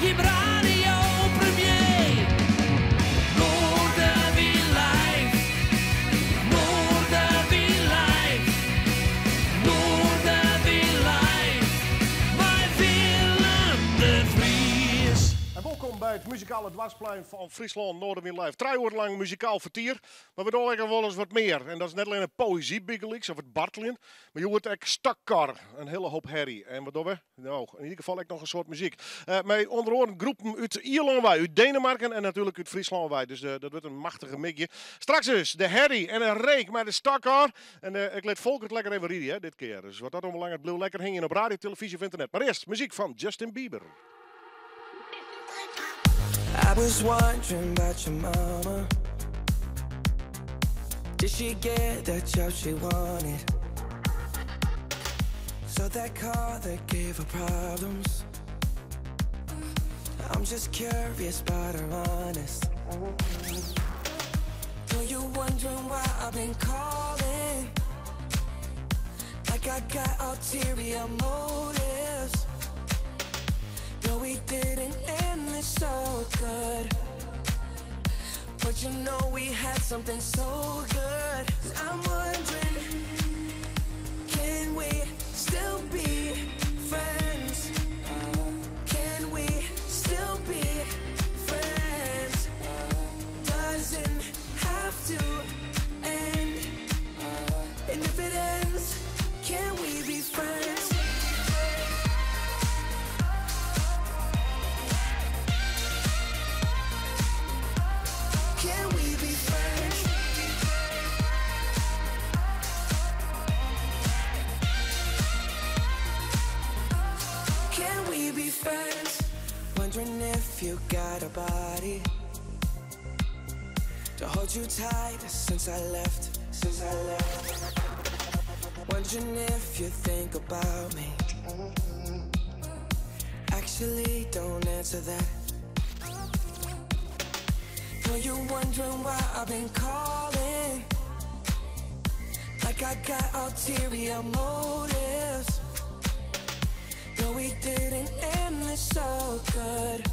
Jim radiopremier. Noardewyn live, Noardewyn live, Noardewyn live, mei Willem de Vries. En wolkom by it muzikale doarpsplein fan Fryslân, Noardewyn Live. Trije oeren lang muzikaal fertier, mar we dogge ek wolris wat mear. En dat is net allinne poëzy bygelyks of it barteljen, mar hjoed ek stockcar, in hiele hoop herrie. En wat dogge we? No, yn ieder gefal ek noch in soad muzyk. Mei ûnder oaren groepen út Ierlân wei, út Denemarken en natuerlik út Fryslân wei. Dus dat wurdt in machtige middei. Straks dus de herrie en de reek mei de stockcar. En ik lit Folkert lekker even ride, hè, dit kear. Dus wat dat oanbelanget, bliuw lekker hingjen op radio, televyzje of ynternet. Mar earst muzyk fan Justin Bieber. I was wondering about your mama. Did she get that job she wanted? So that car that gave her problems. I'm just curious but her honest. Know you wondering why I've been calling. Like I got ulterior motives. No, we didn't end this so good. But you know we had something so good. I'm wondering, can we still be friends? Can we still be friends? Doesn't have to end. And if it ends, can we be friends? Can we be friends? Can we be friends? Wondering if you got a body to hold you tight since I left, since I left. Wondering if you think about me. Actually, don't answer that. Know you wondering why I've been calling. Like I got ulterior motives. No, we didn't end this so good.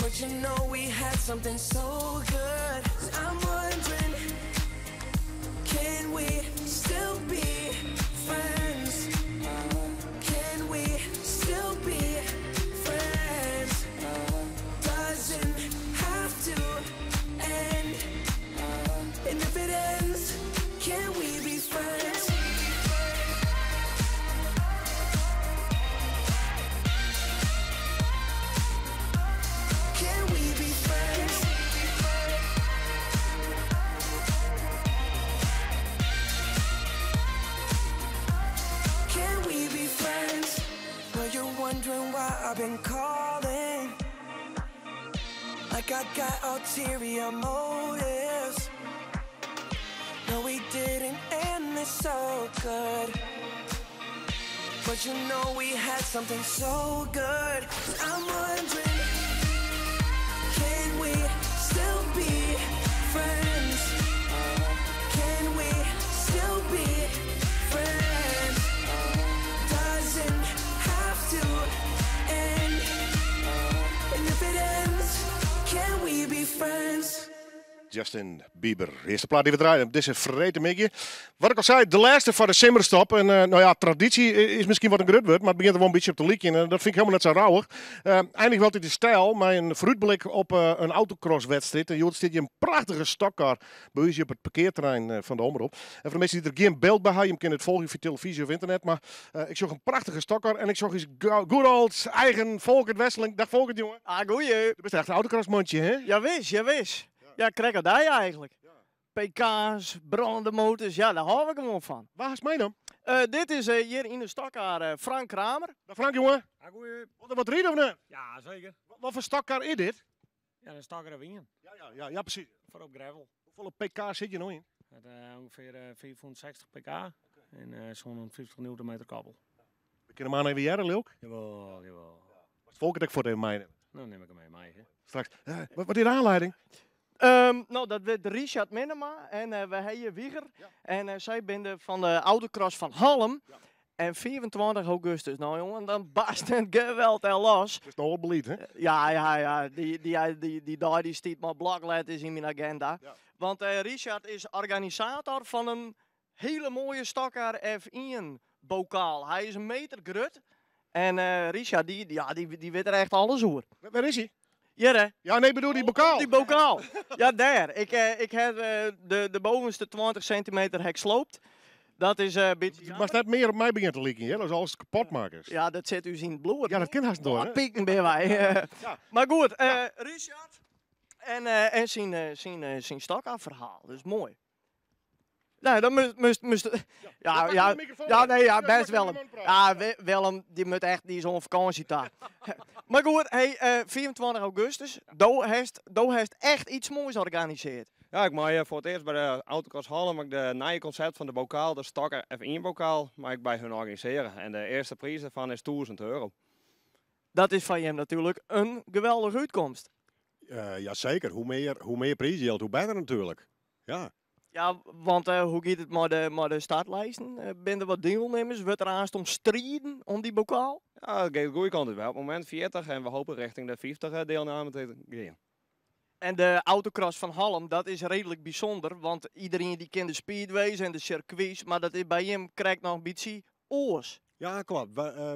But you know we had something so good. I'm wondering, can we still be friends? Can we still be friends? Doesn't have to end. And if it ends, can we be friends? Can we be friends? Can we be friends? Know you're wondering why I've been calling. Like I got ulterior motives. No, we didn't end this so good. But you know we had something so good. I'm wondering, can we still be friends? Can we still be friends? Doesn't have to end. And if it ends, can we be friends? Justin Bieber. Earste plaat dy't we draaien op dizze freedtemiddei. Wat ik al sei, de lêste foar de simmerstop. En eh, no ja, tradysje is miskien wat in grut wurd, mar it begjint der wol in bytsje op te lykjen. En dat fyn ik hielendal net sa rouwich. Uh, eindigje we altyd yn styl mei in foarútblik op eh, in autocrosswedstriid. En hjoed stiet hjir in prachtige stockcar by ús hjir op it parkearterrein eh, fan de Omrop. En foar de minsken dy't der gjin byld by ha, jim kinne it folgje fia telefyzje of ynternet. Mar eh, ik sjoch in prachtige stockcar en ik sjoch ús good old eigen Folkert Wesseling. Dag Folkert, jonge. Ah, goeie. Do bist echt in autocrossmantsje, hè? Jawis, jawis. Ja, krekt as dy eigentlik. PK's, brânende motors, ja, dêr hâlde we gewoan fan. Wa hast meinaam? Uh, dit is uh, hjir yn de stockcar uh, Frank Kramer. Dag Frank, jonge. Ja, goeie. Wol der wat ride of net? Ja, seker. Wat foar stockcar is dit? Ja, de stockcar wien. Ja, ja, ja, ja, presys. Foar op gravel. Hoefolle pk sit hjir no yn? Het, ûngefear 560 pk en 750 newtonmeter koppel. We kinne him even hearre, leau ik. Jawel, jawel. Moatst Folkert ek fuort even meinimme. No nim ik him even mei. Hè. Straks. Wat is de oanlieding? No, dat wurdt Richard Minnema en we ha hjir Wieger. En sy binne fan de autocross fan Hallum. En 25 augustus, nou jongen, dan barst het geweld er los. Dat is nog wel beleid, hè? Ja, ja, ja. Die dag die stiet maar blokletters in mijn agenda. Ja. Want Richard is organisator van een hele mooie Stockcar F1 bokaal. Hij is een meter groot. En Richard, die weet er echt alles over. Waar is hij? Hier, hè? Ja, nee, bedoel die bokaal. Die bokaal. Ja, daar. Ik heb de bovenste 20 centimeter hek sloopt. Dat is een beetje Het mag net meer op mij beginnen te likken, hè? Dat is alles kapot maken. Ja, dat zit u in het bloed. Ja, dat kan haast door, hè? Pieken ben wij. Ja. Maar goed, Richard en zijn Stockcar-verhaal. Dat is mooi. Nou, dan moest, ja, Ja, ja, pak de microfoon ja, even. nee, ja, Ja, best pak de Willem. microfoon praten. Ja, Willem, die moet echt, die is op vakantie daar. Maar goed, hey, 24 augustus, do heeft echt iets moois georganiseerd. Ja, ik mag voor het eerst bij de Autocross Hallum, maar ik de nieuwe concept van de bokaal, de Stockcar F1 bokaal, mag ik bij hun organiseren. En de eerste prijs daarvan is 1000 euro. Dat is van hem natuurlijk een geweldige uitkomst. Jazeker, hoe meer prijsgeld, hoe beter natuurlijk. Ja. Ja, want hoe gaat het met de startlijsten? Ben er wat deelnemers? Wordt er aanstonds om strijden om die bokaal? Ja, dat gaat de goede kant uit. Op het moment 40 en we hopen richting de 50 deelname te gaan. En de autocross van Hallum, dat is redelijk bijzonder, want iedereen die kent de speedways en de circuits, maar dat is bij hem krijgt nog een beetje oors. Ja, klopt.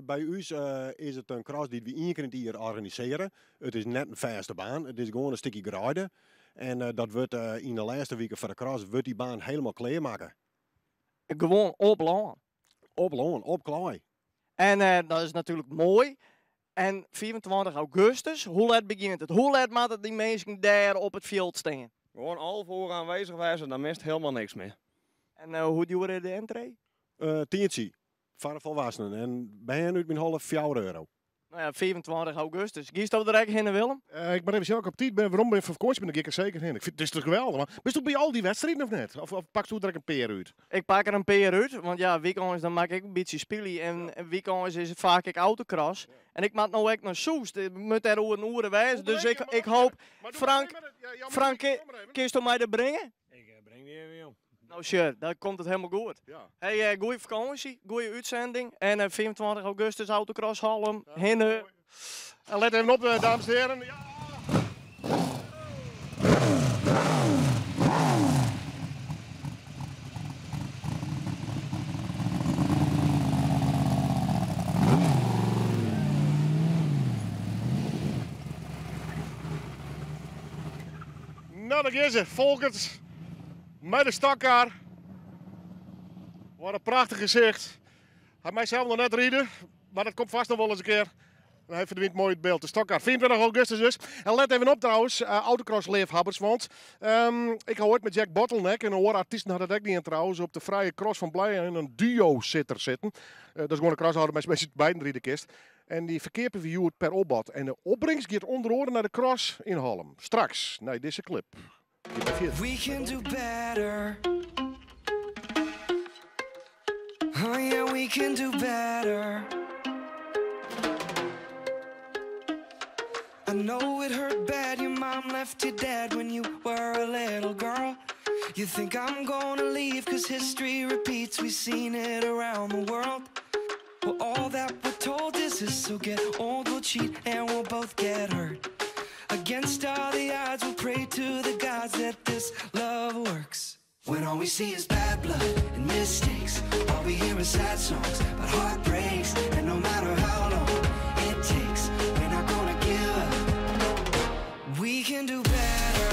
Bij ons is het een cross die we één keer in het jaar organiseren. Het is net een vaste baan, het is gewoon een stukje grijden. En dat wordt in de laatste weken van de cross wordt die baan helemaal klaarmaken. Gewoon op loon. Op loon, op klaar. En dat is natuurlijk mooi. En 24 augustus, hoe laat begint het? Hoe laat moeten die mensen daar op het veld staan? Gewoon al voor aanwezig zijn, dan mist helemaal niks meer. En hoe duurt de entree? Tientje, voor de volwassenen. En bij hen uit mijn half vier euro. Nou ja, 24 augustus. Giest dat direct heen, Willem? Ik ben even zien of ik op tijd ben. Waarom ben ik van vakantie? Ben ik er zeker heen. Ik vind het is toch geweldig, man. Ben je bij al die wedstrijden of net? Of pak je direct een peer uit? Ik pak er een peer uit, want ja, weekends dan maak ik een beetje spielie. En weekends is het vaak ik autocross. En ik maak nou ook naar Soest. Ik moet daar een uur wijzen. Hoe Dus breng je hem ik maar? hoop... Maar doe Frank, maar even, ja, ja, maar Frank, kom maar even. kun je mij dat brengen? Ik breng die even, jong. Nou, sure, dan komt het helemaal goed. Ja. Hey, goeie vakantie, goeie uitzending. En 24 augustus autocross Hallum, Ja, Hinne. mooi. En let even op, dames en heren. Ja. Nou, daar is ze, Volkert. Met de Stockcar. Wat een prachtig gezicht. Hij mij zelf nog net rijden, maar dat komt vast nog wel eens een keer. En hij verdwijnt mooi het beeld. De Stockcar, 24 augustus dus. En let even op trouwens, autocross-liefhebbers, want ik hoor het met Jack Bottleneck en hoor artiesten hadden dat ook niet in trouwens, op de vrije cross van Blij in een duo-zitter zitten. Dat is gewoon een crosshouder met z'n beiden drie de kist. En die verkeerpen verhuurd per opbod. En de opbrengst gaat onder oren naar de cross in Hallum. Straks, naar deze clip. We can do better. Oh yeah, we can do better. I know it hurt bad, your mom left you dead when you were a little girl. You think I'm going to leave, because history repeats, we've seen it around the world. Well, all that we're told is this, so get old, we'll cheat, and we'll both get hurt. Against all the odds, we'll pray to the gods that this love works. When all we see is bad blood and mistakes, all we hear is sad songs about heartbreaks. And no matter how long it takes, we're not going to give up. We can do better.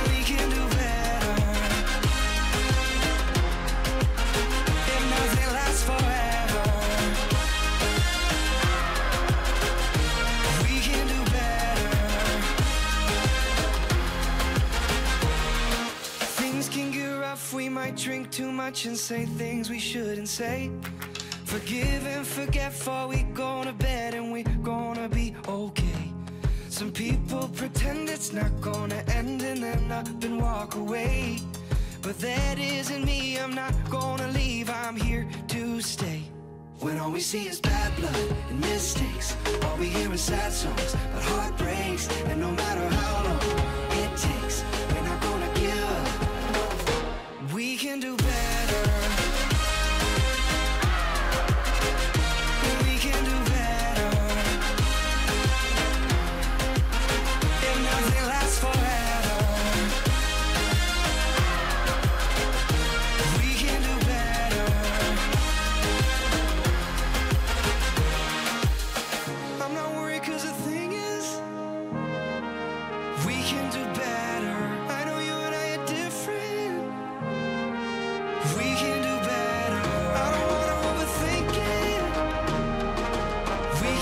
We can do better. If nothing lasts forever, we can do better. Things can get rough, we might drink too much and say things we shouldn't say. Forgive and forget before we go to bed, and we're going to be okay. Some people pretend it's not going to end and then up and walk away. But that isn't me, I'm not going to leave, I'm here to stay. When all we see is bad blood and mistakes, all we hear is sad songs about heartbreaks. And no matter how long it takes, we're not going to give up. We can do better.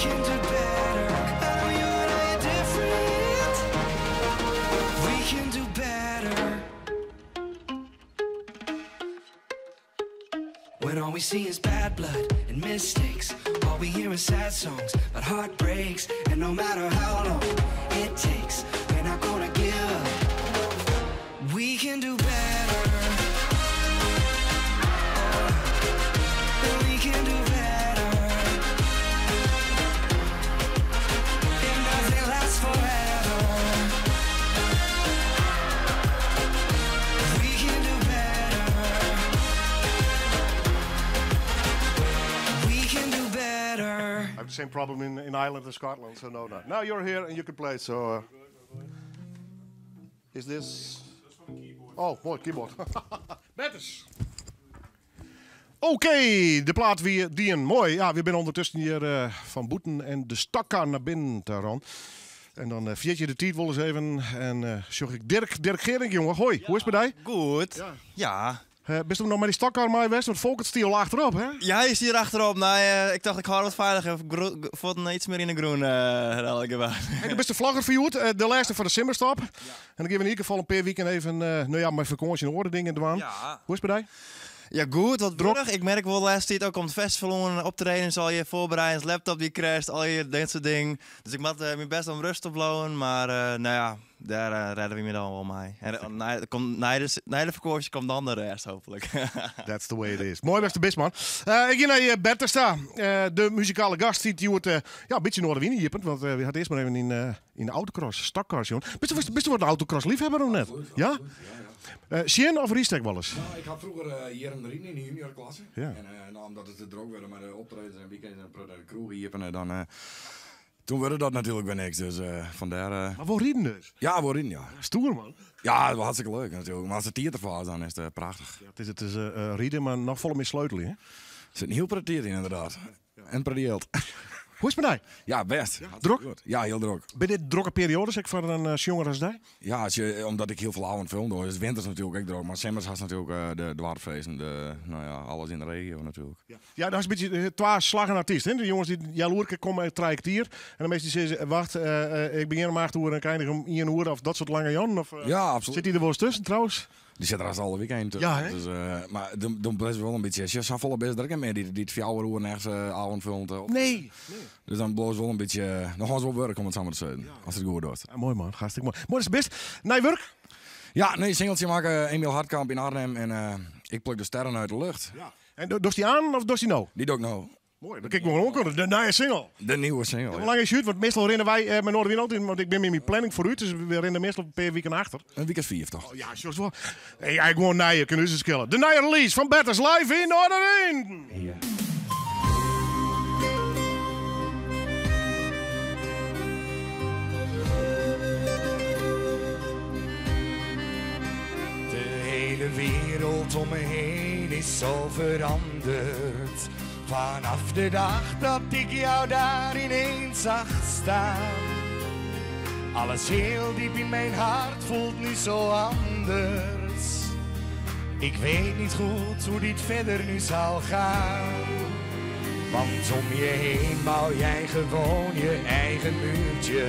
can do better. I know you and I are different. We can do better. When all we see is bad blood and mistakes, all we hear is sad songs about heartbreaks. And no matter how long it takes, we're not gonna give up. We can do better. We can do better. And nothing lasts forever. We can do better. We can do better. I have the same problem in Ireland and Scotland, so no, no. Now you're here and you can play, so... Is this... Oh, moai, keyboard. Bertus. Oké, de plaat wie dien. Moai. Ja, we binne ûndertusken hjir fan bûten en de stockcar nei binnen te ran. En dan ferjit je de tiid wolris even en sjoch ik Dirk, Dirk Gering, jonge. Hoi, hoe is it mei dy? Goed. Ja. Ja. Bist do noch mei dy stockcar mei west? Want Folkert stie al achterop, hè? Ja, hy stie achterop. No, ik tocht, ik hâld wat feiliger. Fuotten iets mear yn de grûn, elke kear. En do bist de vlogger foar hjoed, de lêste foar de simmerstop. En dan geane we yn ieder gefal in pear wiken even, no ja, mei fakânsje en oare dingen dwaan. Ja. Hoe is it mei dy? Ja, goed. Wat Drok. drok. Ik merk wol de lêste tiid ek om it festival oan optredens, al je foarbereidings, laptop dy crasht, al je dat soart dingen. Dus ik moat myn bêst om rêst te bliuwen, mar no ja, dêr rêde we my dan wol mei. En nei de fakânsje komt dan de rêst, hooplik. That's the way it is. Moai datst der bist, man. Ik gean nei Bertus ta. De muzikale gast dy't hjoed ja, in bytsje Noardewyn iepent, want we ha earst mar even yn de autocross, stockcar sjoen. Bist do wat in autocross-leafhawwer of net? Absoluut, Ja? absoluut, ja, ja. Sjen of rydst ek wolris? No, ik ha froeger jierren riden yn de juniorklasse. Ja. En no, omdat it te drok wurde mei de optredens en weekends en de kroech iepene, dan toen wurde dat natuerlik wer niks. Dus fandêr. Mar wol riden dus? Ja, wol riden, ja. Stoer, man. Ja, dat was hartstikke leuk natuerlik. Mar as de tiid derfoar is, dan is it prachtich. Ja, it is riden, mar noch folle mear sleutelje, hè? Der sit in hiel protte tiid yn, ynderdaad. En predielt. Hoe is it mei dy? Ja, bêst. Ja, drok? Goed. Ja, hiel drok. Binne dit drokke perioades ek foar in sjonger as dy? Ja, omdat ik hiel folle ôfend doch, is it winters natuerlik ek drok. Mar simmers hast natuerlik de doarpsfeesten, de, no ja, alles yn de regio natuerlik. Ja, ja, dat is in bytsje twa slaggen artyst. Hè? De jonges dy't healoerke komme en 3 kwartier. En de minsken dy sizze, wacht, ik begjin om 8 oere en ik eindigje om 1 oere of dat soart lange jûnen. Of, Ja, absoluut. Sit dy der wolris tusken trouwens? Dy sit der hast alle weekend tusken. Ja, hè? Dus, mar dan bliuwst wol in bytsje. As je safolle bist, der mear dy't 4 oeren ergens ôfend op. Nee. Dus dan bliuwst wol in bytsje. Dan hast wol wurk om it sa mar te sizzen. As it goed docht. Ja, moai man, hartstikke moai. Moai is bist. Nij wurk? Ja, nee, singeltsje makke Emiel Hartkamp yn Arnhem en Ik pluk de sterren uit de lucht. Ja. En dochst dy oan of dochst dy no? Dy doch ik no. Moai, dan kin ik gewoan oankomme. De nije single. De nieuwe single. Hoe lang is it? Want meastal rinne wy mei Noardewyn altyd, want ik bin mei myn planning foarút, dus we rinne meastal in pear wiken achter. In wike as 5 toch? Oh, ja, zoals wel. Hey, eigenlijk gewoan nije, kin ús it skele. De nije release fan Bertus live yn Noardewyn. Ja. De hele wereld om me heen is zo veranderd. Vanaf de dag dat ik jou daar ineens zag staan. Alles heel diep in mijn hart voelt nu zo anders. Ik weet niet goed hoe dit verder nu zal gaan. Want om je heen bouw jij gewoon je eigen muurtje.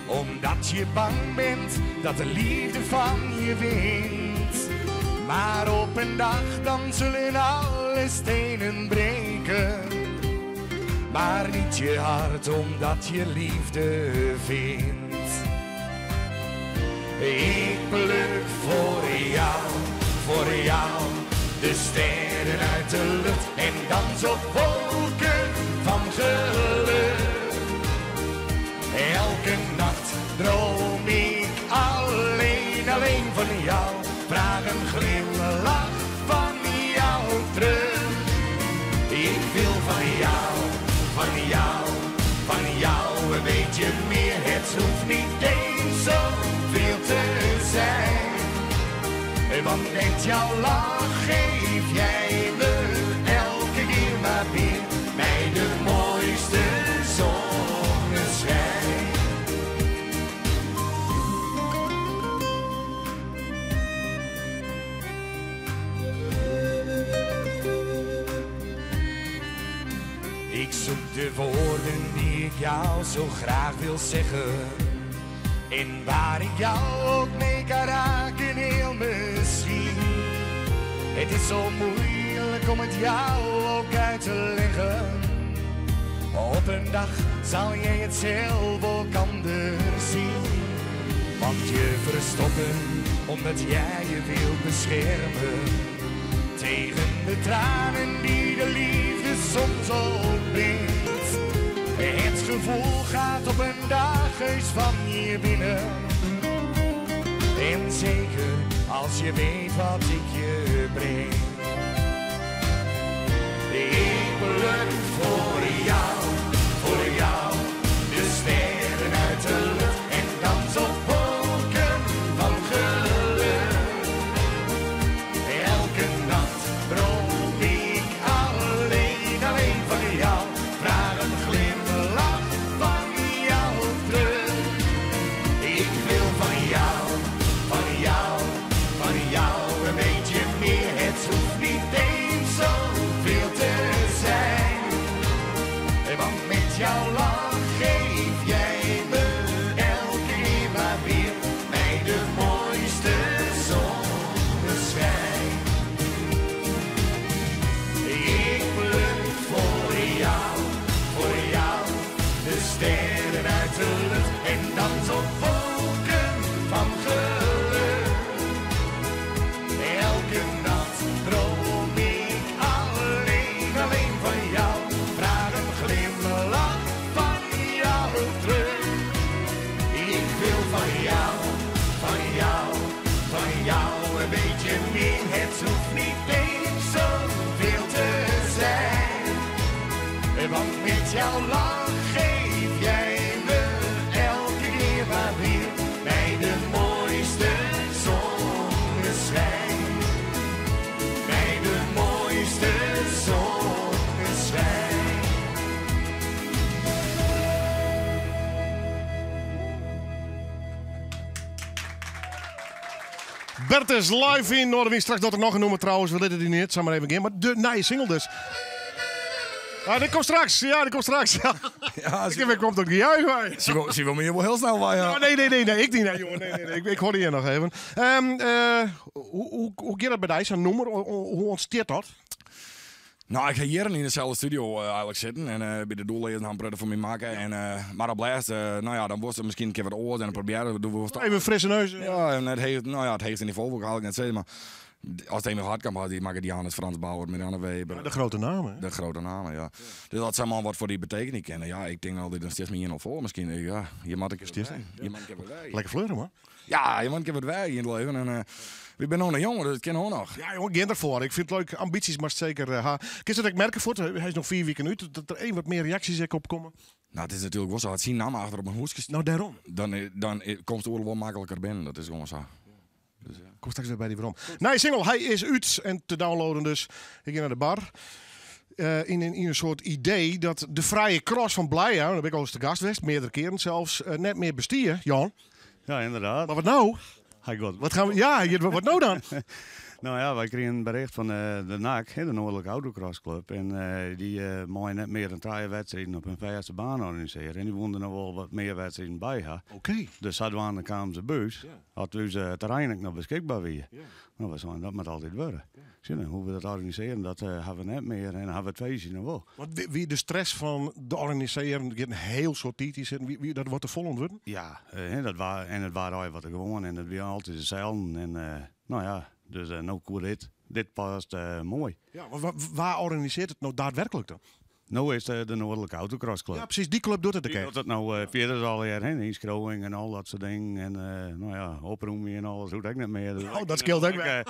Omdat je bang bent dat de liefde van je wint. Maar op een dag dan zullen alle stenen breken. Maar niet je hart omdat je liefde vindt. Ik pluk voor jou, de sterren uit de lucht en dans op wolken van geluk. Elke nacht droom ik alleen, alleen van jou. Vraag een glimlach van jou terug. Ik wil van jou, van jou, van jou een beetje meer. Het hoeft niet eens zoveel te zijn. Want met jouw lach geef jij me elke keer maar weer mij de mooiste zonneschijn. Ik zoek de woorden die ik jou zo graag wil zeggen. En waar ik jou ook mee kan raken, heel misschien. Het is zo moeilijk om het jou ook uit te leggen. Op een dag zal jij het zelf ook anders zien. Want je verstoppen omdat jij je wilt beschermen. Tegen de tranen die de liefde soms ook brengt. Het gevoel gaat op een dag eens van je binnen. En zeker als je weet wat ik je breng. Ik pluk voor jou, voor jou, de sterren uit de lucht en dans op wolken van geluk. Elke nacht droom ik alleen, alleen van jou. Vraag een glimlach van jou terug. Ik wil van jou, van jou, van jou een beetje meer. Het hoeft niet eens zoveel te zijn. Want met jouw lach geef jij me elke keer maar weer mij de mooiste zonneschijn. Ik pluk voor jou, voor jou, de sterren uit de lucht en dans op wolken van geluk. Elke nacht droom ik alleen, alleen van jou. Vraag een glimlach van jou terug. Ik wil van jou, van jou, van jou een beetje meer. Het hoeft niet eens zoveel te zijn. Want met jouw lach geef jij me elke keer maar weer mij de mooiste zonneschijn. Mij de mooiste zonneschijn. Bertus live in Noardewyn. Straks dat er nog een nummer trouwens. We litten die niet, zal maar even gaan. Maar de nieuwe single dus. Ah, dit komt straks. Ja, dit komt straks. Ja, Ik heb komt ook niet uit, maar. Ze wil me hier wel heel snel bij, ja. Ja, nee, nee, nee, nee, ik niet, nee, jongen. Nee, nee, nee. Ik hoor hier nog even. Hoe gaat dat bij jou, zo'n nummer? Hoe ontstaat dat? Nou, ik ga hier in dezelfde studio eigenlijk zitten en bij de doellezen gaan prutten voor mij maken. En, maar op laatst, nou ja, dan wordt het misschien een keer wat oors en dan proberen we, doen we wat Even een frisse neus. Ja, en het heeft, nou ja, het heeft niveau, wil ik eigenlijk net zeggen, maar als het eenmaal hard kan, die maken die aan het Frans Bauer, Miranda Weber. Ja, de grote namen, hè? De grote namen, ja. Dus dat zijn maar wat voor die betekenis kennen. Ja, ik denk altijd, dan steeds meer 1-0 voor misschien. Ja, je moet een keer Steeds, wat hè? wij. Je moet een keer wat wij. Lekker fleuren, man. Ja, je moet een keer wat wij in het leven. En we zijn nog een jongen, dus het kan ook nog. Ja, jongen, geen ervoor. Ik vind het leuk. Ambities, maar zeker. Ha. Kun je dat ik merken voor? Hij is nog 4 weken uit, dat er één wat meer reacties op komen. Nou, het is natuurlijk wel zo. Het zien naam achter op een hoesje. Nou, daarom. Dan komt het oorlog wel makkelijker binnen. Dat is gewoon zo. Dus, ja. Kom straks weer bij die waarom. Nee, single, hij is uit en te downloaden dus. Ik ga naar de bar. In een soort idee dat de vrije cross van Blija, daar ben ik al eens te gast geweest, meerdere keren zelfs, net meer bestier, Jan. Ja, inderdaad. Maar wat nou? Hij gaat. Wat gaan we, ja, je, wat nou dan? Nou ja, wij kregen een bericht van de NAC, hè, de Noordelijke Autocross Club. En die mogen net meer dan 3 wedstrijden op hun vaste baan organiseren. En die wonden nog wel wat meer wedstrijden bij haar. Dus zodoende kwamen ze buis, had dus het terrein ook nog beschikbaar weer. Nou, we zeiden dat moet altijd worden. Zie je, hoe we dat organiseren, dat hebben we net meer en hebben we het feestje nog wel. Want wie de stress van de organiseren, er gaat een heel soort tijd in zitten, dat wordt de vol worden? Ja, hè, dat en het waren al wat er gewoon en dat waren altijd dezelfde. En nou ja, dus nou cool dit. Dit past mooi. Ja, maar waar organiseert het nou daadwerkelijk dan? Nou is de Noordelijke Autocross Club. Ja, precies, die club doet het Die ook. doet het nou verder al jaar heen, inschrijving en al dat soort dingen. En nou ja, oproemen en alles doet ik niet meer. Dus Oh, dat scheelt ook ik, weer.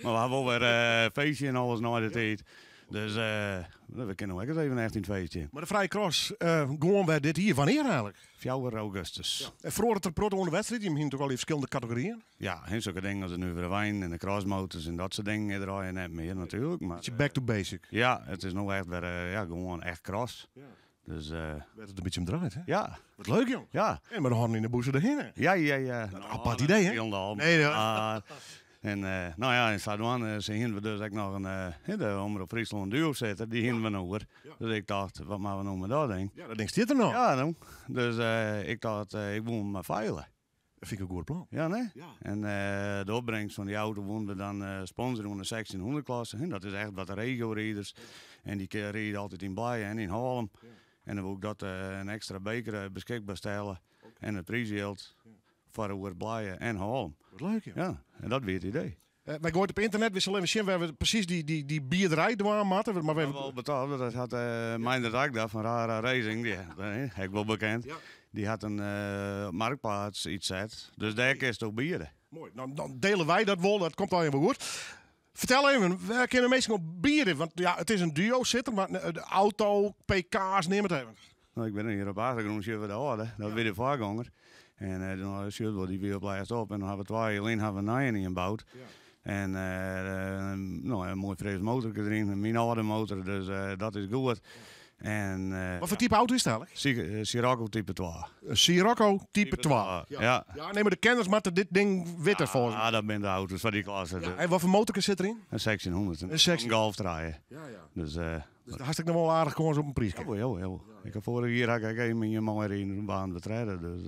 maar we hebben wel weer feestje en alles na de tijd. Dus we kunnen ook eens even echt in het feestje. Maar de Vrije Cross, gewoon bij dit hier, wanneer eigenlijk? 4 augustus. Ja. En verhoort het er proto onder wedstrijd? Je hebt natuurlijk al in verschillende categorieën. Ja, en zulke dingen als de Nuvere Wijn en de crossmotors en dat soort dingen draaien net meer natuurlijk. Maar, het is back to basic. Ja, het is nog echt weer ja, gewoon echt cross. Ja. Dus, werd het een beetje om draait, hè? Ja. Wat leuk, joh. Ja. En met de handen in de boezem erheen, hè? Ja, ja, ja. Dat is een apart idee, hè? Helemaal. Nee, ja. Maar, En no ja, en sadwaande se hiene we dus ek noch in, de Omrop Fryslân duo sitter, dy hiene we noch oer. Dus ik tocht, wat moatte we no mei dat ding? Ja, dat ding stiet der noch. Ja, no. Dus ik tocht, ik woe him mar feile. Dat fyn ik in goed plan. Ja, nee? Ja. En de opbrengst fan dy auto woene we dan sponsorje oan de 1600 klasse. Dat is echt wat de regioriders. En dy ride altyd yn Blije en yn Hallum. En dan woe ik dat in ekstra beker beskikber stelle. En it priisjild foar oer Blije en Hallum. Wat leuk, ja. Ja, en dat wie it idee. Wy goaie it op ynternet, we sille even sjen wêr we presys dy biederij dwaan moatte. Maar we wol betocht, want dat hat Meindert Akda fan Rara Racing, dy ha ik wol bekend, dy hat in marktplaats iets set, dus dêr kinst op biede. Moai, dan dele wy dat wol, dat komt allegear wol goed. Fertel even, wêr kinne minsken op biede? Want ja, it is in duo sitter, mar de auto, PK's, neam it even. No, ik bin hjir op de achtergrûn, sjogge we de âlde, dat wie de foargonger. En dan sjocht wol, dy wie op lêst op. En dan hawwe we twa jier lyn hawwe we in nije ien boud. En no, in moai fris motorke deryn, myn âlde motor, dus dat is goed. En, Wat foar type auto is it eigenlik? Scirocco type 2. Een Scirocco type 2. Ja. Ja, nee, mar de kenners moatte dit ding witte folgens my. Ja, dat binne de auto's foar dy klasse. Ja, en wat foar motorke sit deryn? In 1600. Een 16. Een Golf trije. Ja, ja. Dus, Dus dêr hast ek noch wol aardich kâns op in priiske. Jawel, jawel. Ik ha foarich jier ha ik ek even ien mei riden, waarden we tredde, dus,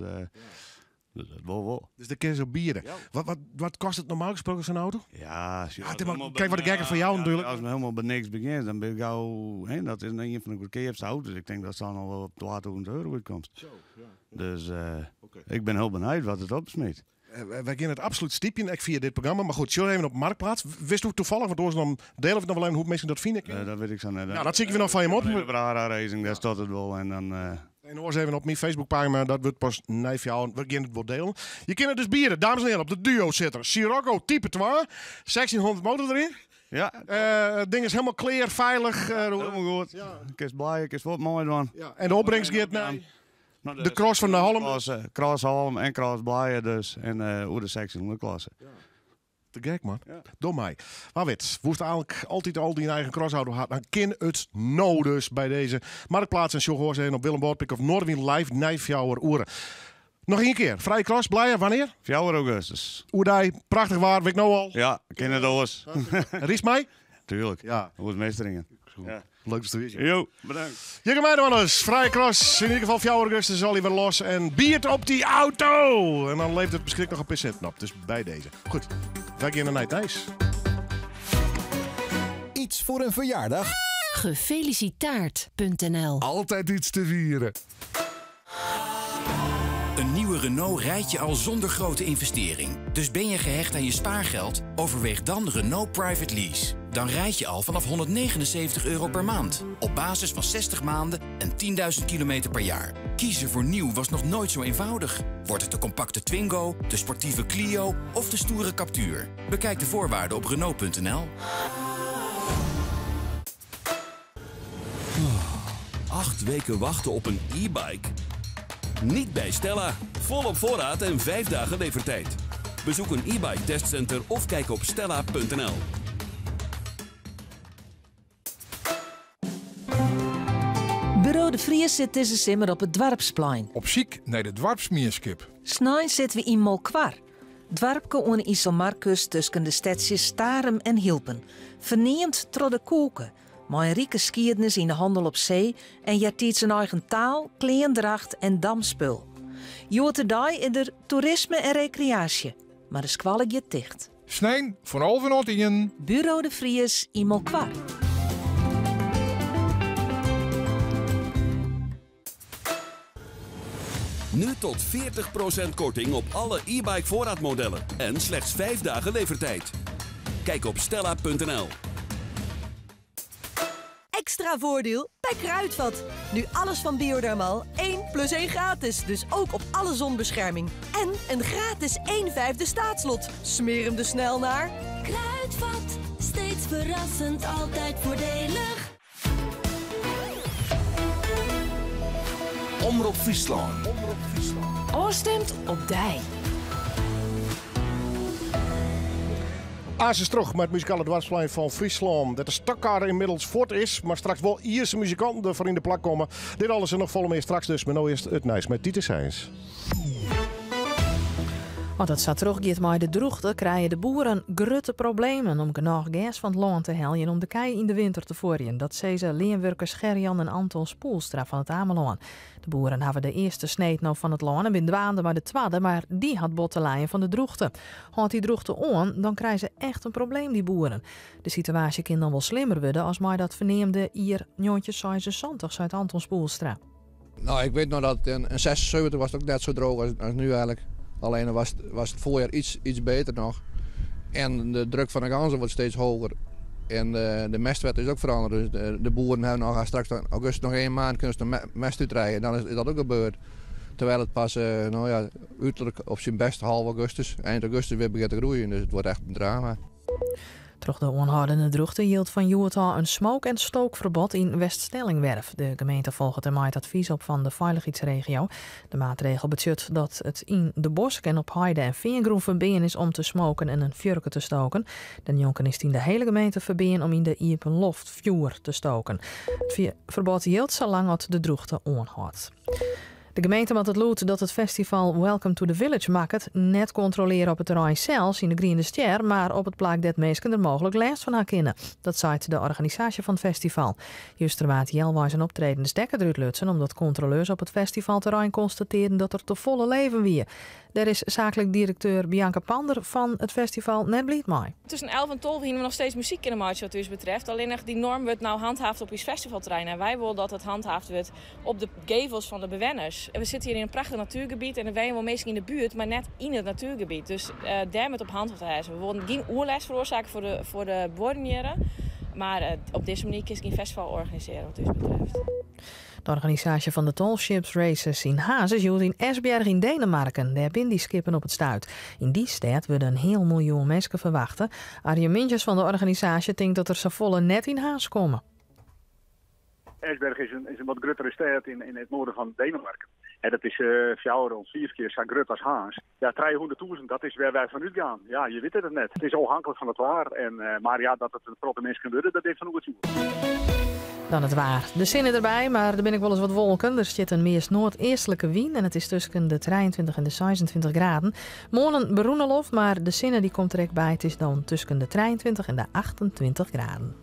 dus dat wol wol. Dus dêr kinne se op biede. Wat, wat, wat kostet normaal gesproken sa'n auto? Ja, Ja, het is maar, kijk wat de gekker van jou natuurlijk. As je helemaal by niks begjint, dan bin ik gau, hè, dat is ien fan de goedkeapste auto's. Ik tink dat se dan al op 2000 euro útkomt. Zo, ja. Dus ik bin hiel benijd wat it opsmyt. Wy gean it absolút stypjen, ek fia dit programma. Mar goed, sjoch even op Marktplaats. Witsto tafallich, want oars dan dele we it noch wol even hoe't minsken dat fine kinne. Dat wit ik sa net. Nou, dat sykje we noch foar jim op. Op Rara Racing, dêr stiet it wol. En dan, En oars even op myn Facebookpagina, dat wurdt pas nei fjouweren. We gean it wol delen. Je kinne dus biede, dames en heren, op de duo sitter. Scirocco type 2, 1600 motor deryn. Ja. It ding is helemaal klear, feilich. Helemaal goed. Kinst blije, kinst wat moai dwaan. Ja. En de opbrengst giet nei? De cross fan de Hallum? Klasse, cross Hallum en cross Blije dus. En oer de 1600 klasse. Ja. Te gek man. Ja. Doch mei. Wa wit, woest eigenlik altyd al dyn eigen crossauto ha, dan kin it no dus by dizze Marktplaats en sjoch oars even op Willem Waterpik of Noardewyn live nei fjouwer oere. Noch ien kear, frije cross, Blije, wannear? 4 augustus. Oerdei, prachtich waar, wit ik no al. Ja, kin it oars. Rydst mei? Tuurlijk. Ja. Oars mist der ien. Ja. Leuk dat der is. Jo, bedankt. Hjir mei de Frije cross. Yn ieder gefal 4 augustus al wer los. En bied op dy auto! En dan leveret it beskik noch in pear sinten op. Dus by dizze. Goed, wy gean nei it nijs. Iets voor een verjaardag? Gefelicitaard.nl Altijd iets te vieren. Een nieuwe Renault rijd je al zonder grote investering. Dus ben je gehecht aan je spaargeld? Overweeg dan Renault Private Lease. Dan rijd je al vanaf 179 euro per maand. Op basis van 60 maanden en 10.000 kilometer per jaar. Kiezen voor nieuw was nog nooit zo eenvoudig. Wordt het de compacte Twingo, de sportieve Clio of de stoere Captur? Bekijk de voorwaarden op Renault.nl. 8 weken wachten op een e-bike? Niet bij Stella. Volop voorraad en 5 dagen levertijd. Bezoek een e-bike testcenter of kijk op stella.nl. Buro de Vries sit dizze simmer op it doarpsplein. Op syk nei de doarpsmienskip. Snein sitte we yn Molkwar. Doarpke oan de Iselmarkust tusken de stedsjes Starum en Hylpen. Ferneamd troch de koeke. Mei in rike skiednis yn de hannel op see en eartiids in eigen taal, kleandracht en damspul. Hjoed-de-dei is der toerisme en rekreaasje, mar de skoalle giet ticht. Snein fan alven oant ien. Buro de Vries yn Molkwar. Nu tot 40% korting op alle e-bike voorraadmodellen en slechts 5 dagen levertijd. Kijk op stella.nl. Extra voordeel bij Kruidvat. Nu alles van Biodermal 1 plus 1 gratis. Dus ook op alle zonbescherming. En een gratis 1/5 staatslot. Smeer hem dus snel naar. Kruidvat, steeds verrassend, altijd voordelig. Omrop Fryslân. Ofstimd op dy. Aas is terug mei it muzikale doarpsplein fan Fryslân. Dat de stockcar ynmiddels fuort is, mar straks wol Ierske muzikanten derfoar yn de plak komme. Dit alles en noch folle mear straks dus. Mar no earst it nijs mei Titus Heijens. As it sa trochgiet mei de drûchte, krije de boeren grutte problemen om genôch gers fan it lân te heljen om de kij yn de winter te fuorjen. Dat sizze leanwurkers Gerjan en Anton Spoelstra fan It Amelân. De boeren hawwe de earste sneed no fan it lân en binne dwaande mei de twadde, mar dy hat bot te lijen fan de drûchte. Hâldt dy drûchte oan, dan krije se echt in probleem, dy boeren. De situaasje kin dan wol slimmer wurde as mei dat ferneamde jier 1976, seit Anton Spoelstra. Nou, ik weet nog dat in 76 was het ook net zo droog als, als nu eigenlijk. Alleen was het, was het voorjaar iets, iets beter nog. En de druk van de ganzen wordt steeds hoger. En de, de mestwet is ook veranderd. Dus de, de boeren hebben nog straks in augustus nog één maand kunnen ze de mest uitrijden. Dan is, is dat ook gebeurd. Terwijl het pas, eh, nou ja, uiterlijk op zijn best half augustus, eind augustus weer begint te groeien. Dus het wordt echt een drama. Troch de oanhâldende drûchte jildt fan hjoed ôf in smook en stookferbod yn Weststellingwerf. De gemeente folget dêrmei it advys op fan de feilichheidsregio. De maatregel betsjut dat it yn de bosk en op heide en feangrûn ferbean is om te smoken en in fjurke te stoken. Dêrnjonken is it yn de hiele gemeente ferbean om yn de iepen loft fjoer te stoken. It ferbod jildt salang as de drûchte oanhâldt. De gemeente moat it lûd dat it festival Welcome to the Village makket net kontrolearje op it terrein sels yn de Griene Stjer, mar op it plak dêr't minsken der mooglik lêst fan ha kinne. Dat seit de organisaasje fan it festival. Juster waard healweis in optreden de stekker derút lutsen omdat kontroleurs op it festivalterrein konstatearden dat der tefolle leven wie. Dêr is saaklik direkteur Bianca Pander fan it festival net bliid mei. Tussen 11 en 12 hiene we noch steeds muzyk kinne meitsje wat ús betreft. Allinnich dy norm wurdt no handhaafd op ús festivalterrein en wy wolle dat it handhaafd wurdt op de gevels fan de bewenners. We sitte hjir yn in prachtich natuergebiet en der wenje wol minsken yn de buert, mar net yn it natuergebiet. Dus dêr moat op handhaafd wêze. We wolle gjin oerlêst feroarsaakje foar de, foar de buorren hjirre, mar op dizze manier kinst gjin festival organisearje wat ús betreft. De organisaasje fan de Tall Ships Races yn Harns is hjoed yn Esbjerg yn Denemarken. Dêr binne dy skippen op it stuit. Yn dy stêd wurde in heal miljoen minsken ferwachte. Arjen Mintjes fan de organisaasje tinkt dat der safolle net yn Harns komme. Esbjerg is in, is in wat gruttere stêd yn, yn it noarden fan Denemarken. En dat is uh, fjouwer of fiif kear sa grut as Harns. Ja, 300.000, dat is wêr't wy fan útgean. Ja, je witte it net. It is ôfhinklik fan it waar. En, uh, mar ja, dat it in protte minsken wurde, dat is fan oertsjûge. Dan it waar. De sinne derby, mar der binne ek wolris wat wolken. Der stiet in meast noardeastlike wyn en it is tusken de 23 en de 26 graden. Moarn in berûne loft, mar de sinne dy komt der ek by. It is dan tusken de 23 en de 28 graden.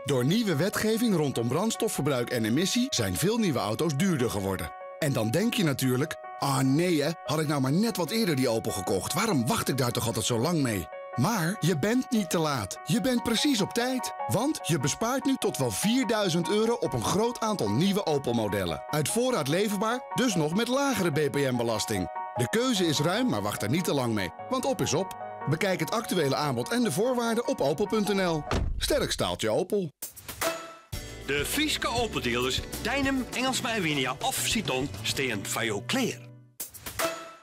Door nieuwe wetgeving rondom brandstofverbruik en emissie zijn veel nieuwe auto's duurder geworden. En dan denk je natuurlijk, ah nee hè, had ik nou maar net wat eerder die Opel gekocht. Waarom wacht ik daar toch altijd zo lang mee? Maar je bent niet te laat. Je bent precies op tijd. Want je bespaart nu tot wel 4000 euro op een groot aantal nieuwe Opel-modellen. Uit voorraad leverbaar, dus nog met lagere BPM-belasting. De keuze is ruim, maar wacht er niet te lang mee. Want op is op. Bekijk het actuele aanbod en de voorwaarden op opel.nl. Sterk staaltje Opel. De Fryske Opel-dealers Deinum, Engelsma en Winia of Citon stean foar jo klear.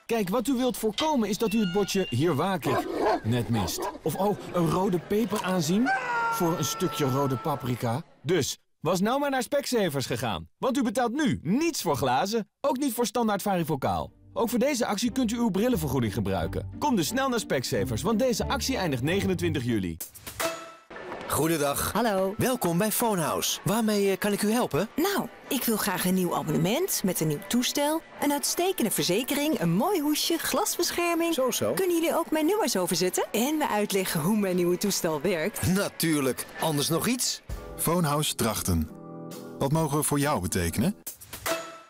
Kijk, wat u wilt voorkomen is dat u het bordje hier waak ik net mist. Of oh, een rode peper aanzien voor een stukje rode paprika. Dus, was nou maar naar Specsavers gegaan. Want u betaalt nu niets voor glazen, ook niet voor standaard varifocaal. Ook voor deze actie kunt u uw brillenvergoeding gebruiken. Kom dus snel naar Specsavers, want deze actie eindigt 29 juli. Goedendag. Hallo. Welkom bij Phonehouse. Waarmee eh, kan ik u helpen? Nou, ik wil graag een nieuw abonnement met een nieuw toestel, een uitstekende verzekering, een mooi hoesje, glasbescherming. Zo zo. Kunnen jullie ook mijn nummers overzetten en me uitleggen hoe mijn nieuwe toestel werkt? Natuurlijk. Anders nog iets? Phonehouse Drachten. Wat mogen we voor jou betekenen?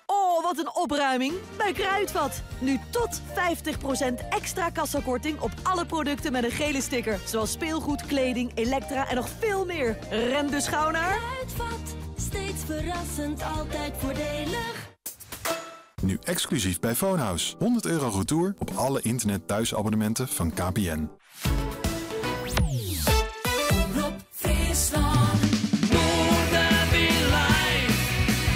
Oh, wat een opruiming bij Kruidvat. Nu tot 50% extra kassakorting op alle producten met een gele sticker. Zoals speelgoed, kleding, elektra en nog veel meer. Ren dus gauw naar... Kruidvat, steeds verrassend, altijd voordelig. Nu exclusief bij Phonehouse. 100 euro retour op alle internet thuisabonnementen van KPN. Omrop Fryslân, Noardewyn Live,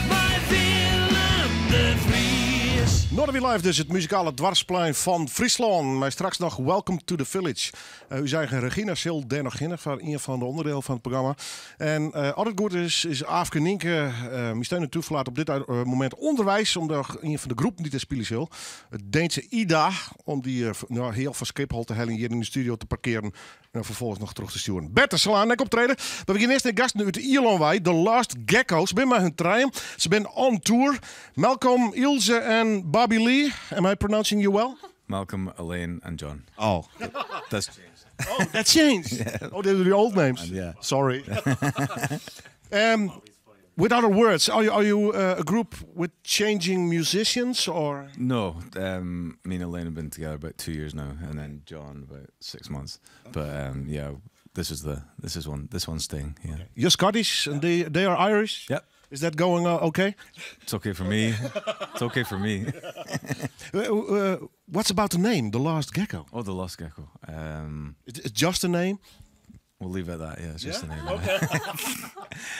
mei Willem de Vries. Noardewyn Live, dus het muzikale dwarsplein fan Fryslân. Mar straks noch Welcome to the Village. Uh, ús eigen Regina sil dêr noch hinne foar ien fan de ûnderdielen fan it programma. En uh, as it goed is, is Aafke Nynke, uh, myn steun en toeferlaat op dit uh, momint ûnderweis om de, ien fan de groepen dy't dêr spylje sil, it Deenske Ida, om dy no, hiel fan Skiphol te heljen hjir yn de studio te parkearen en dan ferfolgens noch troch te stjoeren. Better sil ek optrede. Mar we gean earst nei gasten út Ierlân wei, The Last Gecko. Se binne mei hun trijen. Se binne on tour. Malcolm, Ilse en Bobby Lee. Am I pronouncing you well? Malcolm, Elaine, and John. Oh. That's changed. Oh, that changed. Yeah. Oh, they're the old names. Yeah. Sorry. With other words, are you a group with changing musicians or? No, me and Elaine have been together about 2 years now, and then John about 6 months. But yeah, this is the this is one this one's staying. Yeah. Okay. You're Scottish and they are Irish. Yep. Is that going okay? It's okay for me. It's okay for me. What's about the name, The Last Gecko? Oh, The Last Gecko. It's just a name? We'll leave it at that. Yeah, it's just Yeah? a name. Okay.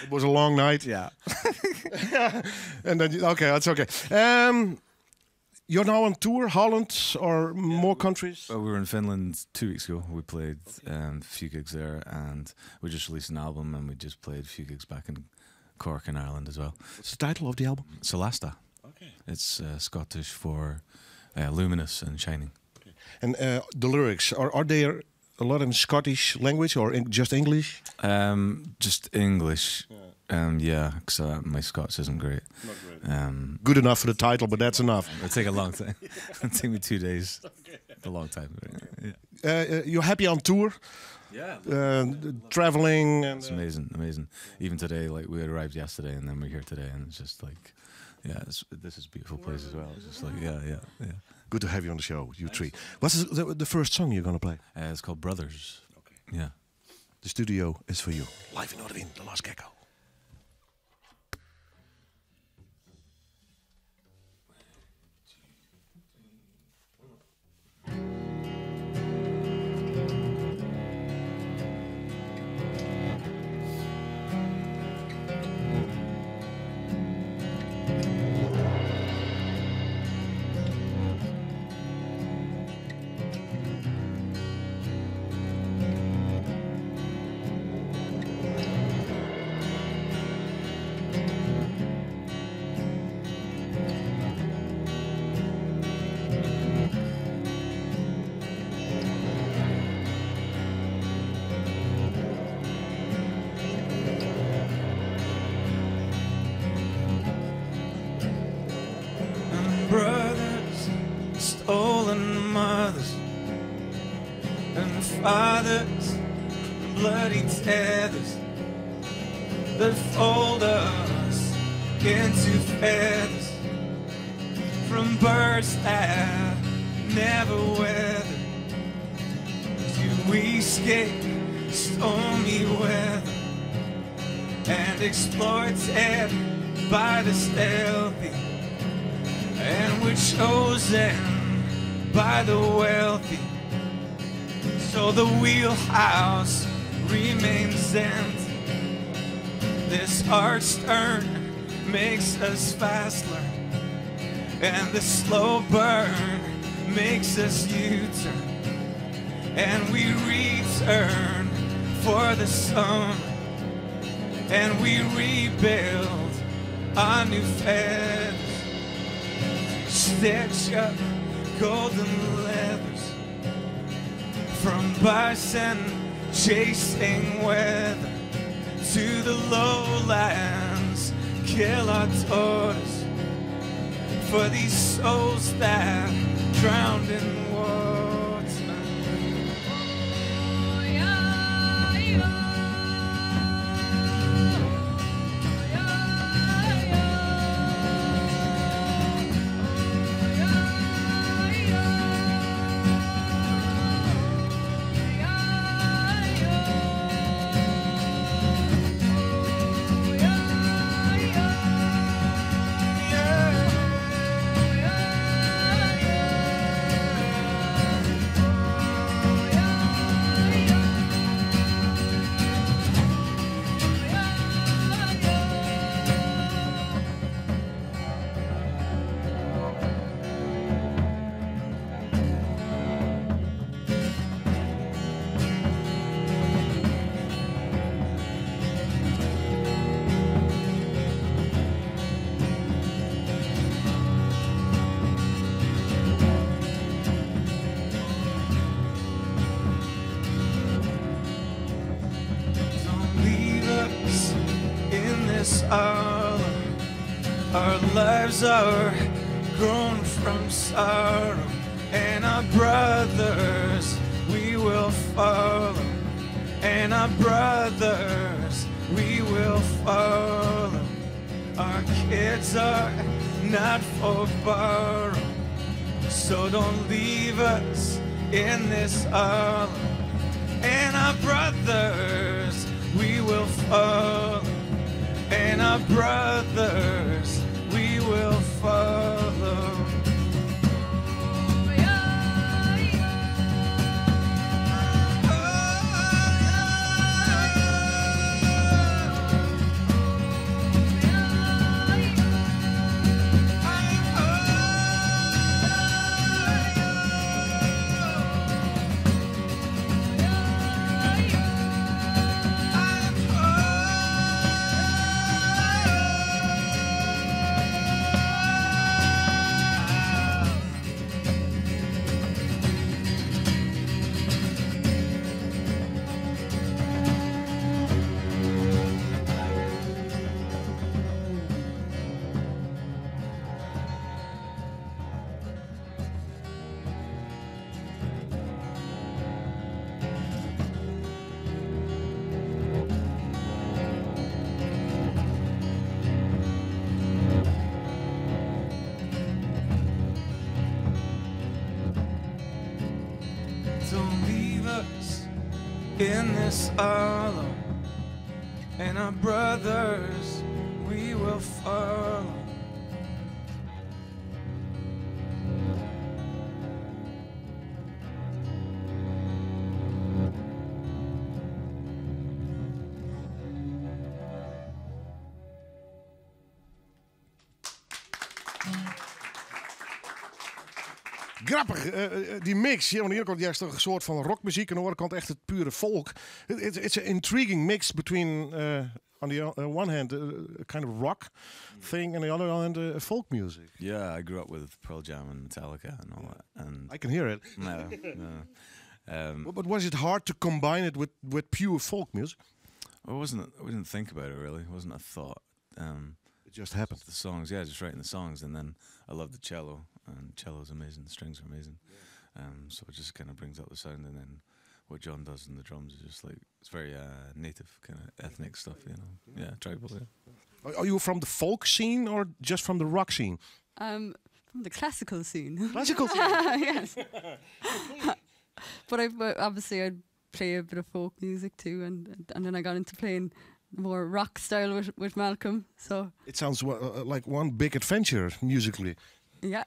It was a long night. Yeah. And then, you, okay, that's okay. You're now on tour, Holland or more countries? We were in Finland 2 weeks ago. We played a few gigs there, and we just released an album, and we just played a few gigs back in Cork in Ireland as well. What's the title of the album? Solasta. Okay. It's Scottish for luminous and shining. Okay. And the lyrics, are they a lot in Scottish language or in just English? Just English. Yeah. Yeah, because my Scots isn't great. Not great. Good enough for the title, but that's enough. It'll take a long time. It'll take me 2 days. Okay. A long time. Okay. Yeah. You're happy on tour? Yeah. Traveling. And, it's amazing, amazing. Even today, we arrived yesterday, and then we're here today, and it's just like, yeah, this is a beautiful place as well. It's just like, yeah, yeah, yeah. Good to have you on the show, you three. What's the first song you're going to play? It's called Brothers. Okay. Yeah. The studio is for you. Live in Noardewyn, The Last Gecko. Fathers, bloody tethers that fold us into feathers from birds that never weather. Do we escape stormy weather and exploited by the stealthy? And we're chosen by the wealthy. So the wheelhouse remains empty. This hard stern makes us fast learn, and the slow burn makes us U-turn, and we return for the summer, and we rebuild our new feathers, stitch up golden leathers from bison chasing weather to the lowlands, kill our daughters for these souls that drowned in water. Our lives are grown from sorrow. And our brothers, we will follow. And our brothers, we will follow. Our kids are not for borrow. So don't leave us in this hollow. And our brothers, we will follow. And our brothers, we will follow. Don't leave us in this hollow. And our brothers, we will follow. Grappich, die mix. Ja, aan de ene kant juist een soort van rockmuziek, aan de andere kant echt het pure folk. It's an intriguing mix between, on the one hand, a kind of rock thing, and the other hand, folk music. Yeah, I grew up with Pearl Jam and Metallica and all that. And I can hear it. No, no. But was it hard to combine it with pure folk music? It wasn't. We didn't think about it really. It wasn't a thought. It just happened. The songs, yeah, just writing the songs, and then I love the cello, and cello's amazing. The strings are amazing. So it just kind of brings out the sound, and then what John does in the drums is just like it's very native kind of ethnic stuff. Yeah, tribal. Yeah. Are you from the folk scene or just from the rock scene? From the classical scene. Classical scene. Yes. But obviously I'd play a bit of folk music too, and then I got into playing more rock style with Malcolm. So it sounds like one big adventure musically. Yeah.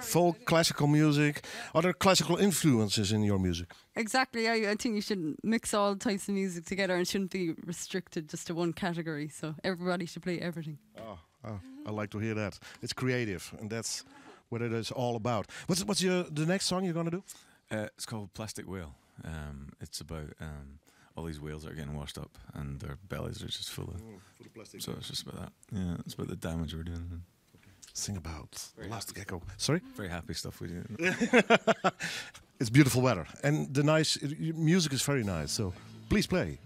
Folk, classical music. Are there classical influences in your music? Exactly. I think you should mix all types of music together and shouldn't be restricted just to one category. So everybody should play everything. Oh, I like to hear that. It's creative, and that's what it is all about. What's the next song you're going to do? It's called Plastic Whale. It's about all these whales that are getting washed up, and their bellies are just full of, Full of plastic. So it's just about that. Yeah, it's about the damage we're doing. Sing about Very Last happy. Gecko. Sorry? Very happy stuff we do. It's beautiful weather, and the nice music is very nice. So please play.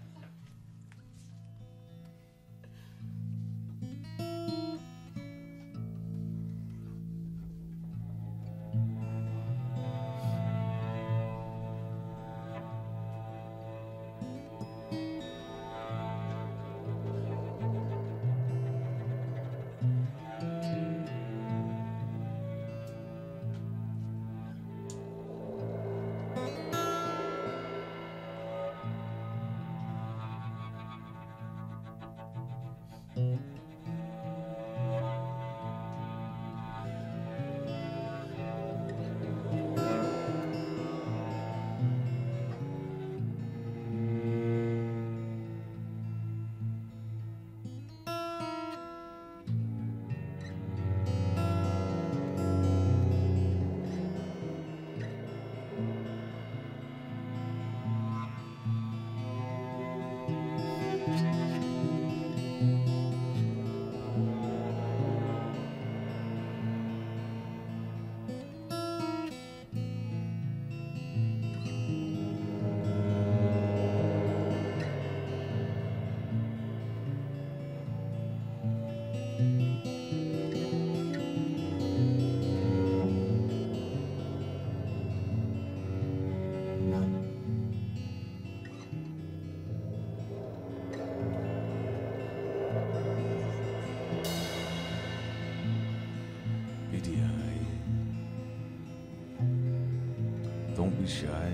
be shy.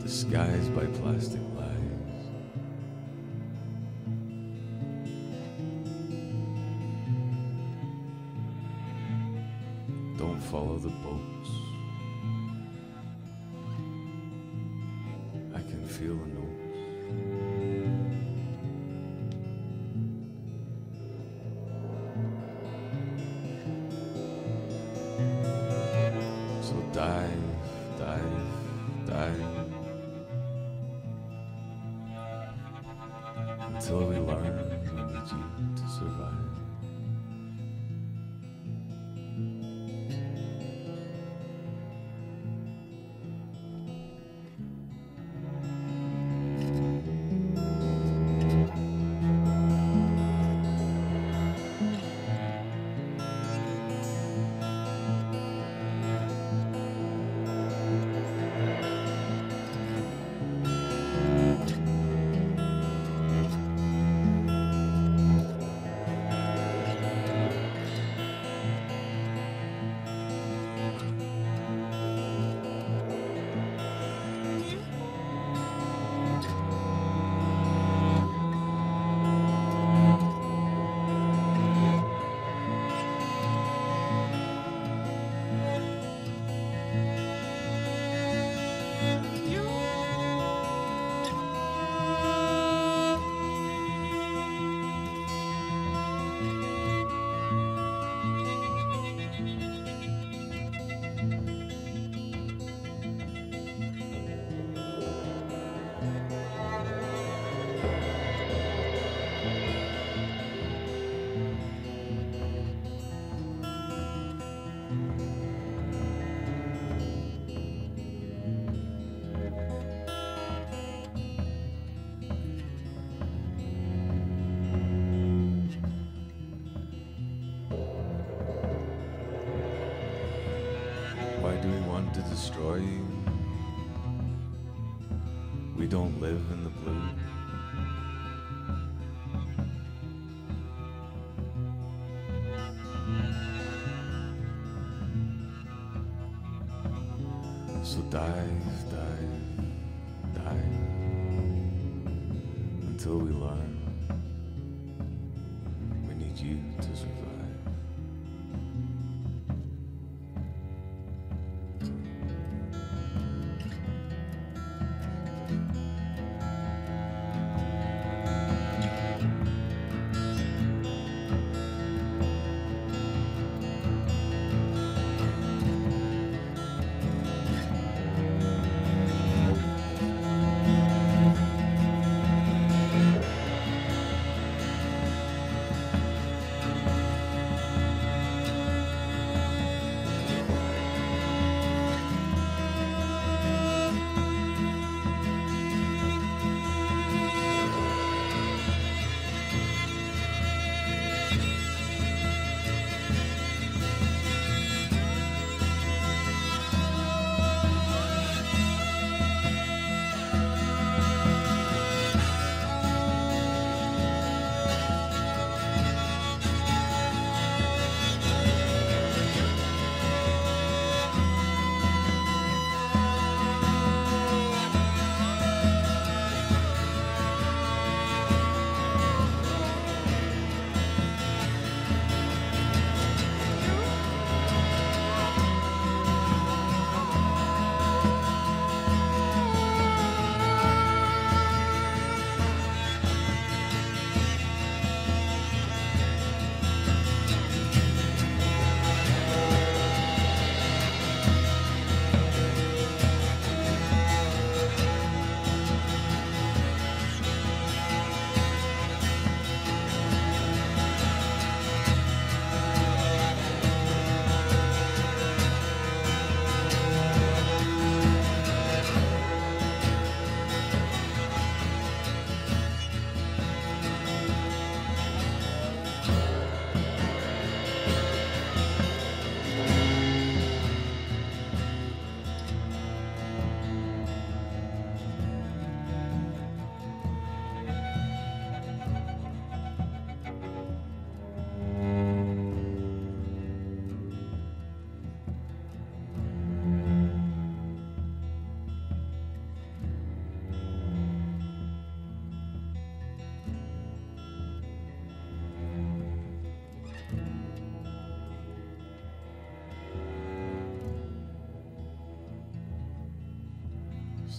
Disguised by plastic lies. Don't follow the boats. I can feel the notes. So dive, dive, dive. Until we learn we need you to survive. Why do we want to destroy you? We don't live in the blue. So dive, dive, dive until we learn we need you to survive.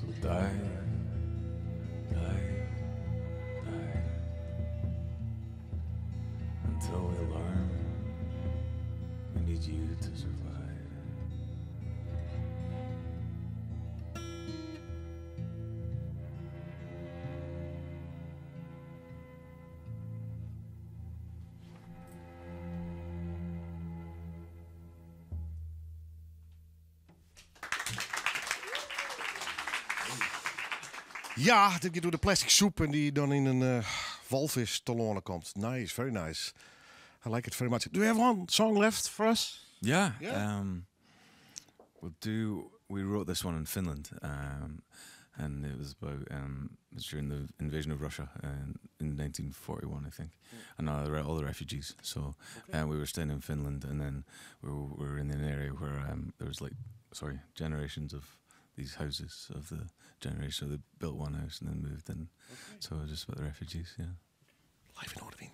So dive, dive, dive until we learn we need you to survive. Ja, dit giet oer de plastic soep en dy't dan yn in walfisk telâne komt. Nice, very nice. I like it very much. Do you have one song left for us? Yeah. Yeah? We'll do. We wrote this one in Finland, and it was about it was during the invasion of Russia in 1941, I think, and all the refugees. So we were staying in Finland, and then we were in an area where there was like, sorry, generations of these houses of the generation. So they built one house and then moved in. So it was just about the refugees, yeah. Live in Noardewyn.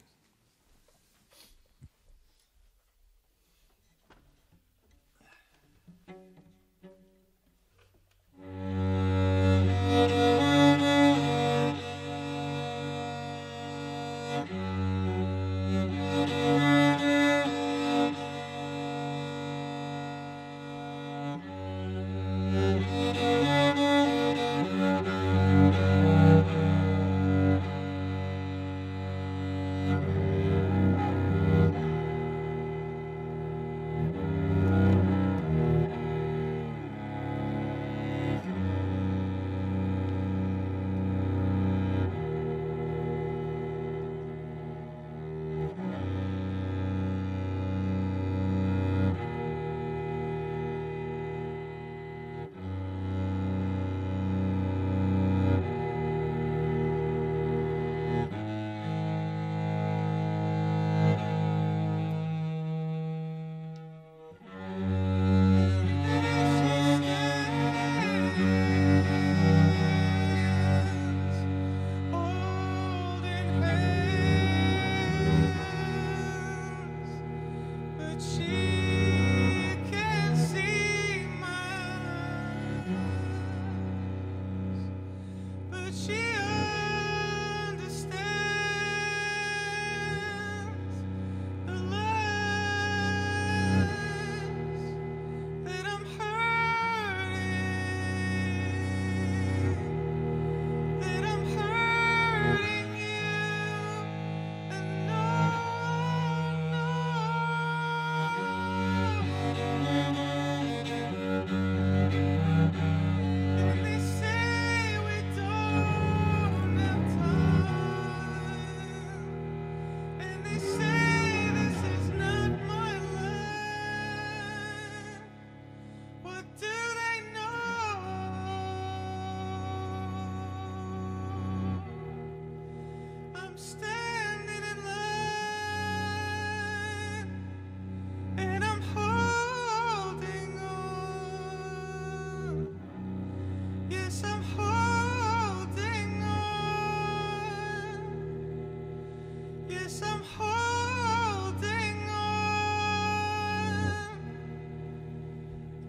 But she can't see my eyes, but she understands the lies that I'm hurting, that I'm hurting you, and no, no. And they say we don't have time, and they say this is not my land. What do they know? I'm standing in line, and I'm holding on. Yes, I'm holding on. Yes, I'm holding on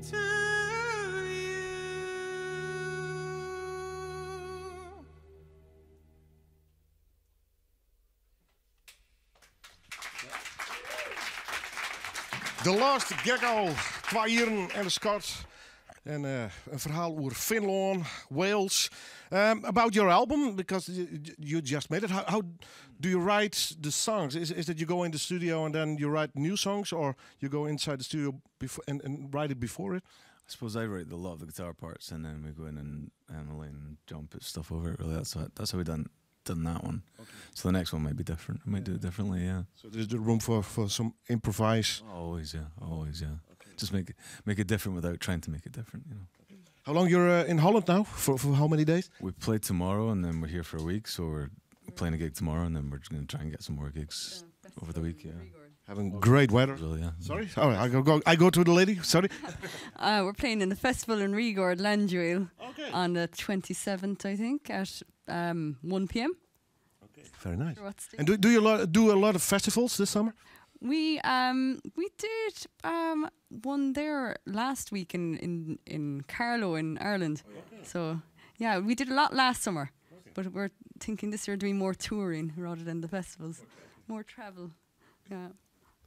to you. The Last Gecko, twa Ieren en de Skot. En in ferhaal oer Finlân, Wales. About your album, because you just made it. How do you write the songs? Is that you go in the studio and then you write new songs, or you go inside the studio before and write it before it? I suppose I write a lot of the guitar parts, and then we go in and Emily and John put stuff over it. Really, that's how we done that one. So the next one might be different. I might do it differently. Yeah. So there's the room for some improvise. Always, yeah. Always, yeah. Just make it different without trying to make it different. You know. How long you're in Holland now? For how many days? We play tomorrow, and then we're here for a week. So we're playing a gig tomorrow, and then we're just going to try and get some more gigs over the week. Yeah. Having great weather. Really, yeah. Sorry? Oh, I go to the lady. Sorry. We're playing in the festival in Rygaard, Landjuweel, on the 27th, I think, at 1 p.m. Okay. Very nice. Sure, what's the And do you do a lot of festivals this summer? We did one there last week in Carlow in Ireland. Okay. So Yeah, we did a lot last summer, but we're thinking this year doing more touring rather than the festivals, more travel. Yeah.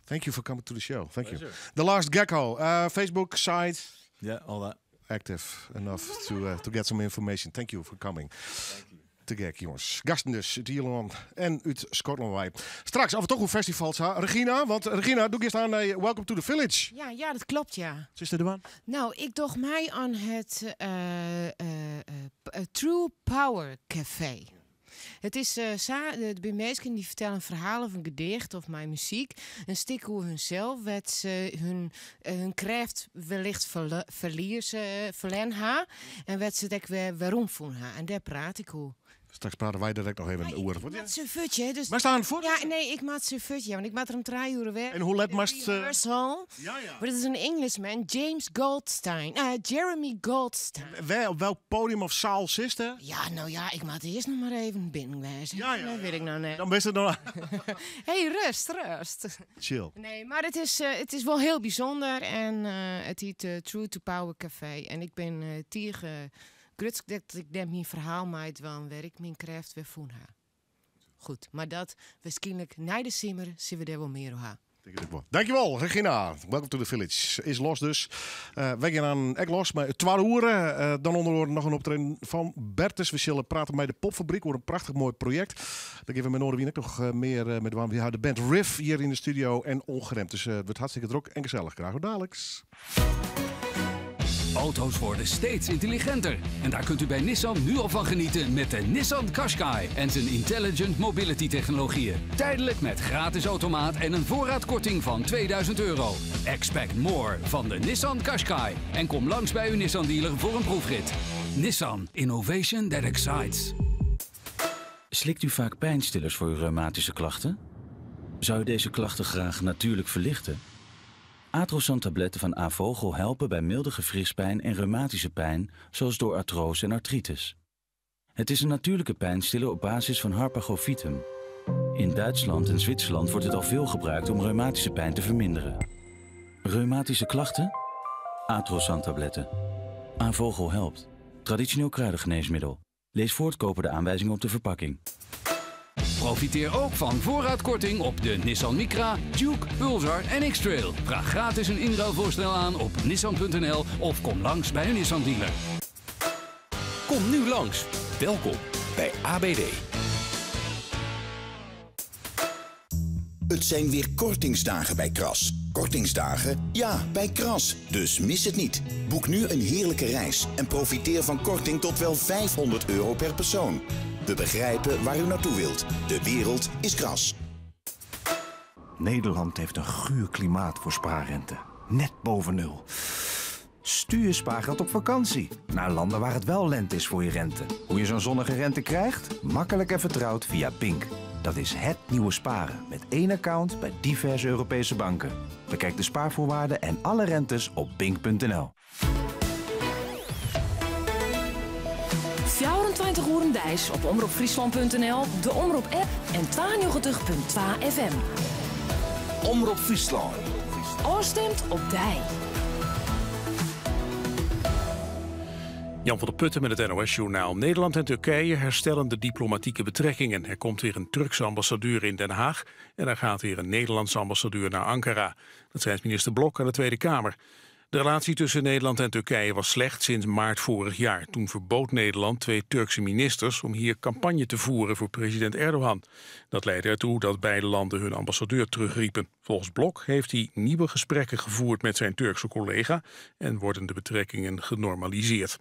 Thank you for coming to the show. Thank you. The Last Gecko, Facebook site. Yeah, all that. Active enough to get some information. Thank you for coming. Thank you. Te gek, jonges. Gasten dus út Ierlân en út Skotlân wei. Straks, of we toch oer festivals ha. Regina, want Regina, do giest oan nei Welcome to the Village. Ja, ja, dat klopt, ja. Wat is der dwaan? Nou, ik doch mei oan it True Power Café. It is sa, der binne minsken dy fertelle in ferhaal of in gedicht of mei muzyk in stik oer hunsels, wêr't se hun, hun krêft wellicht ferlieze, ferlern ha en wêr't se it ek wer weromfûn ha. En dêr praat ik oer. Straks prate wy der ek noch even oer. Ik moat sa fuort, hè. Dus Moatst aanst fuort? Ja, nee, ik moat sa fuort, ja, want ik moat der om 3 oere wer. En hoe let moatst... Rehearsal. Ja. Maar dat is een Englishman, James Goldstein. Jeremy Goldstein. Wêr, op welk podium of saal sitst der? Ja, nou ja, ik moat earst noch mar even binnen wêze. Ja. Dat wit ik noch net. Dan bist der noch. Hey, rêst, rêst. Chill. Nee, mar it is wol hiel bysûnder en it hjit True to Power Café. En ik bin tige grutsk dat ik dêr myn ferhaal mei dwaan wêr ik myn krêft wer fûn ha. Goed, mar dat wierskynlik nei de simmer sille we dêr wol mear oer ha. Tink ik ek wol. Dankjewol, Regina. Welcome to the Village is los dus. Wy gean dan ek los mei it twadde oere. Dan ûnder oare noch in optreden fan Bertus. We sille prate mei de Popfabryk oer in prachtich moai projekt. Dêr gean we mei Noardewyn ek noch mear mei dwaan. We ha de band Riff hjir yn de studio en Ongeremd. Dus it wurdt hartstikke drok en gesellich. Graach oant daliks. Auto's worden steeds intelligenter. En daar kunt u bij Nissan nu al van genieten met de Nissan Qashqai en zijn Intelligent Mobility technologieën. Tijdelijk met gratis automaat en een voorraadkorting van €2000. Expect more van de Nissan Qashqai. En kom langs bij uw Nissan dealer voor een proefrit. Nissan, innovation that excites. Slikt u vaak pijnstillers voor uw reumatische klachten? Zou u deze klachten graag natuurlijk verlichten? Atrosan tabletten van A. Vogel helpen bij milde gewrichtspijn en reumatische pijn, zoals door artrose en artritis. Het is een natuurlijke pijnstiller op basis van Harpagophytum. In Duitsland en Zwitserland wordt het al veel gebruikt om reumatische pijn te verminderen. Reumatische klachten? Atrosan tabletten. A. Vogel helpt. Traditioneel kruidengeneesmiddel. Lees voor het kopen de aanwijzingen op de verpakking. Profiteer ook van voorraadkorting op de Nissan Micra, Juke, Pulsar en X-Trail. Vraag gratis een inruilvoorstel aan op nissan.nl of kom langs bij een Nissan dealer. Kom nu langs. Welkom bij ABD. Het zijn weer kortingsdagen bij Kras. Kortingsdagen? Ja, bij Kras. Dus mis het niet. Boek nu een heerlijke reis en profiteer van korting tot wel €500 per persoon. We begrijpen waar u naartoe wilt. De wereld is Kras. Nederland heeft een guur klimaat voor spaarrente. Net boven nul. Stuur je spaargeld op vakantie. Naar landen waar het wel lente is voor je rente. Hoe je zo'n zonnige rente krijgt? Makkelijk en vertrouwd via Bink. Dat is het nieuwe sparen. Met één account bij diverse Europese banken. Bekijk de spaarvoorwaarden en alle rentes op bink.nl. 24 oeren deis op omropfryslan.nl, de Omrop app en 92.2 FM. Omrop Fryslân. Ofstimd op dy. Jan van der Putten met het NOS-journaal. Nederland en Turkije herstellen de diplomatieke betrekkingen. Er komt weer een Turkse ambassadeur in Den Haag en er gaat weer een Nederlandse ambassadeur naar Ankara. Dat schrijft minister Blok aan de Tweede Kamer. De relatie tussen Nederland en Turkije was slecht sinds maart vorig jaar. Toen verbood Nederland twee Turkse ministers om hier campagne te voeren voor president Erdogan. Dat leidde ertoe dat beide landen hun ambassadeur terugriepen. Volgens Blok heeft hij nieuwe gesprekken gevoerd met zijn Turkse collega en worden de betrekkingen genormaliseerd.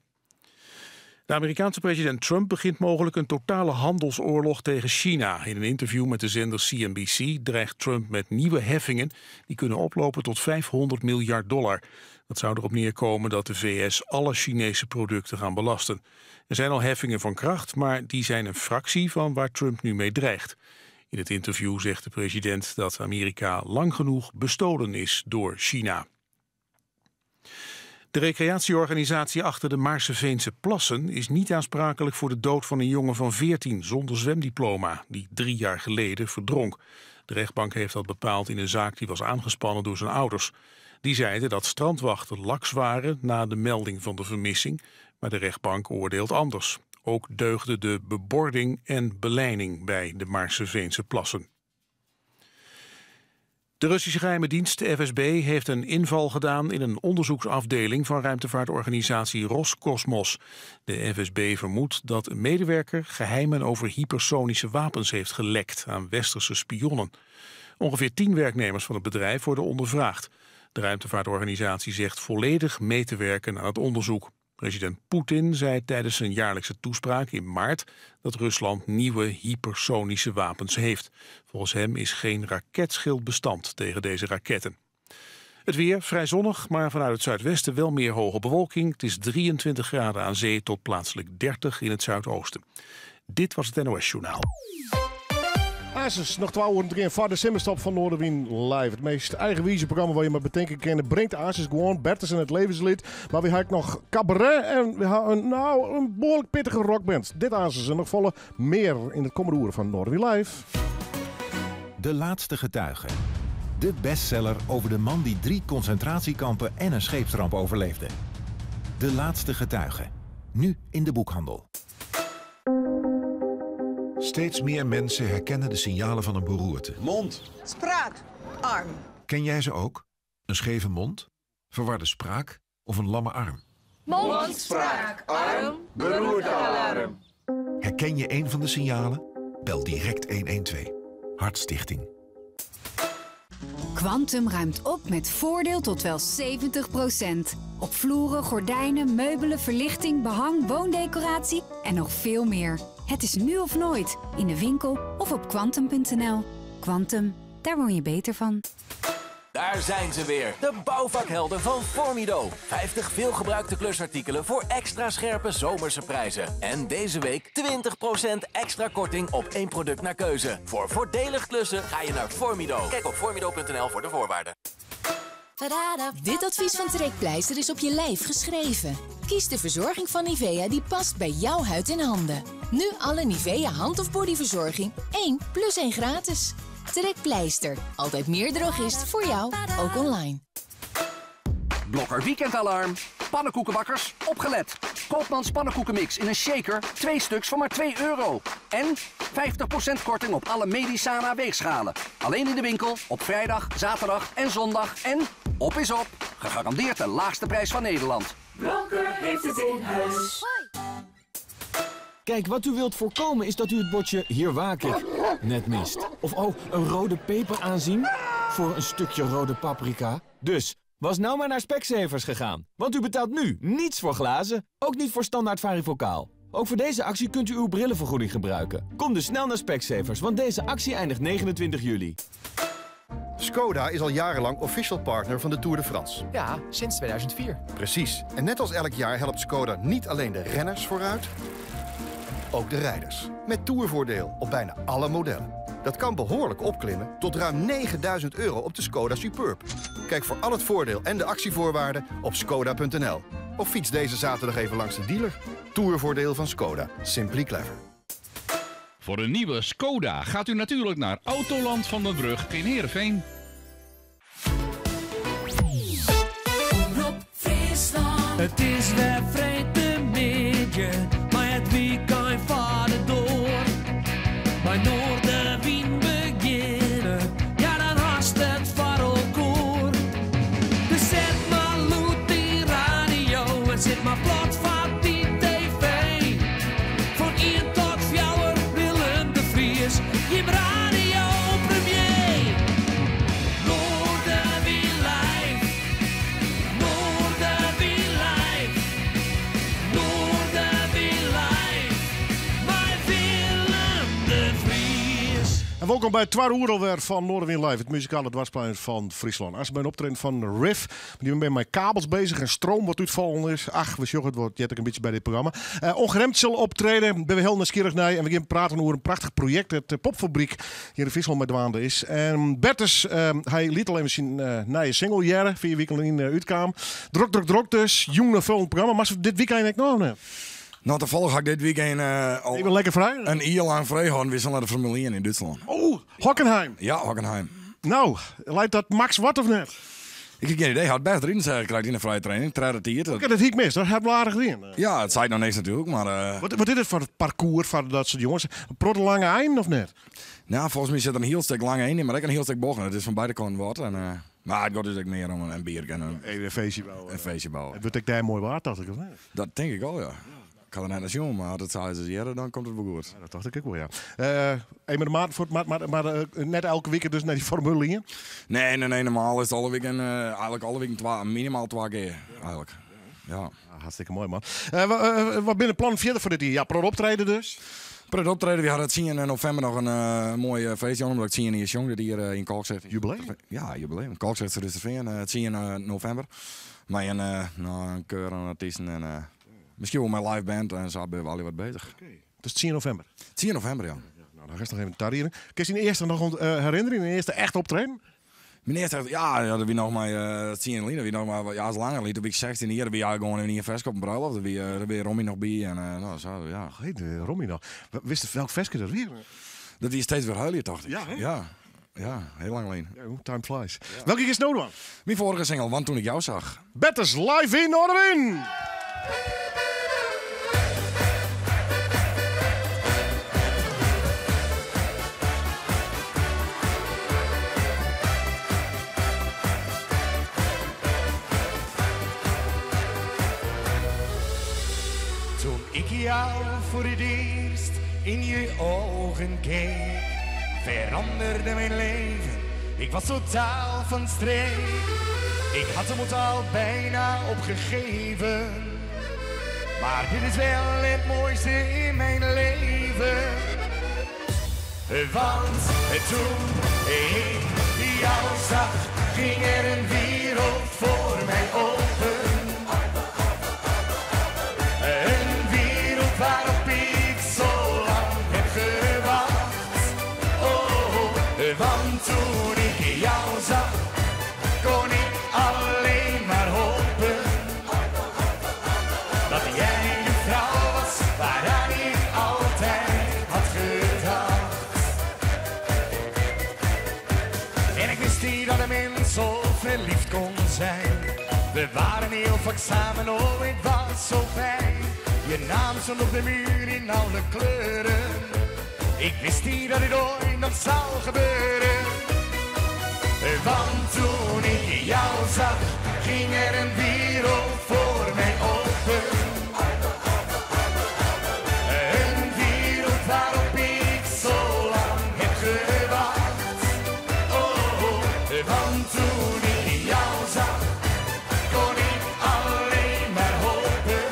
De Amerikaanse president Trump begint mogelijk een totale handelsoorlog tegen China. In een interview met de zender CNBC dreigt Trump met nieuwe heffingen die kunnen oplopen tot 500 miljard dollar. Dat zou erop neerkomen dat de VS alle Chinese producten gaan belasten. Er zijn al heffingen van kracht, maar die zijn een fractie van waar Trump nu mee dreigt. In het interview zegt de president dat Amerika lang genoeg bestolen is door China. De recreatieorganisatie achter de Maarsseveense Plassen is niet aansprakelijk voor de dood van een jongen van 14 zonder zwemdiploma, die 3 jaar geleden verdronk. De rechtbank heeft dat bepaald in een zaak die was aangespannen door zijn ouders. Die zeiden dat strandwachten laks waren na de melding van de vermissing, maar de rechtbank oordeelt anders. Ook deugde de bebording en belijning bij de Maarsseveense plassen. De Russische geheime dienst FSB heeft een inval gedaan in een onderzoeksafdeling van ruimtevaartorganisatie Roscosmos. De FSB vermoedt dat een medewerker geheimen over hypersonische wapens heeft gelekt aan westerse spionnen. Ongeveer 10 werknemers van het bedrijf worden ondervraagd. De ruimtevaartorganisatie zegt volledig mee te werken aan het onderzoek. President Poetin zei tijdens zijn jaarlijkse toespraak in maart dat Rusland nieuwe hypersonische wapens heeft. Volgens hem is geen raketschild bestand tegen deze raketten. Het weer vrij zonnig, maar vanuit het zuidwesten wel meer hoge bewolking. Het is 23 graden aan zee tot plaatselijk 30 in het zuidoosten. Dit was het NOS Journaal. Asus, noch 12 oeren te gean foar de simmerstop fan Noardewyn Live. It meast eigenwize programma wat je mar betinke kinne, bringt Asus gewoan Bertus en it levensliet. Mar wy ha ek noch kabaret en we ha in, nou, in behoarlik pittige rockband. Dit Asus en noch folle mear yn it kommende oere fan Noardewyn Live. De Laatste Getuige. De bestseller over de man die 3 concentratiekampen en een scheepsramp overleefde. De Laatste Getuige. Nu in de boekhandel. Steeds meer mensen herkennen de signalen van een beroerte. Mond. Spraak. Arm. Ken jij ze ook? Een scheve mond, verwarde spraak of een lamme arm? Mond, spraak, arm, beroertealarm. Herken je een van de signalen? Bel direct 112. Hartstichting. Kwantum ruimt op met voordeel tot wel 70%. Op vloeren, gordijnen, meubelen, verlichting, behang, woondecoratie en nog veel meer. Het is nu of nooit. In de winkel of op kwantum punt N L. Kwantum, daar woon je beter van. Daar zijn ze weer, de bouwvakhelden van Formido. 50 veelgebruikte klusartikelen voor extra scherpe zomerse prijzen. En deze week 20% extra korting op één product naar keuze. Voor voordelig klussen ga je naar Formido. Kijk op formido punt N L voor de voorwaarden. Dit advies van Trekpleister is op je lijf geschreven. Kies de verzorging van Nivea die past bij jouw huid en handen. Nu alle Nivea hand- of bodyverzorging 1 plus 1 gratis. Trekpleister. Altijd meer drogist voor jou, ook online. Blokker weekendalarm. Pannenkoekenbakkers, opgelet. Koopmans pannenkoekenmix in een shaker, 2 stuks voor maar twee euro. En 50% korting op alle Medisana weegschalen. Alleen in de winkel, op vrijdag, zaterdag en zondag. En op is op. Gegarandeerd de laagste prijs van Nederland. Blokker heeft het in huis. Kijk, wat u wilt voorkomen is dat u het bordje Hier waak ik net mist. Of oh, een rode peper aanzien voor een stukje rode paprika. Dus, was nou maar naar Specsavers gegaan. Want u betaalt nu niets voor glazen, ook niet voor standaard varifocaal. Ook voor deze actie kunt u uw brillenvergoeding gebruiken. Kom dus snel naar Specsavers, want deze actie eindigt 29 juli. Skoda is al jarenlang official partner van de Tour de France. Ja, sinds 2004. Precies. En net als elk jaar helpt Skoda niet alleen de renners vooruit, ook de rijders. Met tourvoordeel op bijna alle modellen. Dat kan behoorlijk opklimmen tot ruim 9000 euro op de Skoda Superb. Kijk voor al het voordeel en de actievoorwaarden op skoda punt N L. Of fiets deze zaterdag even langs de dealer. Tourvoordeel van Skoda. Simply clever. Voor een nieuwe Skoda gaat u natuurlijk naar Autoland van den Brug in Heerenveen. Omrop Friesland. Het is weer freedtemiddei, maar het weekend vaart door. Bij Noardewyn beginnen, ja dan hast het foar elkoar. Dus zet maar lûd die radio en zit maar plat foar die tv. Van 1 tot 4 Willem de Vries, je radio premier. Noardewyn Live, Noardewyn Live, Noardewyn Live. Mei Willem de Vries. En welkom bij Twar Oer alwer fan Noardewyn Live, it muzikale dwarsplein fan Fryslân. As by in optreden fan Riff, dy binne mei kabels bezich en stroom wat útfallen is. Ach, we sjogge it wat, heart ek in bytsje by dit programma. Ongeremd sil optrede, binne we hiel nijsgjirrich nei. En we gean praten oer in prachtich projekt dat de Popfabryk hjir yn Fryslân mei dwaande is. En Bertus, hy liet al even syn nije single hearre, 4 wiken lyn útkaam. Drok, drok, drok dus. Jûn in fol programma. Mar dit wykein ek noch net? Nou, tafallich ha ik dit wykein al Even lekker frij? in jier lang frij hân. Wy sille nei de Formule 1 yn Dútslân. Oh, Hockenheim. Ja, Hockenheim. Nou, leit dat Max wat of net? Ik heb geen idee. Had best erin zeggen, krijgt in de vrije training. Tredde tiid. Oké, dat hie ik mis. Dat heb ik aardig dien. Ja, it seit noch niks natuerlik, mar... Wat is dit foar it parkoers foar dat soart jonges? In protte lange einen of net? Nou, folgens my sit der in hiel stik lange ein yn, mar ek in hiel stik bochten. It is fan beide kanten wat. En, mar it giet dus ek mear om in bier en in, Even in feestje bouwe. In feestje bouwe. It wurdt ek dêr moai waar, tocht ik, of net? Dat tink ik al, ja. Ik ha der net nei sjoen, mar as it sa is as hjir, dan komt it wol goed. Ja, dat tocht ik ek wol, ja. Even de maat fuort, mar net elke wike dus nei dy Formule 1? Nee, nee, nee, normaal is it alle wiken, eigenlik alle wiken twa, minimaal twa kear, eigenlik. Ja. Hartstikke moai, man. Wat binne de plannen fierder foar dit jier? Ja, protte optreden dus? Protte optreden. Wy hawwe 10 novimber noch in moai feestje omdat ik 10 jier sjong dit jier yn Koarnwert. Jubileum? Ja, jubileum. Koarnwertersfean, 10 novimber. Mei in, no, in keur oan artysten en miskien wol mei live band en sa binne we allegear wat beuzich. Dus 10 novimber? 10 novimber, ja. Nou, dan is noch even tarieding. Kinst dyn earste noch herinnerje, dyn earste echt optreden? Myn earste, ja, ja, dat wie noch mei 10 jier lyn, dat wie noch mar, ja, is langer lyn. Doe wie ik 16 jier, dat wie eigentlik gewoan yn ien ferske op in bruiloft. Dêr wie, dêr wie Romy noch by en no, sa, ja. Hé, Romy noch. Witst welk ferske dat wie? Dat wie Steeds weer huilen, tocht ik. Ja, hè? Ja, ja, hiel lang lyn. Ja, time flies. Welke giest no dwaan? Myn foarige single, Want toen ik jou zag. Bertus live yn Noardewyn! Toen ik jou voor het eerst in je ogen keek, veranderde mijn leven. Ik was totaal van streek. Ik had de moed al bijna opgegeven. Maar dit is wel het mooiste in mijn leven. Want toen ik jou zag, ging er een wereld voor mij open. Een wereld waarop ik zo lang heb gewacht. Oh, want toen ik jou zag, kon ik alleen maar hopen. Dat jij de vrouw was waaraan ik altijd had gedacht. En ik wist niet dat een mens zo verliefd kon zijn. We waren heel vaak samen, oh het was zo fijn. Je naam stond op de muur in alle kleuren. Ik wist niet dat dit ooit nog zou gebeuren. Want toen ik jou zag, ging er een wereld voor mij open. Een wereld waarop ik zo lang heb gewacht. Oh, want toen ik jou zag, kon ik alleen maar hopen.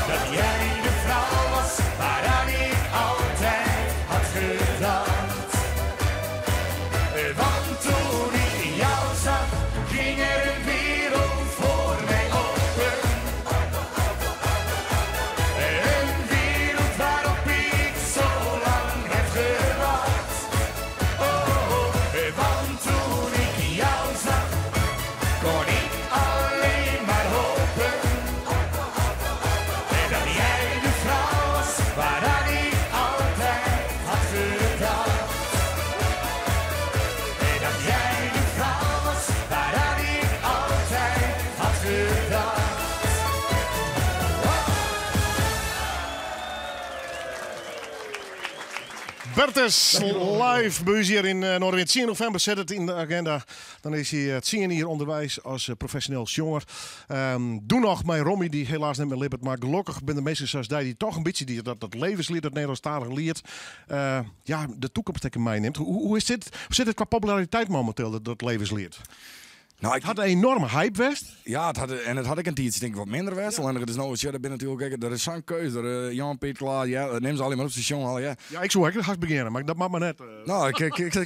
Dat jij de vrouw was waaraan ik altijd had gedacht. Want toen ik jou zag, ging er een wereld voor mij open. Een wereld waarop ik zo lang heb gewacht. Oh, want toen ik jou zag, kon ik alleen maar hopen. Dat jij de vrouw was waaraan ik altijd had gedacht. Dat jij de vrouw was waaraan ik altijd had gedacht. Bertus live by ús hjir yn Noardewyn. 10 novimber set it yn de agenda. Dan is hy 10 jier ûnderweis as profesjoneel sjonger. Doe noch mei Romy, dy't helaas net mear libbet. Mar gelokkich binne der minsken sa as dy dy't toch in bytsje dy, dat levensliet, dat Nederlânsktalige liet, ja, de toekomst ek meinimt. Hoe is dit, hoe sit it kwa populariteit mominteel, dat levensliet? Nou, it hat in enoarme hype west. Ja, it hat, en it hat ek in tiidsje tink ik wat minder west. Allinnich it is no, sjoch, der binne natuerlik ek, der is sa'n keus. Der, Jan Piet Klaas, ja, nim se allegear mar op, se sjonge allegear. Ja, ik soe ek hast begjinne, mar dat moat mar net. Nou, ik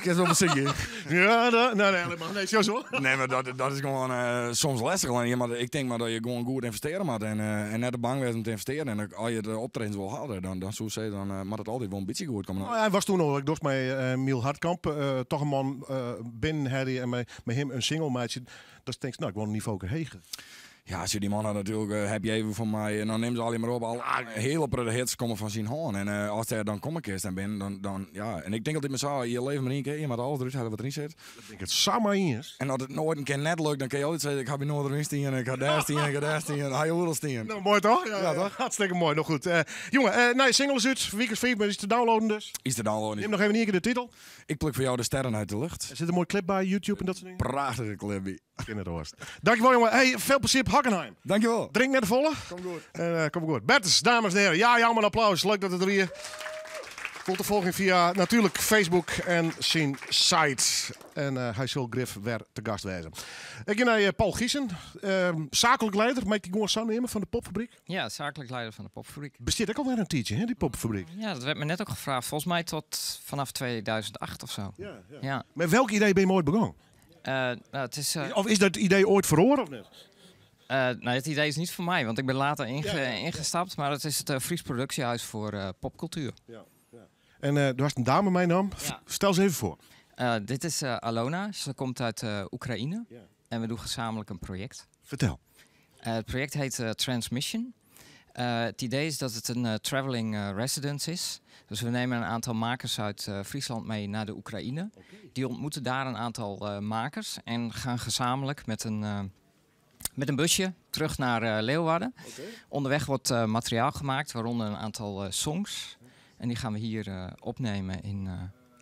is wol besykje. Ja, dat, nee, nee, nee, nee, zo. Nee, mar dat is gewoan soms lestich. Allinnich, ja, mar ik tink mar dat je gewoan goed ynvestearje moatte en net te bang wêze om te ynvestearjen. En as je de optredens wol hâlde, dan soe ik sizze, dan moat it altyd wol in bytsje goed komme. Nou ja, hy was toen al, ik docht mei Miel Hartkamp, toch in man binnen helje en mei him in single meitsje. Dan tinkst, nou, ik wol in nivoke heger. Ja, sjoch, dy man hat natuerlik eh, Heb je even voor mij, en dan nim se allegear mar op. Al, hiele protte hits komme fan syn hân. En eh, as dêr dan komme kinst en bin, dan, dan ja. En ik tink altyd mar sa, je leve mar ien kear, je moatte alles derút helje wat deryn sit. Dat bin ik it sa mei iens. En as it noait in kear net lukt, dan kin je altyd sizze, ik ha by Noardewyn stien, ik ha dêr stien, ik ha dêr stien, ha je oeral stien. Nou, moai toch? Ja, Ja, toch? Hartstikke moai. Nou goed. Eh, jongen, eh nije single is út. Wike 5 is te downloaden dus. Is te downloaden. Nim noch even ien kear de titel. Ik pluk voor jou de sterren uit de lucht. Er zit een mooi clip bij, YouTube en dat soort dingen. Prachtige clip bij. Kin it oars. Dankjewel jongen. Hey, veel plezier op Hockenheim. Dankjewel. Drink net volle. Kom goed. En, eh, kom goed. Bertus, dames en heren. Ja, jou een applaus. Leuk dat het er hier. Komt de volging via natuurlijk Facebook en zijn site. En eh, hy sil grif wer te gast wêze. Ik gean nei eh, Paul Giesen, zakelijk leider, mag ik die gewoan sa neame fan de Popfabriek? Ja, zakelijk leider van de Popfabriek. Bestiet ek alwer in tiidsje, hè, dy Popfabriek? Ja, dat werd me net ook gevraagd. Volgens mij tot vanaf 2008 of zo. Ja, ja. ja. Met welk idee ben je ooit begonnen? Eh, nou, het is, eh, Of is dat idee ooit feroare of net? eh, nou, het idee is niet van mij, want ik ben later ingestapt. Maar het is het Fries Productiehuis voor Popcultuur. Ja, ja. En eh du hast in dame meinaam. Ja. Stel se even foar. Eh, dit is eh, Alona, ze komt uit eh, Oekraïne. En we doen gezamenlijk een project. Vertel. Eh, het project heet eh, Transmission. Eh, het idee is dat het een eh, traveling eh, residence is. Dus we nemen een aantal makers uit eh, Friesland mee naar de Oekraïne. Die ontmoeten daar een aantal eh, makers en gaan gezamenlijk met een, eh, met een busje terug naar eh, Leeuwarden. Onderweg wordt eh, materiaal gemaakt, waaronder een aantal eh, songs. En die gaan we hier eh, opnemen in, eh,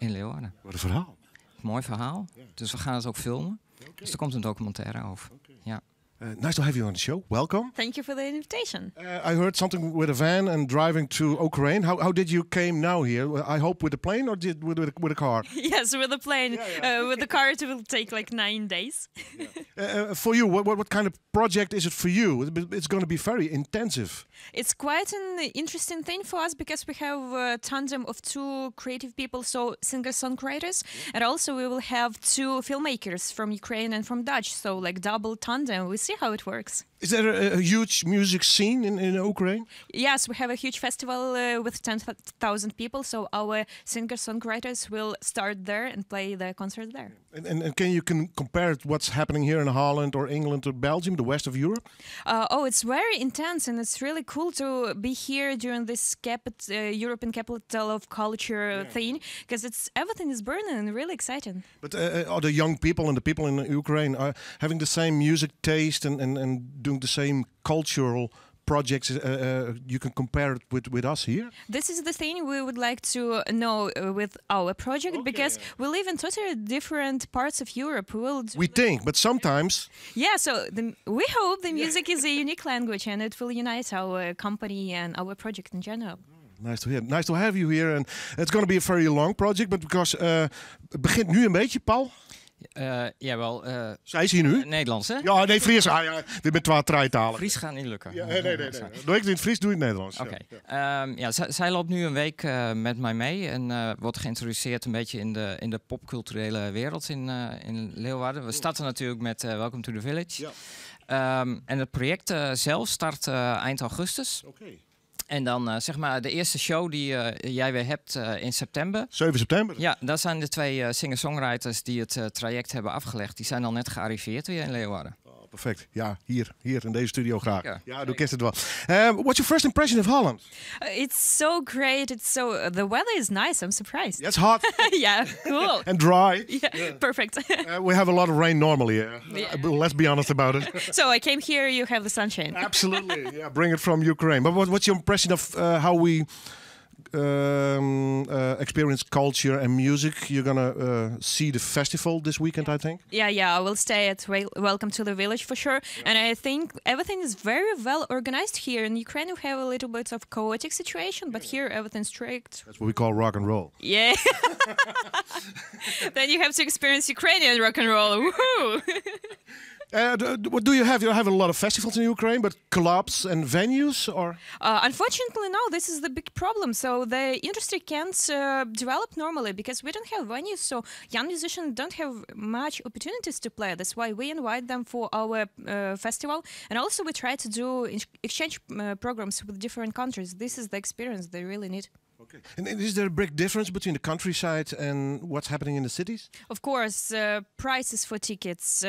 in Leeuwarden. Wat een verhaal. Mooi verhaal. Dus we gaan het ook filmen. Dus er komt een documentaire over. Ja. Uh, nice to have you on the show. Welcome. Thank you for the invitation. I heard something with a van and driving to Ukraine. How did you came now here? I hope with a plane or did with, with, with a car? yes, with a plane. With the car, it will take like 9 days. For you, what kind of project is it for you? It's going to be very intensive. It's quite an interesting thing for us because we have a tandem of two creative people, so singer-songwriters, and also we will have two filmmakers from Ukraine and from Dutch, so like double tandem. We see how it works. Is there a huge music scene in Ukraine? Yes, we have a huge festival with 10,000 people, so our singer-songwriters will start there and play the concert there. And can you compare it what's happening here in Holland or England or Belgium, the west of Europe? Oh, it's very intense, and it's really cool to be here during this European capital of culture thing, because it's everything is burning and really exciting. But are the young people and the people in Ukraine are having the same music taste and doing the same cultural projects? You can compare it with us here? This is the thing we would like to know with our project, because we live in totally different parts of Europe. We will We think, but sometimes... Yeah, so we hope the music is a unique language and it will unite our company and our project in general. Nice to hear. Nice to have you here. And it's going to be a very long project, but because het begint nu een beetje, Paul. Jawel. Zij is hier nu? Nederlands, hè? Ja, nee, Fries. Ah, ja, dit ben twee talen. Fries gaat niet lukken. Ja, nee, nee, nee, nee. Doe ik het in het Fries, doe ik het in het Nederlands. Oké. Ja. Ja, zij loopt nu een week met mij mee en wordt geïntroduceerd een beetje in de popculturele wereld in Leeuwarden. We starten natuurlijk met Welcome to the Village. En het project zelf start eind augustus. En dan de eerste show die jij weer hebt in september. 7 september? Ja, dat zijn de twee singer-songwriters die het traject hebben afgelegd. Die zijn al net gearriveerd weer in Leeuwarden. Oh, perfect. Ja, hier in deze studio graag. Ja. Ja, du kent het wel. What's your first impression of Holland? It's so great. The weather is nice. I'm surprised. It's hot. Yeah, cool. And dry. Yeah, Yeah. perfect. We have a lot of rain normally. Yeah. Let's be honest about it. So I came here, you have the sunshine. Absolutely. Yeah, bring it from Ukraine. But what's your impression of how we experience culture and music? You're going to see the festival this weekend, I think. Yeah, yeah, I will stay at Welcome to the Village for sure. And I think everything is very well organized here. In Ukraine, we have a little bit of chaotic situation, but here everything's strict. That's what we call rock and roll. Yeah. Then you have to experience Ukrainian rock and roll. Woohoo! What do you have? You have a lot of festivals in Ukraine, but clubs and venues, or? Unfortunately, no. This is the big problem. So the industry can't develop normally because we don't have venues. So young musicians don't have much opportunities to play. That's why we invite them for our festival, and also we try to do exchange programs with different countries. This is the experience they really need. Okay. And is there a big difference between the countryside and what's happening in the cities? Of course, prices for tickets,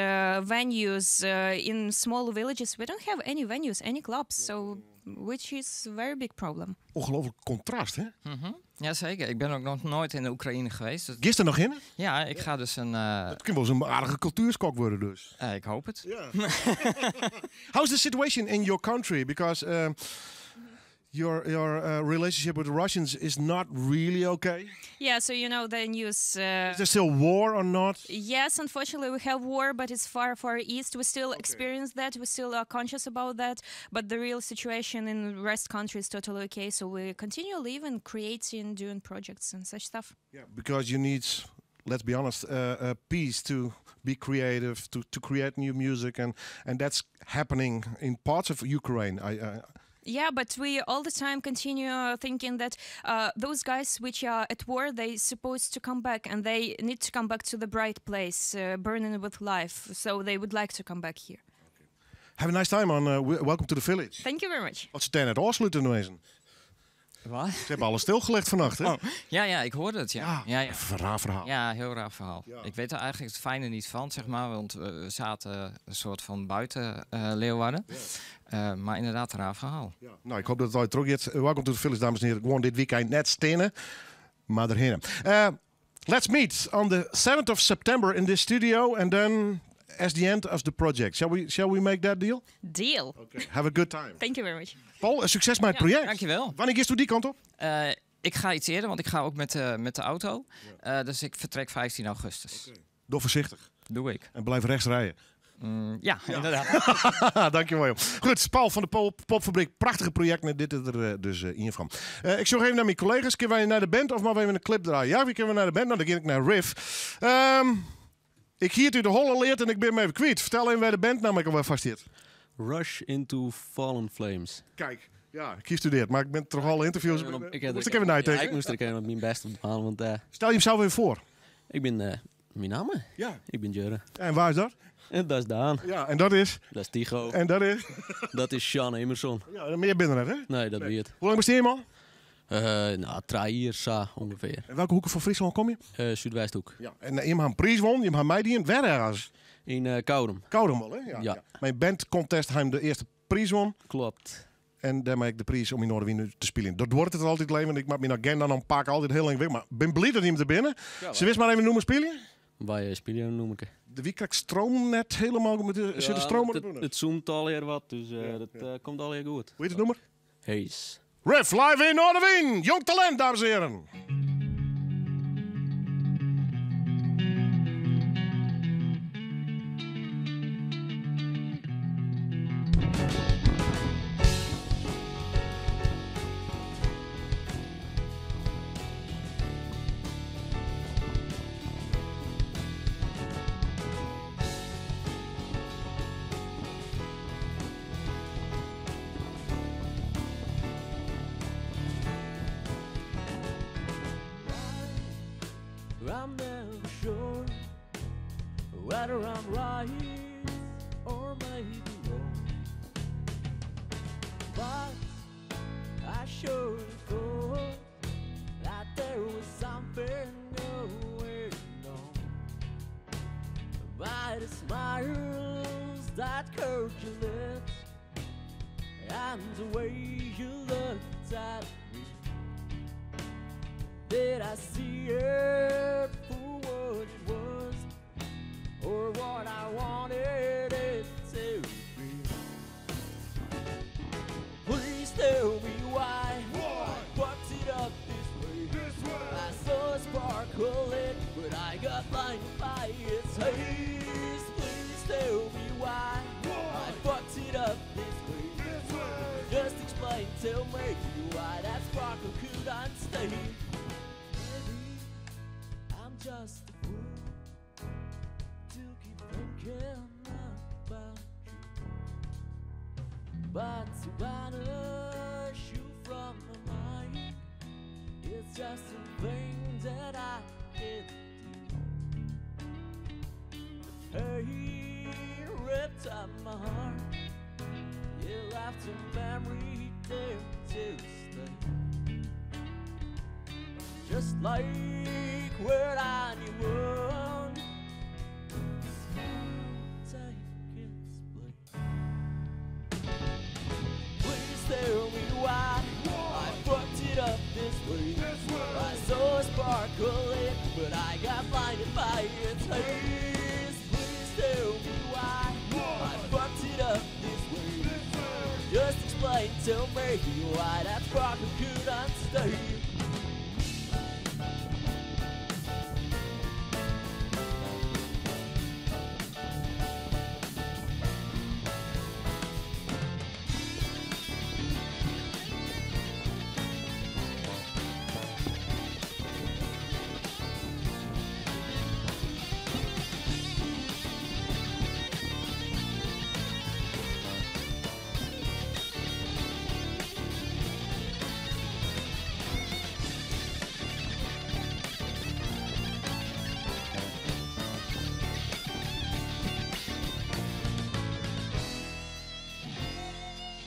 venues in small villages. We don't have any venues, any clubs, so which is a very big problem. Ongelooflijk contrast, hè? Jazeker. Ik ben ook nog nooit in de Oekraïne geweest. Dus Gisteren nog in? Ja, ik ga dus een... Dat kan wel eens een aardige cultuurschok worden dus. Ik hoop het. Ja. How's the situation in your country? Because your relationship with the Russians is not really okay. Yeah, so you know the news. Is there still war or not? Yes, unfortunately we have war, but it's far, far east. We still experience that. We still are conscious about that. But the real situation in the rest country is totally okay. So we continue living, creating, doing projects and such stuff. Yeah, because you need, let's be honest, peace to be creative, to create new music, and that's happening in parts of Ukraine. I Yeah, but we all the time continue thinking that those guys which are at war, they supposed to come back, and they need to come back to the bright place, burning with life. So they would like to come back here. Okay. Have a nice time on Welcome to the Village. Thank you very much. Wat ze daar net afsluiten wezen. Wat? Ze hebben alles stilgelegd vannacht, hè? Oh, ja, ik hoorde het, ja. Ja. Een raar verhaal. Ja, heel raar verhaal. Ja. Ik weet er eigenlijk het fijne niet van, zeg maar, want we zaten een soort van buiten Leeuwarden. Ja. Maar inderdaad, een raar verhaal. Ja. Nou, ik hoop dat het ooit terug gaat. Welcome to the Village, dames en heren. Gewoon dit weekend net stenen, maar erheen. Let's meet on the 7th of September in this studio and then as the end of the project. Shall we make that deal? Deal. Okay. Have a good time. Thank you very much. Paul, succes met het project. Dankjewel. Wanneer gehst u die kant op? Ik ga iets eerder, want ik ga ook met de auto. Ja. Dus ik vertrek 15 augustus. Okay. Doe voorzichtig. Doe ik. En blijf rechts rijden. Ja, inderdaad. Dankjewel. Joh. Goed, Paul van de Popfabriek. Prachtige project. Dit is er dus in van. Ik zoek even naar mijn collega's. Kunnen wij naar de band of maar we even een clip draaien? Ja, wie kunnen we naar de band? Nou, dan ga ik naar Riff. Ik hier u de holle leert en ik ben hem even kwijt. Vertel even waar de band namelijk alweer vast zit. Rush into Fallen Flames. Kijk, ja, ik gestudeerd, maar ik ben toch al interviews. Ik moest ik even nadenken. Ja, ik moest er even mijn best op doen, want Stel je hem zelf even voor. Ik ben mijn naam. Ja. Ik ben Jurre. En waar is dat? En dat is Daan. Ja, en dat is? Dat is Tycho. En dat is? Dat is Sean Emerson. Ja, meer binnen hè? Nee, dat weet. Hoe lang besteed je hem al? Nou, 3 jaar ongeveer. En welke hoeken van Friesland kom je? Zuidwesthoek. Ja. En je hebt een prijs won, je hebt mij die in waar ergens? In Koudum. Koudum wel, hè? Ja. Ja. Mijn bandcontest heeft de eerste prijs won. Klopt. En daarmee ik de prijs om in Noardewyn te spelen. Dat wordt het altijd leven. Ik maak mijn agenda dan pak altijd heel lang weg. Maar ben blij dat hij er binnen. Ja, Ze wist maar even noemen spelen? Wij spelen noem ik. De wie krijgt stroom net helemaal met de, zit de stroom het zoomt alweer wat, dus dat komt alweer goed. Hoe heet het nummer? Haze. Riff live in Noardewyn. Jong talent, dames en heren. I'm never sure whether I'm right or maybe wrong. But I sure thought that there was something going on. By the smiles that curved your lips and the way you looked at me. Did I see it for what it was, or what I wanted it to be? Please tell me why. Why? Fucked it up this way. This way. I saw a sparkle in, but I got blinded by its haze. Please tell me why. Why? I fucked it up this way. This way. Just explain to me why that sparkle couldn't stay. Maybe I'm just a fool to keep thinking about you. But to banish you from my mind is just a thing that I can't do. Hey, ripped up my heart. You left a memory there to stay. Just like with anyone. Time kids play. Please tell me why I fucked it up this way. I saw a sparkle in, but I got blinded by its haze. Please tell me why I fucked it up this way. Just explain to me why that sparkle couldn't stay.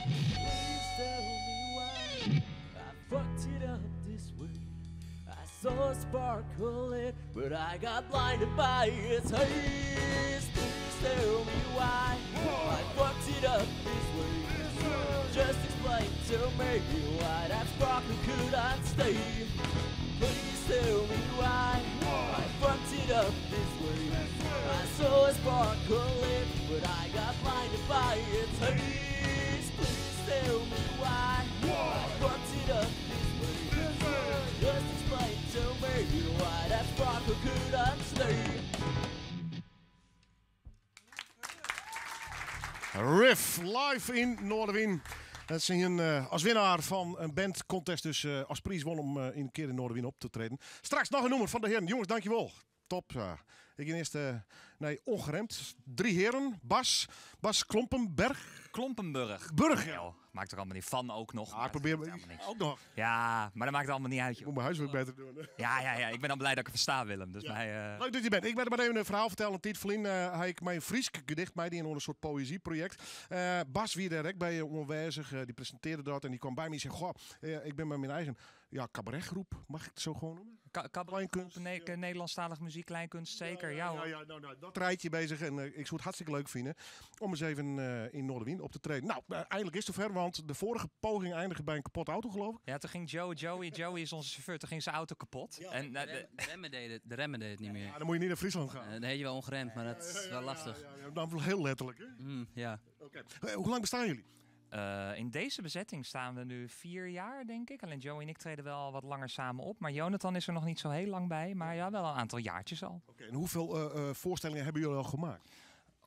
Please tell me why I fucked it up this way. I saw a sparkle in, but I got blinded by its haze. Please tell me why I fucked it up this way. Just explain to me why that sparkle couldn't stay. Please tell me why I fucked it up this way. I saw a sparkle in, but I got blinded by its haze. Please tell me why I fucked it up this way. Just explain to me why that sparkle couldn't stay. Riff live in Noardewyn. Dat is een, als winnaar van een bandcontest, dus als prijs won om een keer in Noardewyn op te treden. Straks nog een nummer van de heren. Jongens, dankjewel. Top. Ja. Ik in eerste, nee, ongeremd. Drie heren. Bas, Bas Klompenberg. Klompenburg. Burg, ja. Ja, maakt er allemaal niet van ook nog. Ah, ik probeer maakt allemaal niks. ook nog. Ja, maar dat maakt allemaal niet uit. Joh. Ik moet mijn huiswerk beter doen. Hè? Ja, ja, ja, ik ben al blij dat ik het versta, Willem. Dus Ja. mij, Leuk dat je bent. Ik ben er maar even een verhaal vertellen. Een tijd verlien, hij ik mijn Fries gedicht mij die in een soort poëzieproject. Bas wie daar ook bij aanwezig, die presenteerde dat en die kwam bij me en zei: Goh, ik ben met mijn eigen cabaretgroep, mag ik het zo gewoon noemen? Cabaretgroep, Nederlandstalige muziek, kleinkunst, zeker. Ja, hoor. Ja, ja, nou, nou, dat rijtje bezig en ik zou het hartstikke leuk vinden om eens even in Noardewyn op te treden. Nou, eindelijk is het zover, want de vorige poging eindigde bij een kapot auto, geloof ik. Ja, toen ging Joey, Joey is onze chauffeur, toen ging zijn auto kapot. Ja. En, De remmen deden het niet meer. Ja, dan moet je niet naar Friesland gaan. Dan heet je wel ongeremd, maar dat is wel lastig. Ja, ja, dan heel letterlijk, hè? Ja. Oké. Hoe lang bestaan jullie? In deze bezetting staan we nu 4 jaar, denk ik. Alleen Joey en ik treden wel wat langer samen op. Maar Jonathan is er nog niet zo heel lang bij. Maar ja, wel een aantal jaartjes al. Oké, en hoeveel voorstellingen hebben jullie al gemaakt?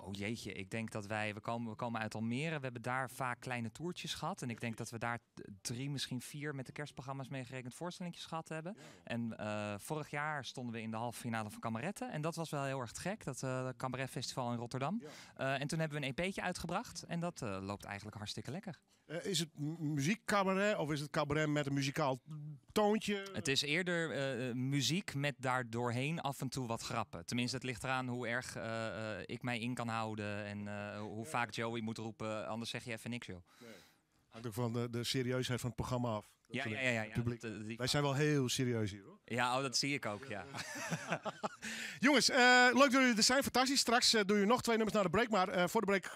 Oh jeetje, ik denk dat wij... We komen uit Almere. We hebben daar vaak kleine toertjes gehad. En ik denk dat we daar 3, misschien 4 met de kerstprogramma's meegerekend voorstellingjes gehad hebben. En vorig jaar stonden we in de halve finale van Cameretten. En dat was wel heel erg te gek, dat Cabaretfestival in Rotterdam. En toen hebben we een EP'tje uitgebracht. En dat loopt eigenlijk hartstikke lekker. Is het muziekcabaret of is het cabaret met een muzikaal toontje? Het is eerder muziek met daardoorheen af en toe wat grappen. Tenminste, het ligt eraan hoe erg ik mij in kan houden en hoe vaak Joey moet roepen, anders zeg je even niks, joh. Nee. Hangt ook van de serieusheid van het programma af. Dat Ja, soort ja, ja, ja, dingen. Het publiek. Dat die Wij zijn wel heel serieus hier, hoor. Ja, oh, dat zie ik ook, ja. Jongens, leuk dat jullie er zijn. Fantastisch. Straks doe je nog 2 nummers na de break. Maar voor de break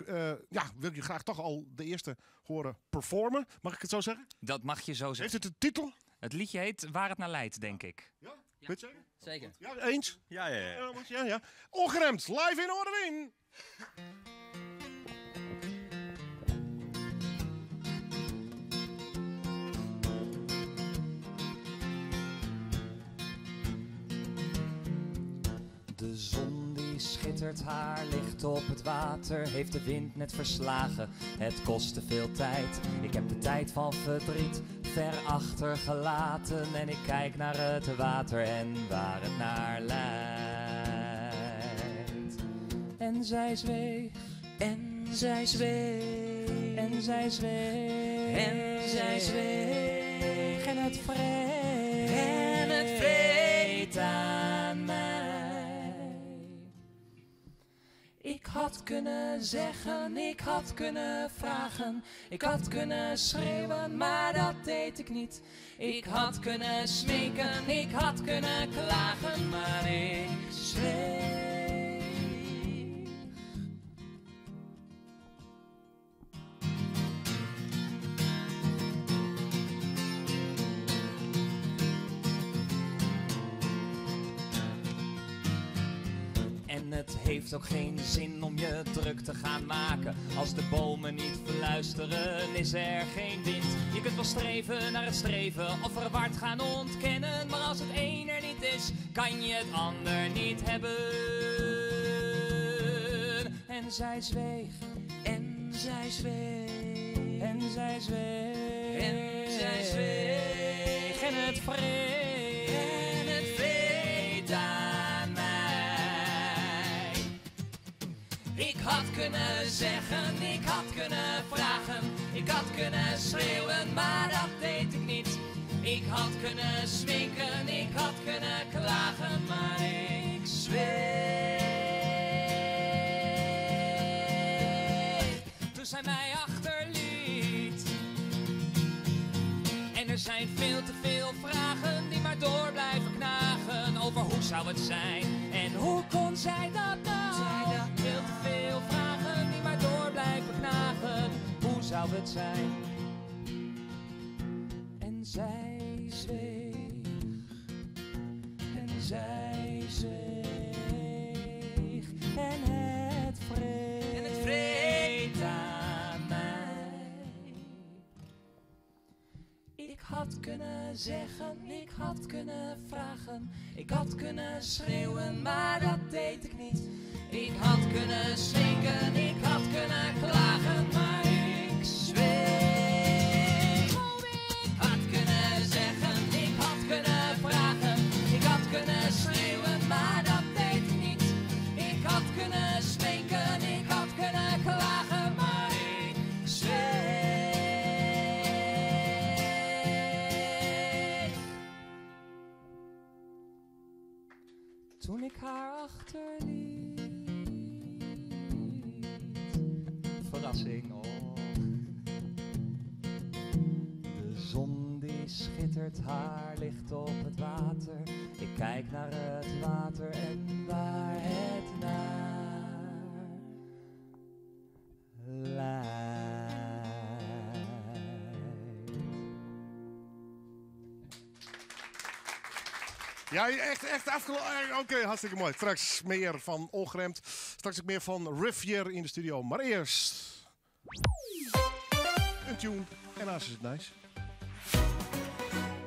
wil ik je graag toch al de eerste horen performen. Mag ik het zo zeggen? Dat mag je zo zeggen. Heeft het een titel? Het liedje heet Waar het naar leidt, denk ik. Ja? Weet je zeker? Zeker. Ja, eens? Ja, ja, ja. Ja, ja. Ongeremd, live in Noardewyn. De zon die schittert haar licht op het water, heeft de wind net verslagen. Het kostte veel tijd, ik heb de tijd van verdriet ver achtergelaten. En ik kijk naar het water en waar het naar leidt. En zij zweeg, en zij zweeg, en zij zweeg, en zij zweeg, en het vreet, en het vreet aan mij. Ik had kunnen zeggen, ik had kunnen vragen. Ik had kunnen schreeuwen, maar dat deed ik niet. Ik had kunnen smeken, ik had kunnen klagen, maar ik zweeg. En het heeft ook geen zin om je druk te gaan maken. Als de bomen niet fluisteren, is er geen wind. Je kunt wel streven naar het streven of verward gaan ontkennen. Maar als het een er niet is, kan je het ander niet hebben. En zij zweeg, en zij zweeg, en zij zweeg, en zij zweeg. En het vreet, en het vreet aan mij. Ik had kunnen zeggen, ik had kunnen vragen, ik had kunnen schreeuwen, maar dat deed ik niet. Ik had kunnen smeken, ik had kunnen klagen, maar ik zweeg. Toen zij mij achterliet. En er zijn veel te veel vragen die maar door blijven knagen over hoe zou het zijn en hoe kon zij dat nou? Veel te veel vragen die maar door blijven knagen. Hoe zou het zijn? En zij zweeg. En zij zweeg. En het vreet. En het vreet aan mij. Ik had kunnen zeggen, ik had kunnen vragen, ik had kunnen schreeuwen, maar dat deed ik niet. Ik had kunnen smeken, ik had kunnen klagen, maar ik zweeg. Ik had kunnen zeggen, ik had kunnen vragen, ik had kunnen schreeuwen, maar dat deed ik niet. Ik had kunnen smeken, ik had kunnen klagen, maar ik zweeg. Toen ik haar achterliet. Verrassing, oh. De zon die schittert haar licht op het water. Ik kijk naar het water en waar het naar leidt. Ja, echt, echt afgelopen. Oké, hartstikke mooi. Straks meer van Ongeremd. Straks ook meer van Rivier in de studio. Maar eerst een tune. En naast is het nice.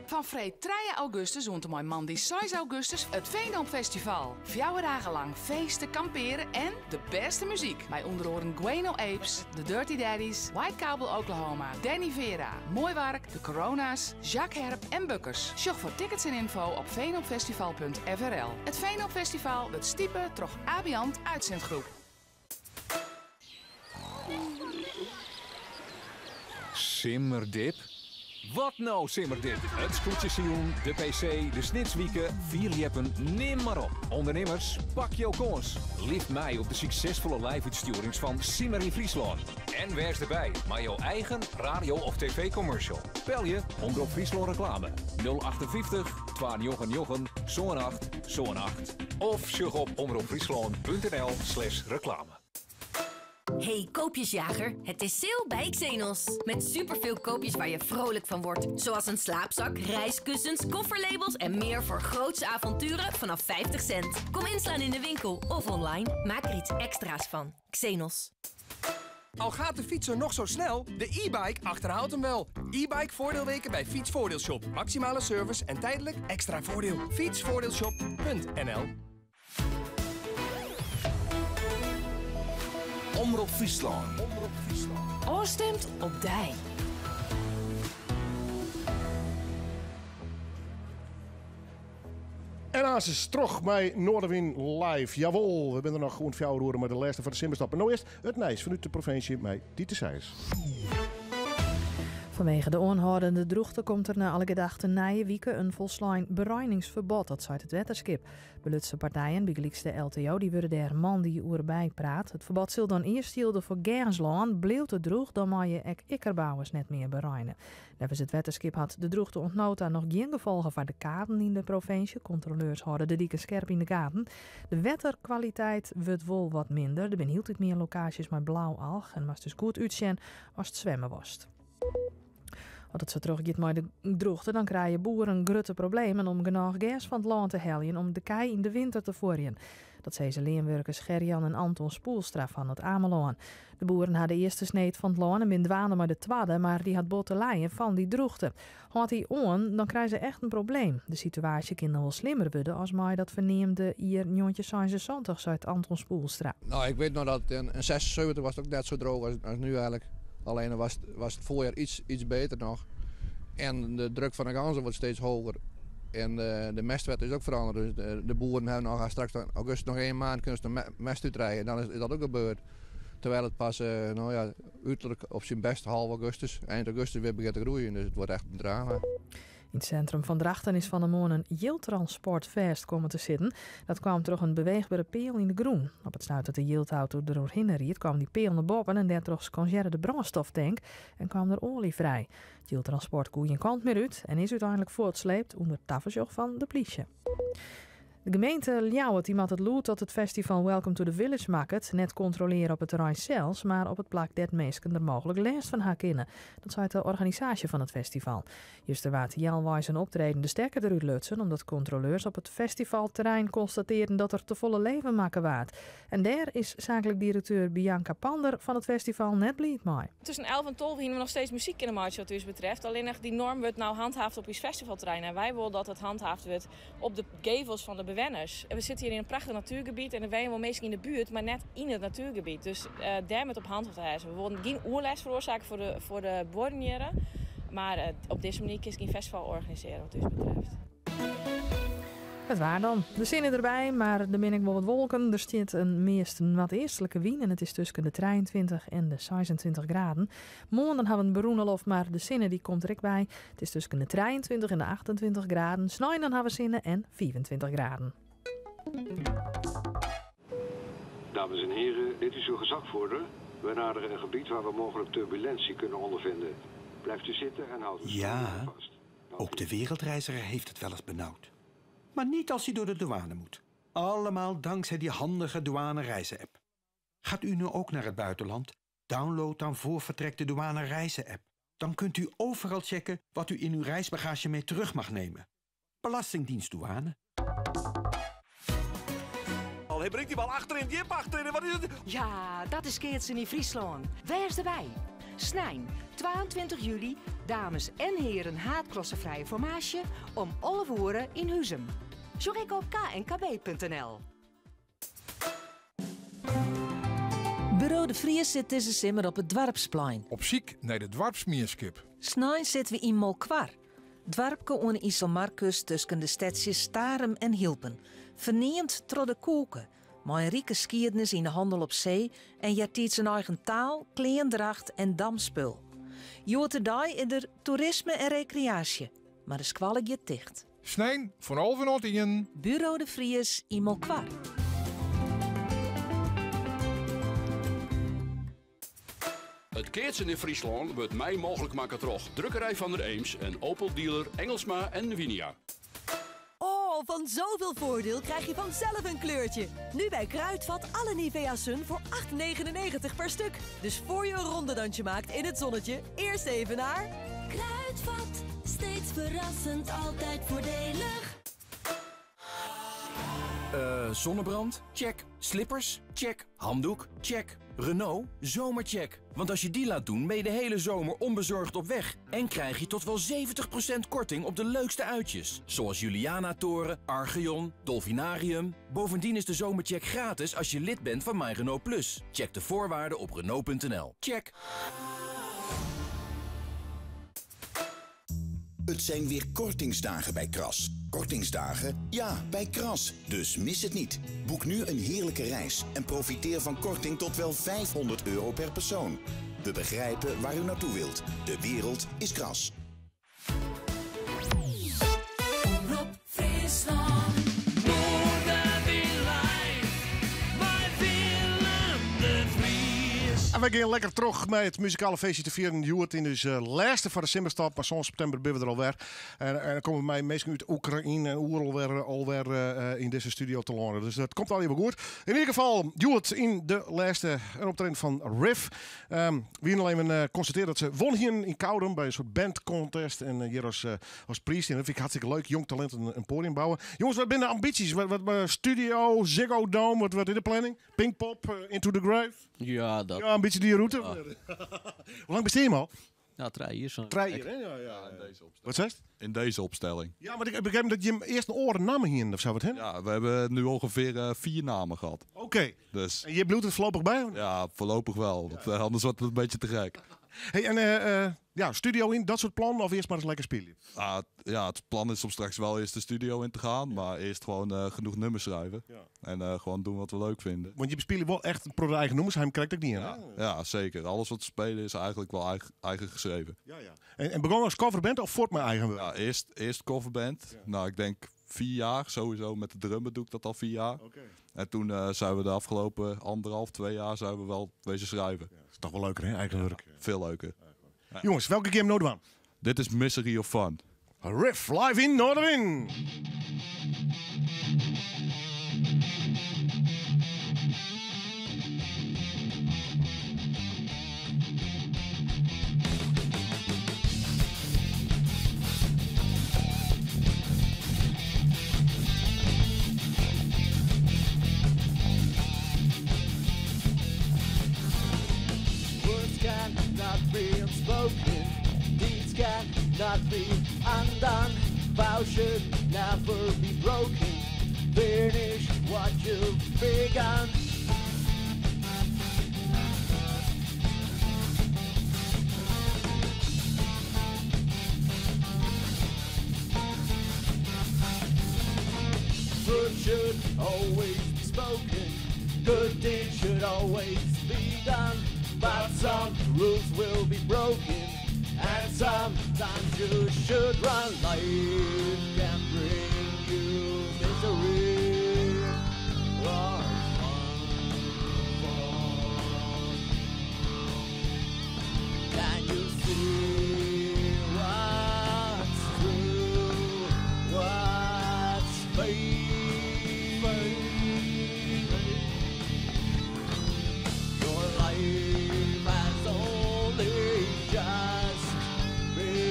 Fan freed 3 augustus oant en mei moandei 6 augustus it Veendam Festival. 4 dagen lang feesten, kamperen en de beste muziek. Mei ûnder oaren Guano Apes, The Dirty Daddies, White Cowboy Oklahoma, Danny Vera, Mooi Wark, De Corona's, Jacques Herp en Bukkers. Sjoch foar tickets en info op veenhoopfestival.frl. It Veendam Festival wurdt stipe troch Abiant Uitzendgroep. Simmerdip? Wat nou simmerdip? It skûtsjesilen, de PC, de Snitswike, fierljeppen, nim mar op. Undernimmers, pak jo kâns. Lift mei op de suksesfolle live-útstjoerings fan Simmer yn Fryslân. En wês derby mei jo eigen radio- of tv-commercial. Belje Omrop Fryslân Reklame 058 299 78 78 of sjoch op omropfryslân.nl/reclame. Hey koopjesjager, het is sale bij Xenos. Met superveel koopjes waar je vrolijk van wordt. Zoals een slaapzak, reiskussens, kofferlabels en meer voor grootse avonturen vanaf 50 cent. Kom inslaan in de winkel of online. Maak er iets extra's van. Xenos. Al gaat de fietser nog zo snel, de e-bike achterhaalt hem wel. E-bike voordeelweken bij Fietsvoordeelshop. Maximale service en tijdelijk extra voordeel. Fietsvoordeelshop.nl Omrop Fryslân. Ofstimd op dy. En aanst is troch mei Noardewyn live. Jawol, we binne der noch goed 4 oere mei de lêste fan de simmerstop. En no earst it nijs fanút de provinsje mei Tiete Seijers. Fanwege de oanhâldende drûchte komt der nei alle gedachten nije wike in folslein bereiningsferbod, dat seit it wetterskip. Belutsen partijen, bygelyks de LTO, dy wurde dêr moandei oer bypraat. It ferbod sil dan earst jilde foar gerslân. Bliuwt it drûch, dan meie ek ikkerbouwers net mear bereine. Neffens it wetterskip hat de drûchte oant no ta noch gjin gefolgen foar de kaden yn de provinsje. Kontroleurs hâlde de diken skerp yn de gaten. De wetterkwaliteit wurdt wol wat minder. Der binne hieltyd mear lokaasjes mei blau-alch en moatst dus goed útsjen ast swimme wolst. As it sa trochgiet mei de drûchte, dan krije boeren grutte problemen om genôch gers fan it lân te heljen om de kij yn de winter te fuorjen. Dat sizze leanwurkers Gerjan en Anton Spoelstra fan It Amelân. De boeren ha de earste sneed fan it lân en binne dwaande mei de twadde, mar dy hat bot te lijen fan dy drûchte. Hâldt dy oan, dan krije se echt in probleem. De situaasje kin dan wol slimmer wurde as mei dat ferneamde jier 1976, seit Anton Spoelstra. Nou, ik weet nog dat in 76 was het ook net zo droog als nu eigenlijk. Alleen was het voorjaar iets beter nog. En de druk van de ganzen wordt steeds hoger. En de mestwet is ook veranderd. Dus de boeren hebben nog straks in augustus nog één maand kunnen ze de mest uitrijden. En dan is dat ook gebeurd. Terwijl het pas, nou ja, uiterlijk op zijn best half augustus, eind augustus weer begint te groeien. Dus het wordt echt een drama. Yn it sintrum fan Drachten is fan 'e moarn in jildtransport fêst kommen te sitten. Dat kaam troch in beweechbere peal yn de grûn. Op it stuit dat de jildauto der oerhinne ried, kaam dy peal nei boppen en dêrtroch skansearre de brânstoftank en kaam der oalje frij. It jildtransport koe gjin kant mear út en is úteinlik fuortsleept ûnder tafersjoch fan de plysje. De gemeente Ljouwert dy moat it lûd dat it festival Welcome to the Village makket net kontrolearje op it terrein sels, mar op it plak dêr't minsken der mooglik lêst fan ha kinne. Dat seit de organisaasje fan it festival. Juster waard healweis in optreden de stekker derút lutsen omdat kontroleurs op it festivalterrein konstatearren dat der tefolle leven makke waard. En dêr is saaklik direkteur Bianca Pander fan it festival net bliid mei. Tussen 11 en 12 hiene we noch steeds muzyk kinne meitsje wat ús betreft. Allinnich dy norm wurdt no handhaafd op ús festivalterrein en wy wolle dat it handhaafd wurdt op de gevels fan de bewenners. We sitte hjir yn in prachtich natuergebiet en der wenje wol minsken yn de buert, mar net yn it natuergebiet. Dus dêr moat op handhaafd wêze. We wolle gjin oerlêst feroarsaakje foar de buorren hjirre, mar op dizze manier kinst gjin festival organisearje wat ús betreft. It waar dan. De sinne derby, mar der binne ek wol wat wolken. Der stiet in meast noardeastlike wyn en it is tusken de 23 en de 26 graden. Moarn dan ha we in berûne loft, mar de sinne dy komt der ek by. It is tusken de 23 en de 28 graden. Snein dan ha we sinne en 25 graden. Dames en heren, dit is uw gezagvoerder. We naderen een gebied waar we mogelijk turbulentie kunnen ondervinden. Blijft u zitten en houdt uw Ja, vast. ook de wereldreiziger heeft het wel eens benauwd. Maar niet als hij door de douane moet. Allemaal dankzij die handige douane-reizen-app. Gaat u nu ook naar het buitenland? Download dan voor vertrek de douane reizen-app. Dan kunt u overal checken wat u in uw reisbagage mee terug mag nemen. Belastingdienst Douane. Al hij brengt die bal achterin, Jip achterin. En wat is het? Ja, dat is keatsen yn Fryslân. Wês derby? Snein, 22 july, dames en heren haadklasse frije formaasje om 11 oere yn Huzum. Sjoch ek op knkb.nl. Buro de Vries sit dizze simmer op it doarpsplein. Op syk nei de doarpsmienskip. Snein sitte we yn Molkwar. Doarpke oan de Iselmarkust tusken de stedsjes Starum en Hylpen. Ferneamd troch de koeke. Mei in rike skiednis yn de hannel op see en eartiids in eigen taal, kleandracht en damspul. Hjoed-de-dei is der toerisme en rekreaasje, mar de skoalle giet ticht. Snein fan alve oant ien. Buro de Vries yn Molkwar. It keatsen yn Fryslân wurdt mei mooglik makke troch Drukkerij van der Eems en Opel-dealer Engelsma en Winia. Oh, van zoveel voordeel krijg je vanzelf een kleurtje. Nu bij Kruidvat alle Nivea Sun voor 8,99 per stuk. Dus voor je een rondedansje maakt in het zonnetje, eerst even naar... Kruidvat, steeds verrassend, altijd voordelig. Zonnebrand? Check. Slippers? Check. Handdoek? Check. Renault? Zomercheck. Want als je die laat doen, ben je de hele zomer onbezorgd op weg. En krijg je tot wel 70% korting op de leukste uitjes. Zoals Juliana-toren, Archeon, Dolfinarium. Bovendien is de zomercheck gratis als je lid bent van My Renault Plus. Check de voorwaarden op Renault.nl. Check. Het zijn weer kortingsdagen bij Kras. Kortingsdagen? Ja, bij Kras. Dus mis het niet. Boek nu een heerlijke reis en profiteer van korting tot wel 500 euro per persoon. We begrijpen waar u naartoe wilt. De wereld is kras. Omrop Fryslân. Noardewyn live mei Willem de Vries. En we gean lekker troch mei it muzikale feestje te fieren. Hjoed yn ús lêste foar de simmerstop, mar sân septimber binne we der alwer. En dan komme mei minsken út Oekraïne en oeral wer alwer yn dizze studio telâne. Dus dat komt allegear wol goed. Yn ieder gefal, hjoed yn de lêste in optreden fan Riff. We hiene al even konstatearre dat se won hienen yn Koudum by in soart bandcontest. En hjir as priis. En dat fyn ik hartstikke leuk. Jong talint in podium bouwe. Jonges, wat binne de ambytsjes? Wat, studio, Ziggo Dome, wat is de planning? Pinkpop, Into the Grave? Ja, dat. Ja, in bytsje dy rûte. Ja. Hoe lang bestean je al? Ja, 3 jier. Zo'n 3 jier, hè? Ja. In deze opstelling. Wat seist? In deze opstelling. Ja, mar ik begriep dat jim earst in oare namme hienen of sa, wat hè? Ja, we hebben nu ongeveer 4 namen gehad. Oké. Dus. En je bliuwt it foarlopich by? Ja, voorlopig wel. Want anders wordt het een beetje te gek. Hey, en ja, studio yn, dat soart plannen of earst mar ris lekker spylje? Ah, ja, het plan is om straks wel eerst de studio in te gaan, maar eerst gewoon genoeg nummers schrijven. En gewoon doen wat we leuk vinden. Want je speelt wel echt pro de eigen nummers, hij krijgt ook niet in, hè? Ja, ja, zeker. Alles wat we spelen is eigenlijk wel eigen geschreven. Ja, ja. En begon als coverband of voort mijn eigen werk? Ja, eerst coverband. Nou, ik denk 4 jaar. Sowieso met de drummen doe ik dat al 4 jaar. En toen zijn we de afgelopen anderhalf, 2 jaar zijn we wel wezen schrijven. Ja, dat is toch wel leuker, hè? Eigen werk. Ja, veel leuker. Ja. Jongens, welke game nodig we? Dit is Misery of Fun. Riff live in Noardewyn. Words cannot be unspoken, deeds cannot be undone, vows should never be broken. Finish what you've begun. Truth should always be spoken, good deeds should always be done. But some rules will be broken, and sometimes you should run. Life can bring you misery or fun. Can you see what's true, what's fake? Your life has only just begun.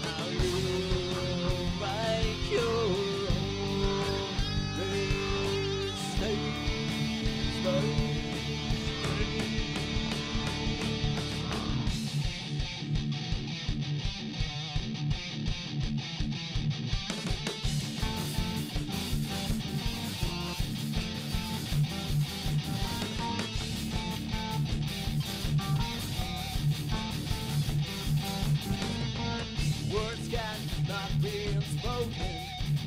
Now you make your own mistakes. Words cannot be unspoken,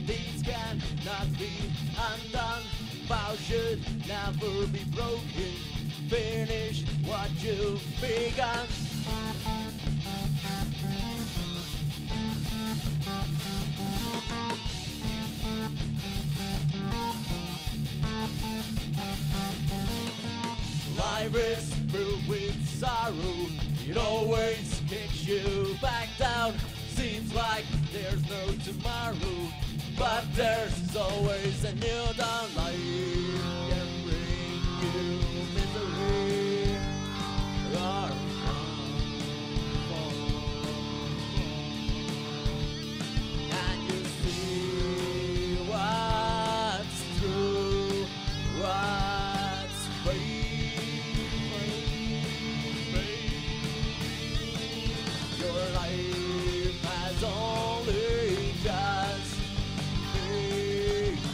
deeds cannot be undone. Vows should never be broken. Finish what you've begun. Life is filled with sorrow. It always kicks you back down. Seems like there's no tomorrow, but there's always a new dawn. Life can bring you misery or fun. Can you see what's true, what's fake? Your life has only just begun.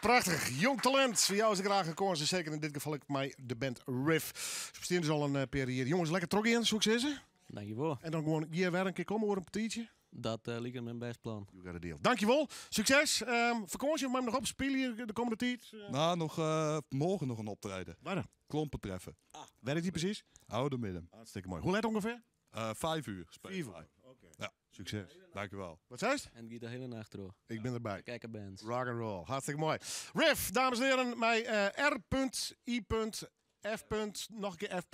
Prachtich, jong talint. We jouwe se graach in kâns en seker yn dit gefal ek mei de band Riff. Se bestean dus al in eh, pear jier. Jonges, lekker trochgean, soe ik sizze. Dankjewol. En dan gewoan hjir wer in kear komme oer in tiidsje. Dat uh, liket my in bêst plan. You got a deal. Dankjewol. Sukses. Um, fakânsje, mar noch opspylje de kommende tiid? Nou, noch, uh, morgen noch in optreden. Waar? Klompen treffen. Ah. Waar is die precies? Oudemiddum. Hartstikke moai. Hoe let ûngefear? Uh, 5 uur. 5 uur. Oké. Ja. Sukses. Dankjewel. Wat zei je? En het gaat de hele nacht door. Ik ben erbij. Kijk, band. Rock and roll. Hartstikke moai. Riff, dames en heren, mei uh, R.I. F. Noch in kear F.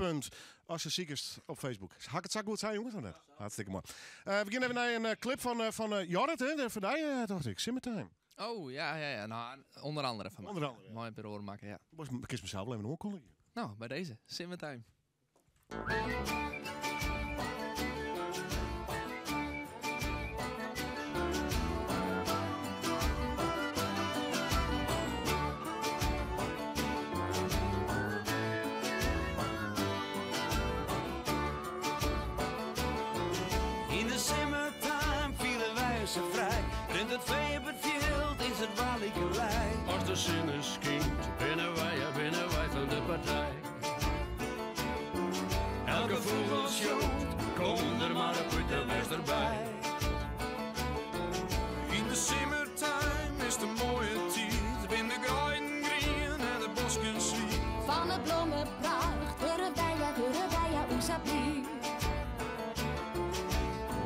As je ziek is op Facebook. Ha ik it sa goed sein, jonges? Of net? Hartstikke moai. Uh, we gean even nei in uh, clip fan Jorrit, hè? Fan dy, tocht ik. Simmertime. Oh, ja. Nou, onder andere fan my. Onder andere, ja. Mei in pear makke, ja. Ik kin mysels even oankondigje. Nou, by dizze. Simmertime. Yn de simmertime fiele wy ús sa frij. Rint it fee op it fjild, is it walikelei. As de sinne skynt, binne wy fan de partij. Elke fûgel sjongt, kom der mar op út en wês derby. Yn de simmertime is it in moaie tiid. Binne de greiden grien en de bosken swiet. Fan de blommepracht wurde wy, ja, o sa bliid.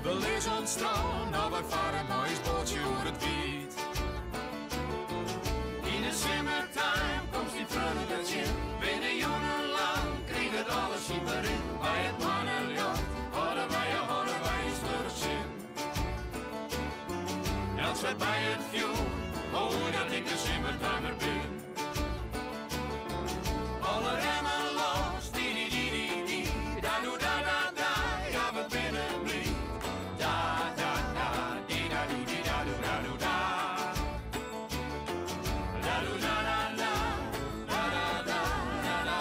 We lizze oan it strân, nou wy farre mei ús boatsje oer it wiet. Yn de simmertime komst dyn freonen wer tsjin. Binne jûnenlang, kriget alles syn berin. By it moanneljocht hâlde wy ús fleurich sin. Elts wer by it fjoer, oh dat ik in simmertimer bin. Alle remmen los, di di di di di, da doe da da da, ja we binne bliid. Da da da, di da doe di da doe da doe da. Da doe da da da, da da da da da.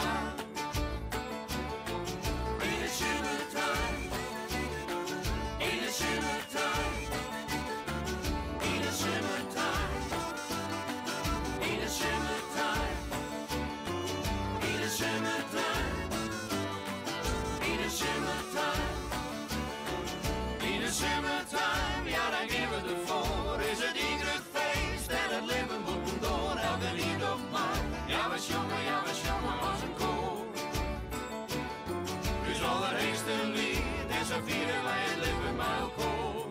Yn de simmertime, yn de simmertime, yn de simmertime, yn de simmertime, yn de simmertime, yn de simmertime, yn de simmertime, ja dan gean we derfoar. Is it in grut feest en it libben bûtendoar, elkenien docht mei. Ja we sjonge as in koar. Us alderheechste liet en sa fiere wy it libben mei elkoar.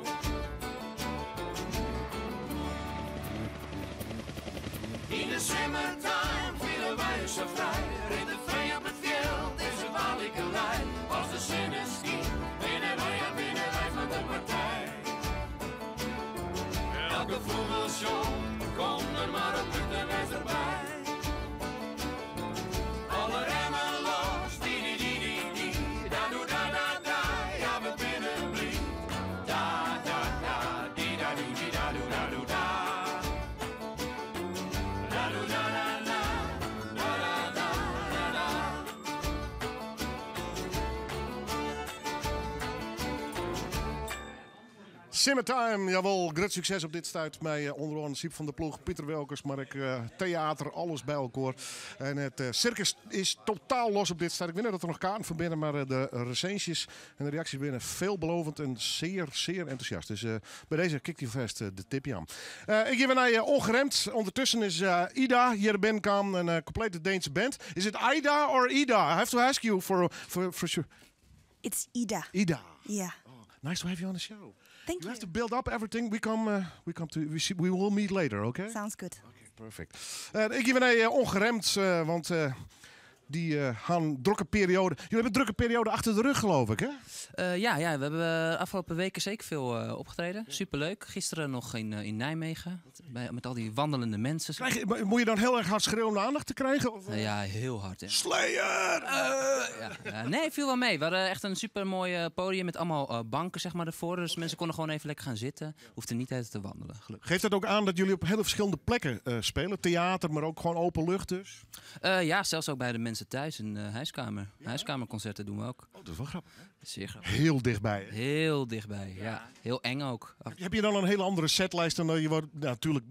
Yn de simmertime fiele wy ús sa frij. Rint it fee op it fjild, is it walikelei. As de sinne skynt, binne wy, ja, binne wy fan de partij. Elke fûgel sjongt, kom der mar op út en wês derby. Alle remmen los, di di di di di, da doe da da da, ja we binne bliid. Da da da, di da doe di da doe da doe da. Da doe da da da, da da da da da. Simmertime, jawel, grut sukses op dit stuit. Mei onder oare Syb van der Ploeg, Pieter Welkers, mar ek teater, alles by elkoar. En it sirkus is totaal los op dit stuit. Ik wit net oft der noch kaarten foar binne, mar de resinsjes en de reaksjes binne veelbelovend en zeer, zeer enthousiast. Dus by dizze kin ik dy fêst de tip jaan. Ik gean wer nei Ongeremd. Undertusken is Ida hjir binnenkaam, in komplete Deense band. Is it Ida or Ida? I have to ask you for sure. It's Ida. Ida. Yeah. Oh, nice to have you on the show. Thank you. You have to build up everything. We see, we will meet later, okay? Sounds good. Okay, perfect. Ik gean wer nei Ongeremd, want dy ha in drokke perioade. Jullie hebben een drukke periode achter de rug, geloof ik, hè? Ja, we hebben de afgelopen weken zeker veel opgetreden. Superleuk. Gisteren nog in Nijmegen. Met al die wandelende mensen. Moet je dan heel erg hard schreeuwen om de aandacht te krijgen? Of? Ja, heel hard. Ja. Slayer! Ja, ja. Nee, viel wel mee. We hadden echt een supermooi podium met allemaal banken, zeg maar, ervoor. Dus mensen konden gewoon even lekker gaan zitten. Hoefden niet uit te wandelen, gelukkig. Geeft dat ook aan dat jullie op hele verschillende plekken spelen? Theater, maar ook gewoon open lucht dus? Ja, zelfs ook bij de mensen thuis in de huiskamer. Huiskamerconcerten doen we ook. Oh, dat is wel grappig, hè? Zeer grappig. Heel dichtbij, hè? Heel dichtbij, ja. Heel eng ook. Heb je dan een hele andere setlijst dan je wordt, nou, natuurlijk,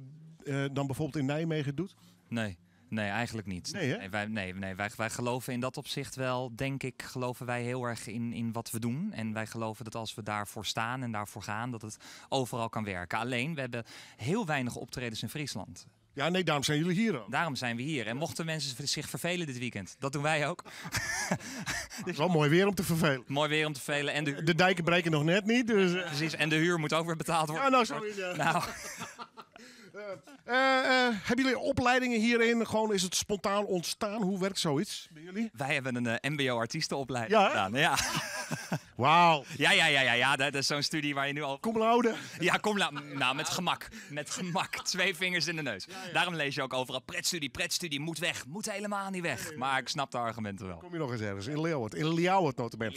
dan bijvoorbeeld in Nijmegen doet? Nee. Nee, eigenlijk niet. Nee, hè? wij, nee, nee wij geloven in dat opzicht wel, denk ik, geloven wij heel erg in wat we doen. En wij geloven dat als we daarvoor staan en daarvoor gaan, dat het overal kan werken. Alleen, we hebben heel weinig optredens in Friesland. Ja, nee, daarom zijn jullie hier ook. Daarom zijn we hier. En mochten mensen zich vervelen dit weekend, dat doen wij ook. Het is wel mooi weer om te vervelen. Mooi weer om te vervelen. En de, de dijken breken nog net niet, dus... Precies, en de huur moet ook weer betaald worden. Ja, nou, sorry. Ja. Nou. Hebben jullie opleidingen hierin? Gewoon is het spontaan ontstaan? Hoe werkt zoiets bij jullie? Wij hebben een MBO-artiestenopleiding Ja, hè? gedaan. Ja. Wauw. Ja. Dat is zo'n studie waar je nu al... Cum laude. Ja, cum laude. Nou, met gemak. Met gemak. 2 vingers in de neus. Daarom lees je ook overal pretstudie, pretstudie, moet weg. Moet helemaal niet weg. Maar ik snap de argumenten wel. Kom je nog eens ergens? In Leeuwarden. In Leeuwarden, nota bene.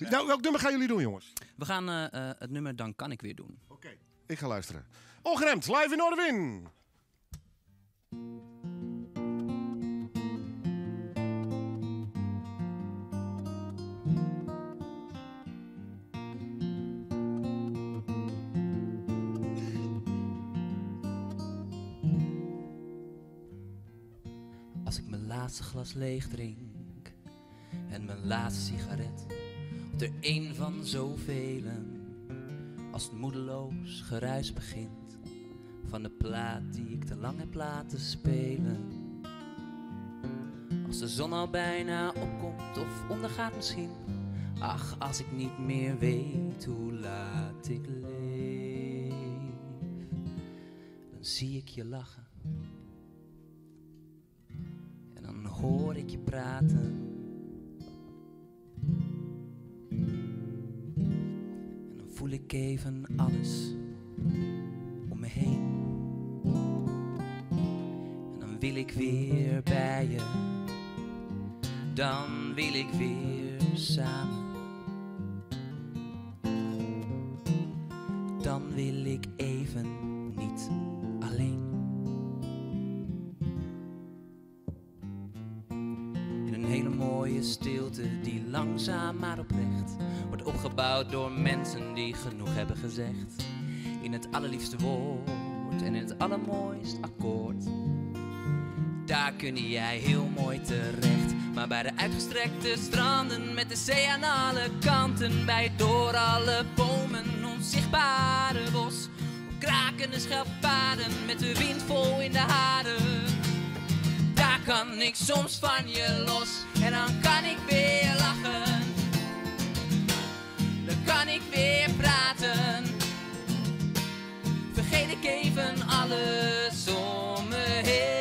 Nou, welk nummer gaan jullie doen, jongens? We gaan het nummer Dan Kan Ik Weer doen. Oké. Ik ga luisteren. Ongeremd, live in Noardewyn. Als ik mijn laatste glas leeg drink en mijn laatste sigaret, op er één van zoveel. Als het moedeloos geruis begint van de plaat die ik te lang heb laten spelen. Als de zon al bijna opkomt of ondergaat misschien. Ach, als ik niet meer weet hoe laat ik leef, dan zie ik je lachen. En dan hoor ik je praten. En dan voel ik even alles om me heen. En dan wil ik weer bij je. Dan wil ik weer samen. Dan wil ik even niet alleen. In een hele mooie stilte die langzaam maar oprecht wordt opgebouwd door mensen die genoeg hebben gezegd. In het allerliefste woord en in het allermooist akkoord. Daar kun jij heel mooi terecht. Maar bij de uitgestrekte stranden met de zee aan alle kanten, bij het door alle bomen onzichtbare bos, op krakende schelpaden met de wind vol in de haren. Daar kan ik soms van je los en dan kan ik weer lachen. Dan kan ik weer praten. Vergeet ik even alles om me heen.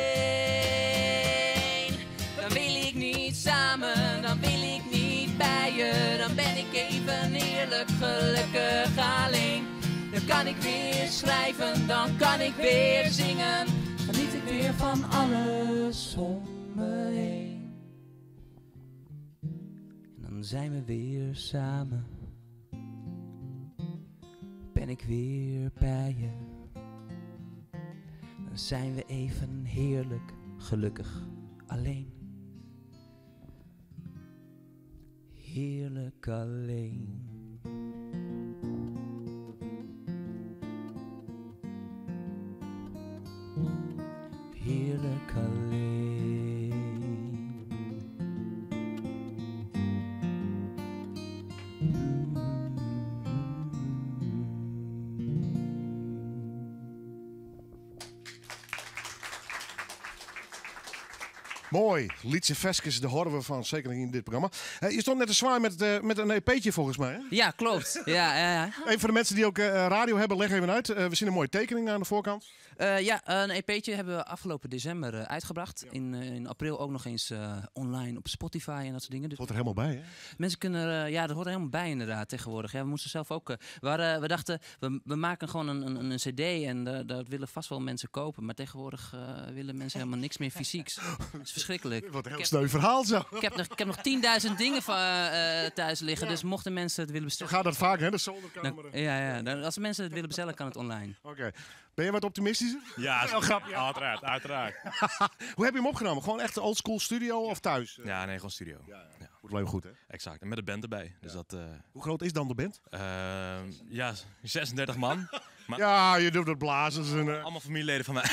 Dan wil ik niet samen, dan wil ik niet bij je. Dan ben ik even heerlijk gelukkig alleen. Dan kan ik weer schrijven, dan kan ik weer zingen. Geniet ik weer van alles om me heen. En dan zijn we weer samen. Ben ik weer bij je. Dan zijn we even heerlijk gelukkig alleen. Heerlijk alleen. Heerlijk alleen. Mooi. Lietse Veskes, de horen we van, zeker in dit programma. Je stond net te zwaaien met een EP'tje volgens mij, hè? Ja, klopt. Ja. Even voor de mensen die ook radio hebben, leg even uit. We zien een mooie tekening aan de voorkant. Ja, een EP'tje hebben we afgelopen december uitgebracht. In april ook nog eens online op Spotify en dat soort dingen. Dus hoort er helemaal bij, hè? Mensen kunnen, ja, dat hoort er helemaal bij inderdaad tegenwoordig. Ja, we moesten zelf ook... we dachten, we maken gewoon een cd en dat willen vast wel mensen kopen. Maar tegenwoordig willen mensen helemaal niks meer fysieks. Dat is verschrikkelijk. Wat een heel sneu verhaal zo. Ik heb nog 10.000 dingen van thuis liggen. Dus mochten mensen het willen bestellen... Zo gaat dat vaak, hè? De zolderkamer. Dan, ja. Dan, als mensen het willen bestellen, kan het online. Oké. Ben je wat optimistischer? Ja, heel grapje. Uiteraard, uiteraard. Hoe heb je hem opgenomen? Gewoon echt oldschool studio of thuis? Ja, nee, gewoon studio. Ja. Moet alleen goed, hè? Exact. En met de band erbij. Dus dat, Hoe groot is dan de band? Ja, 36 man. Maar Ja, je doet dat blazers en, Allemaal familieleden van mij.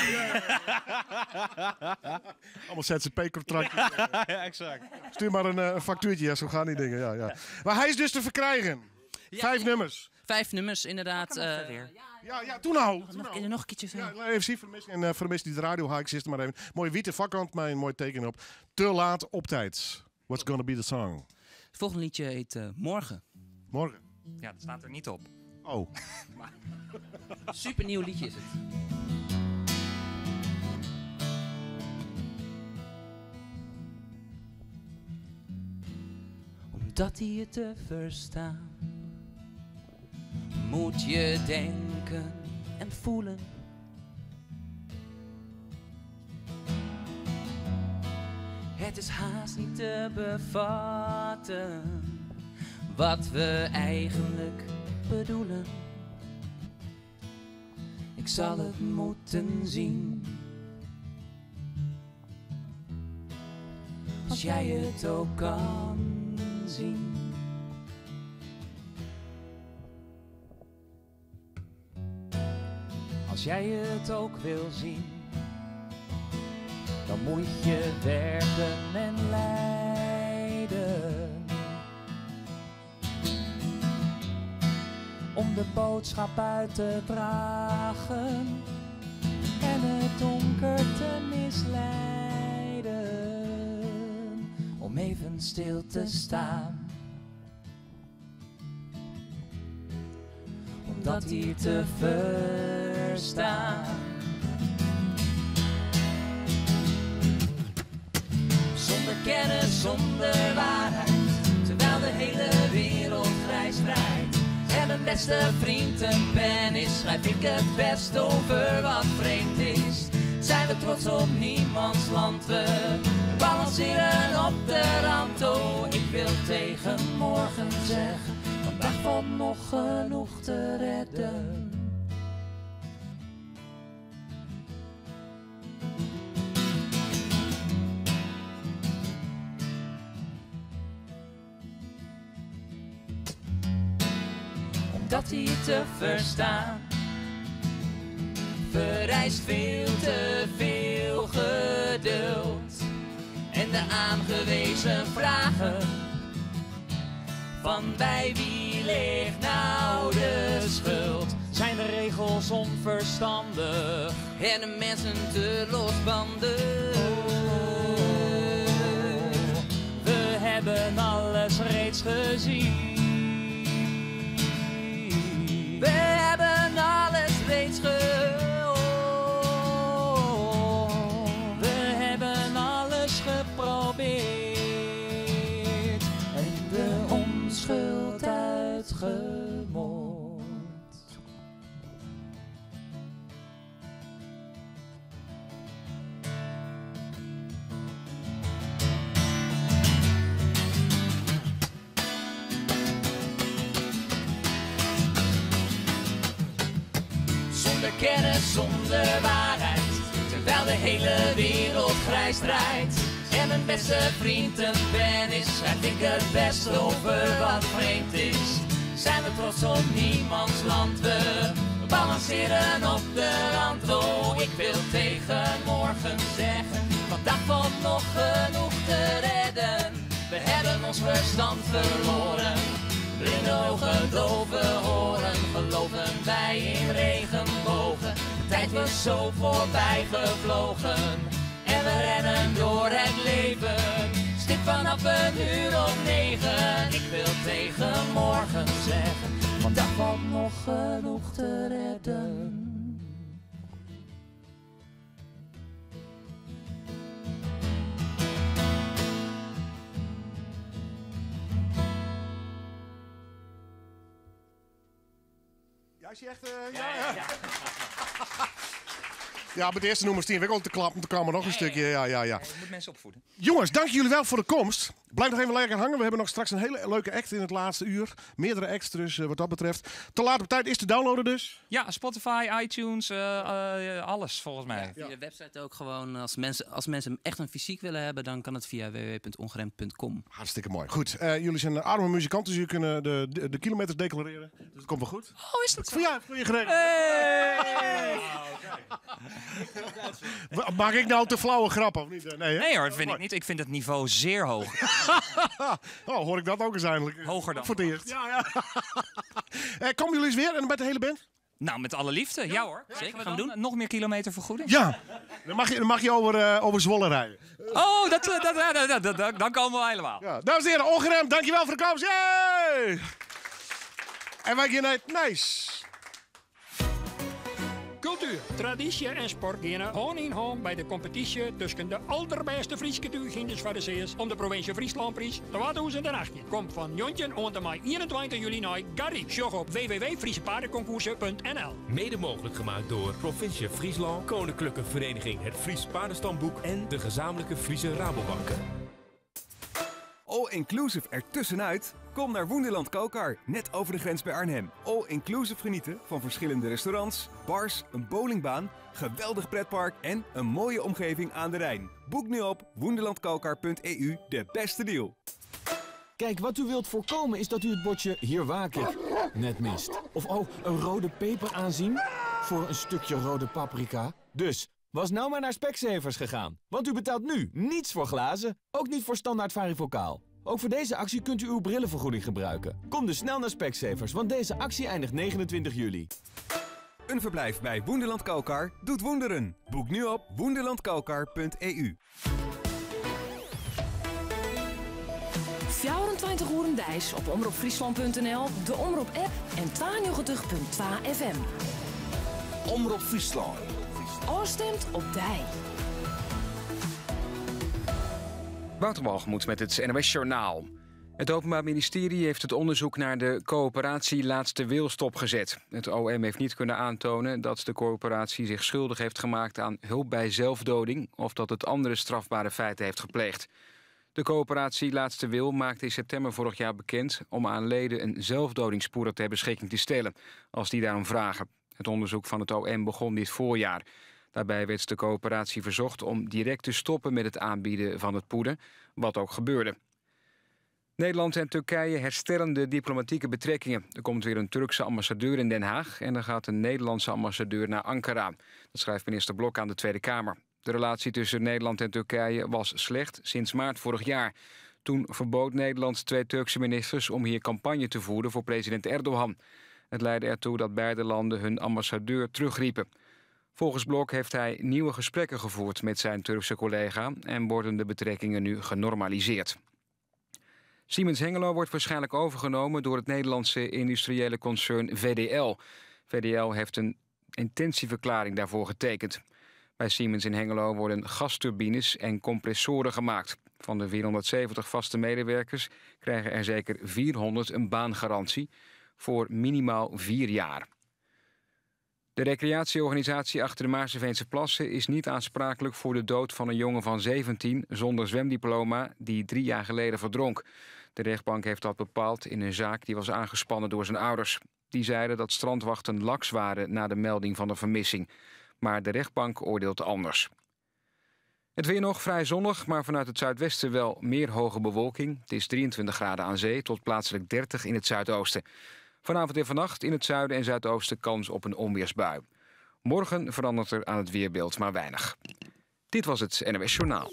Allemaal ZZP-contractjes. Ja, exact. Stuur maar een factuurtje, ja, zo gaan die dingen. Ja, ja. Maar hij is dus te verkrijgen. 5 nummers. 5 nummers, inderdaad. Ja, ja, toen nou. Nog, nog een keertje zo. Ja, even zien, vermis, en vermis die de radio haak zit er maar even. Mooi witte vakkant, maar een mooi teken op. Te laat op tijd. What's gonna be the song? Het volgende liedje heet Morgen. Morgen. Ja, dat staat er niet op. Oh. Super nieuw liedje is het. Omdat hij je te verstaan, moet je denken en voelen. Het is haast niet te bevatten wat we eigenlijk bedoelen. Ik zal het moeten zien. Als jij het ook kan zien. Als jij het ook wil zien, dan moet je werken en lijden. Om de boodschap uit te dragen en het donker te misleiden. Om even stil te staan. Om dat hier te verstaan. Zonder kennis, zonder waarheid, terwijl de hele wereld grijs draait. En mijn beste vriend een pen is, schrijf ik het best over wat vreemd is. Zijn we trots op niemands land, we balanceren op de rand. Oh, ik wil tegen morgen zeggen, vandaag valt nog genoeg te redden. Omdat hier te verstaan vereist veel te veel geduld. En de aangewezen vragen van bij wie ligt nou de schuld? Zijn de regels onverstandig? En de mensen te losbandig? We hebben alles reeds gezien. We hebben alles reeds gehoord. We hebben alles geprobeerd. En de onschuld uitgemoord. Zonder kennis, zonder waarheid, terwijl de hele wereld grijs draait. En mijn beste vriend een pen is, schrijf ik het best over wat vreemd is. Zijn we trots op niemands land, we balanceren op de rand. Oh, ik wil tegen morgen zeggen, vandaag valt nog genoeg te redden. We hebben ons verstand verloren. Blinde ogen, dove oren, geloven wij in regenbogen. De tijd was zo voorbij gevlogen en we rennen door het leven. Stip vanaf 9:15, ik wil tegen morgen zeggen, vandaag valt nog genoeg te redden. Ja, is hij echt... ja, ja. Ja, bij het eerste nummer stien we ook te klappen. Toen kwam er nog een stukje. Ja, ja, ja. Je moet mensen opvoeden. Jongens, dank jullie wel voor de komst. Blijf nog even lekker hangen. We hebben nog straks een hele leuke act in het laatste uur. Meerdere acts dus, wat dat betreft. Te laat op tijd is te downloaden dus. Ja, Spotify, iTunes, alles volgens mij. Via de website ook gewoon. Als mensen hem echt een fysiek willen hebben, dan kan het via www.ongeremd.com. Hartstikke mooi. Goed, jullie zijn arme muzikanten, dus jullie kunnen de kilometers declareren. Dus dat komt wel goed. Oh, is dat zo? Ja, voor je geregeld. Maak ik nou te flauwe grappen of niet? Nee, hè? Nee hoor, dat vind ik niet. Ik vind het niveau zeer hoog. Oh, hoor ik dat ook eens eindelijk? Hoger dan Voor het eerst. Ja, ja. Komen jullie eens weer en met de hele band? Nou, met alle liefde. Ja, hoor. Zeker, we gaan we dan Nog meer kilometervergoeding? Ja. Dan mag je over Zwolle rijden. Oh, dat, dan komen we helemaal. Ja. Dames en heren, Ongeremd, dankjewel voor de komst. Yay! En wij gaan naar het Nijs. Cultuur, traditie en sport gaan hand in hand bij de competitie tussen de allerbeste Friese tuiginders van de Zees om de provincie Frieslandprijs 2018. Komt van Jontje oant en mei 21 juli naar Garyp. Sjog op www.friesepaardenconcoursen.nl. Mede mogelijk gemaakt door Provincie Friesland, Koninklijke Vereniging Het Fries Paardenstamboek en de gezamenlijke Friese Rabobanken. All-inclusive ertussenuit? Kom naar Wunderland Kalkar, net over de grens bij Arnhem. All-inclusive genieten van verschillende restaurants, bars, een bowlingbaan, geweldig pretpark en een mooie omgeving aan de Rijn. Boek nu op wunderlandkalkar.eu de beste deal. Kijk, wat u wilt voorkomen is dat u het bordje Hier waak ik net mist. Of oh, een rode peper aanzien voor een stukje rode paprika. Dus, was nou maar naar Specsavers gegaan. Want u betaalt nu niets voor glazen, ook niet voor standaard varifocaal. Ook voor deze actie kunt u uw brillenvergoeding gebruiken. Kom dus snel naar Specsavers, want deze actie eindigt 29 juli. Een verblijf bij Wunderland Kalkar doet wonderen. Boek nu op wunderlandkalkar.eu. 24 uur deis op omropfriesland.nl, de Omrop app en 92.2 FM. Omrop Friesland. Oorstemt op dij. Wouter Walgemoed met het NOS Journaal. Het Openbaar Ministerie heeft het onderzoek naar de coöperatie Laatste Wil stopgezet. Het OM heeft niet kunnen aantonen dat de coöperatie zich schuldig heeft gemaakt aan hulp bij zelfdoding of dat het andere strafbare feiten heeft gepleegd. De coöperatie Laatste Wil maakte in september vorig jaar bekend om aan leden een zelfdodingspoeder ter beschikking te stellen, als die daarom vragen. Het onderzoek van het OM begon dit voorjaar. Daarbij werd de coöperatie verzocht om direct te stoppen met het aanbieden van het poeder, wat ook gebeurde. Nederland en Turkije herstellen de diplomatieke betrekkingen. Er komt weer een Turkse ambassadeur in Den Haag en er gaat een Nederlandse ambassadeur naar Ankara. Dat schrijft minister Blok aan de Tweede Kamer. De relatie tussen Nederland en Turkije was slecht sinds maart vorig jaar. Toen verbood Nederland twee Turkse ministers om hier campagne te voeren voor president Erdogan. Het leidde ertoe dat beide landen hun ambassadeur terugriepen. Volgens Blok heeft hij nieuwe gesprekken gevoerd met zijn Turkse collega en worden de betrekkingen nu genormaliseerd. Siemens Hengelo wordt waarschijnlijk overgenomen door het Nederlandse industriële concern VDL. VDL heeft een intentieverklaring daarvoor getekend. Bij Siemens in Hengelo worden gasturbines en compressoren gemaakt. Van de 470 vaste medewerkers krijgen er zeker 400 een baangarantie voor minimaal 4 jaar. De recreatieorganisatie achter de Maarseveense Plassen is niet aansprakelijk voor de dood van een jongen van 17 zonder zwemdiploma die 3 jaar geleden verdronk. De rechtbank heeft dat bepaald in een zaak die was aangespannen door zijn ouders. Die zeiden dat strandwachten laks waren na de melding van de vermissing. Maar de rechtbank oordeelt anders. Het weer nog vrij zonnig, maar vanuit het zuidwesten wel meer hoge bewolking. Het is 23 graden aan zee tot plaatselijk 30 in het zuidoosten. Vanavond en vannacht in het zuiden en zuidoosten kans op een onweersbui. Morgen verandert er aan het weerbeeld maar weinig. Dit was het NOS Journaal.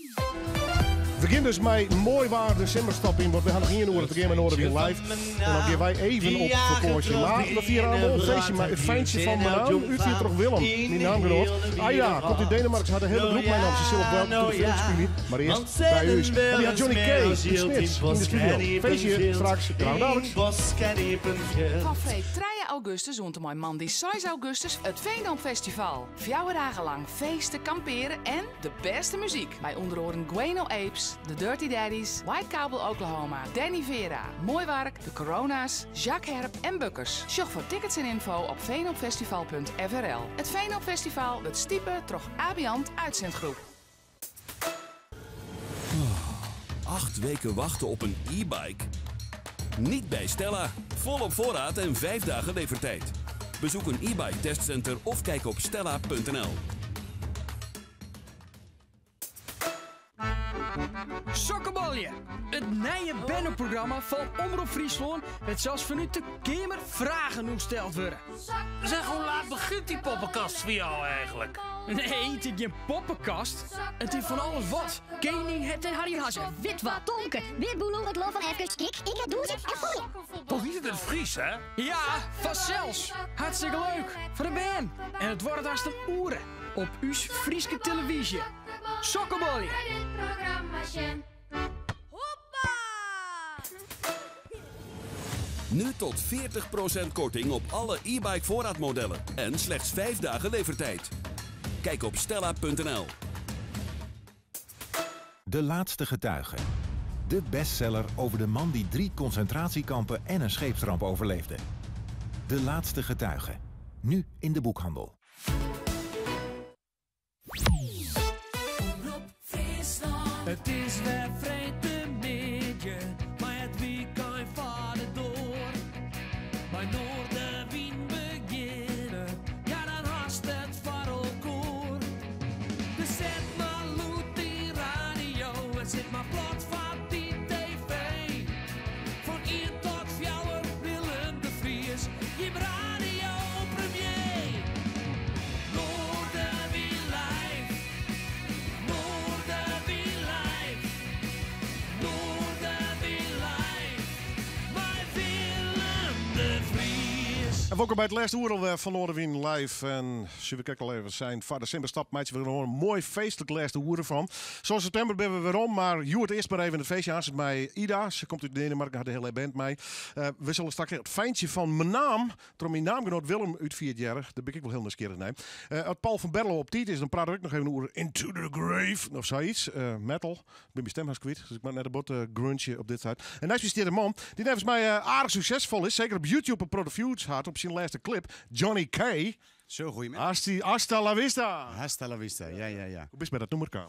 We beginnen dus met mooi waar de simmerstap in, want we gaan nog 1 uur te gaan met Noardewyn live. En dan gaan wij even op vakantie. Maar we vieren allemaal een feestje, maar het feestje van mijn naam, u viert toch Willem, mijn naamgenoot. Ah ja, komt uit Denemarken, ze had een hele groep mijn naam, ze zullen wel de film spelen. Maar eerst bij u. En die had Johnny K, in Smits, in de studio. Feestje straks, trouw dadelijk. Van freed 3 augustus oant en mei moandei 6 augustus it Veendoom Festival. Fjouwer dagen lang feesten, kamperen en de bêste muzyk. Mei ûnder oaren Guano Apes, The Dirty Daddies, White Cowboy Oklahoma, Danny Vera, Mooi Wark, De Coronas, Jacques Herp en Bukkers. Sjoch foar tickets en info op veenhoopfestival.frl. It Veenhoop Festival wurdt stipe troch Abiant Uitzendgroep. 8 weken wachten op een e-bike? Niet bij Stella. Volop voorraad en 5 dagen levertijd. Bezoek een e-bike testcenter of kijk op stella.nl. Sokkebalje! It nije berneprogramma fan Omrop Fryslân wêr't sels fanút de keamer fragen steld wurde. Zeg, hoe laat begint die poppenkast voor jou eigenlijk? Nee, it is gjin poppenkast. It is fan alles wat. Kening Het en Harry Hazze. Wit wat, Tomke, Witboelo, it Lân fan Efkes, Kik, ik, Doeze en Foei. Toch niet in het Fries, hè? Ja, fansels. Hartstikke leuk. Foar de bern. En it wurdt hast in oere. Op ús Fryske televyzje. Sokkebalje! Programma's. Hoppa! Nu tot 40% korting op alle e-bike voorraadmodellen. En slechts 5 dagen levertijd. Kijk op stella.nl. De Laatste Getuige. De bestseller over de man die drie concentratiekampen en een scheepsramp overleefde. De Laatste Getuige. Nu in de boekhandel. It is wer freedtemiddei, mar it wykein foar de doar. By Noardewyn begjinne, ja dan hast it foar elkoar. Dus set mar lûd dy radio en sit mar plat foar dy TV. Fan 1 tot 4 Willem de Vries, je radio premier. Noardewyn live, Noardewyn live, Noardewyn live. Mei Willem de Vries. En welkom by it lêste oere alwer fan Noardewyn Live. En soe ik ek al even sein, foar de simmerstop meitsje we der in moai feestlik lêste oere fan. Sân septimber binne we werom, mar hjoed earst mar even it feestje aanst mei Ida. Se komt út Denemarken, hat de hiele band mei. We sille straks it feintsje fan Menaam troch myn naamgenoat Willem útfierd hearre. Dêr bin ik wol hiel nijsgjirrich nei. As Paul van Berlo op tiid is, dan prate ik noch even oer Into the Grave of sayts. Metal. Ik bin myn stim hast kwyt, dus ik moat net in bot grunge op dit stuit. En neist my stiet in man dy't neffens my aardich suksesfol is. Seker op YouTube in protte views hat op syn lêste clip, Johnny K. Zo, goedemiddag. Hasti, hasta la vista. Hasta la vista, ja. Hoe bist by dat nûmer kaam?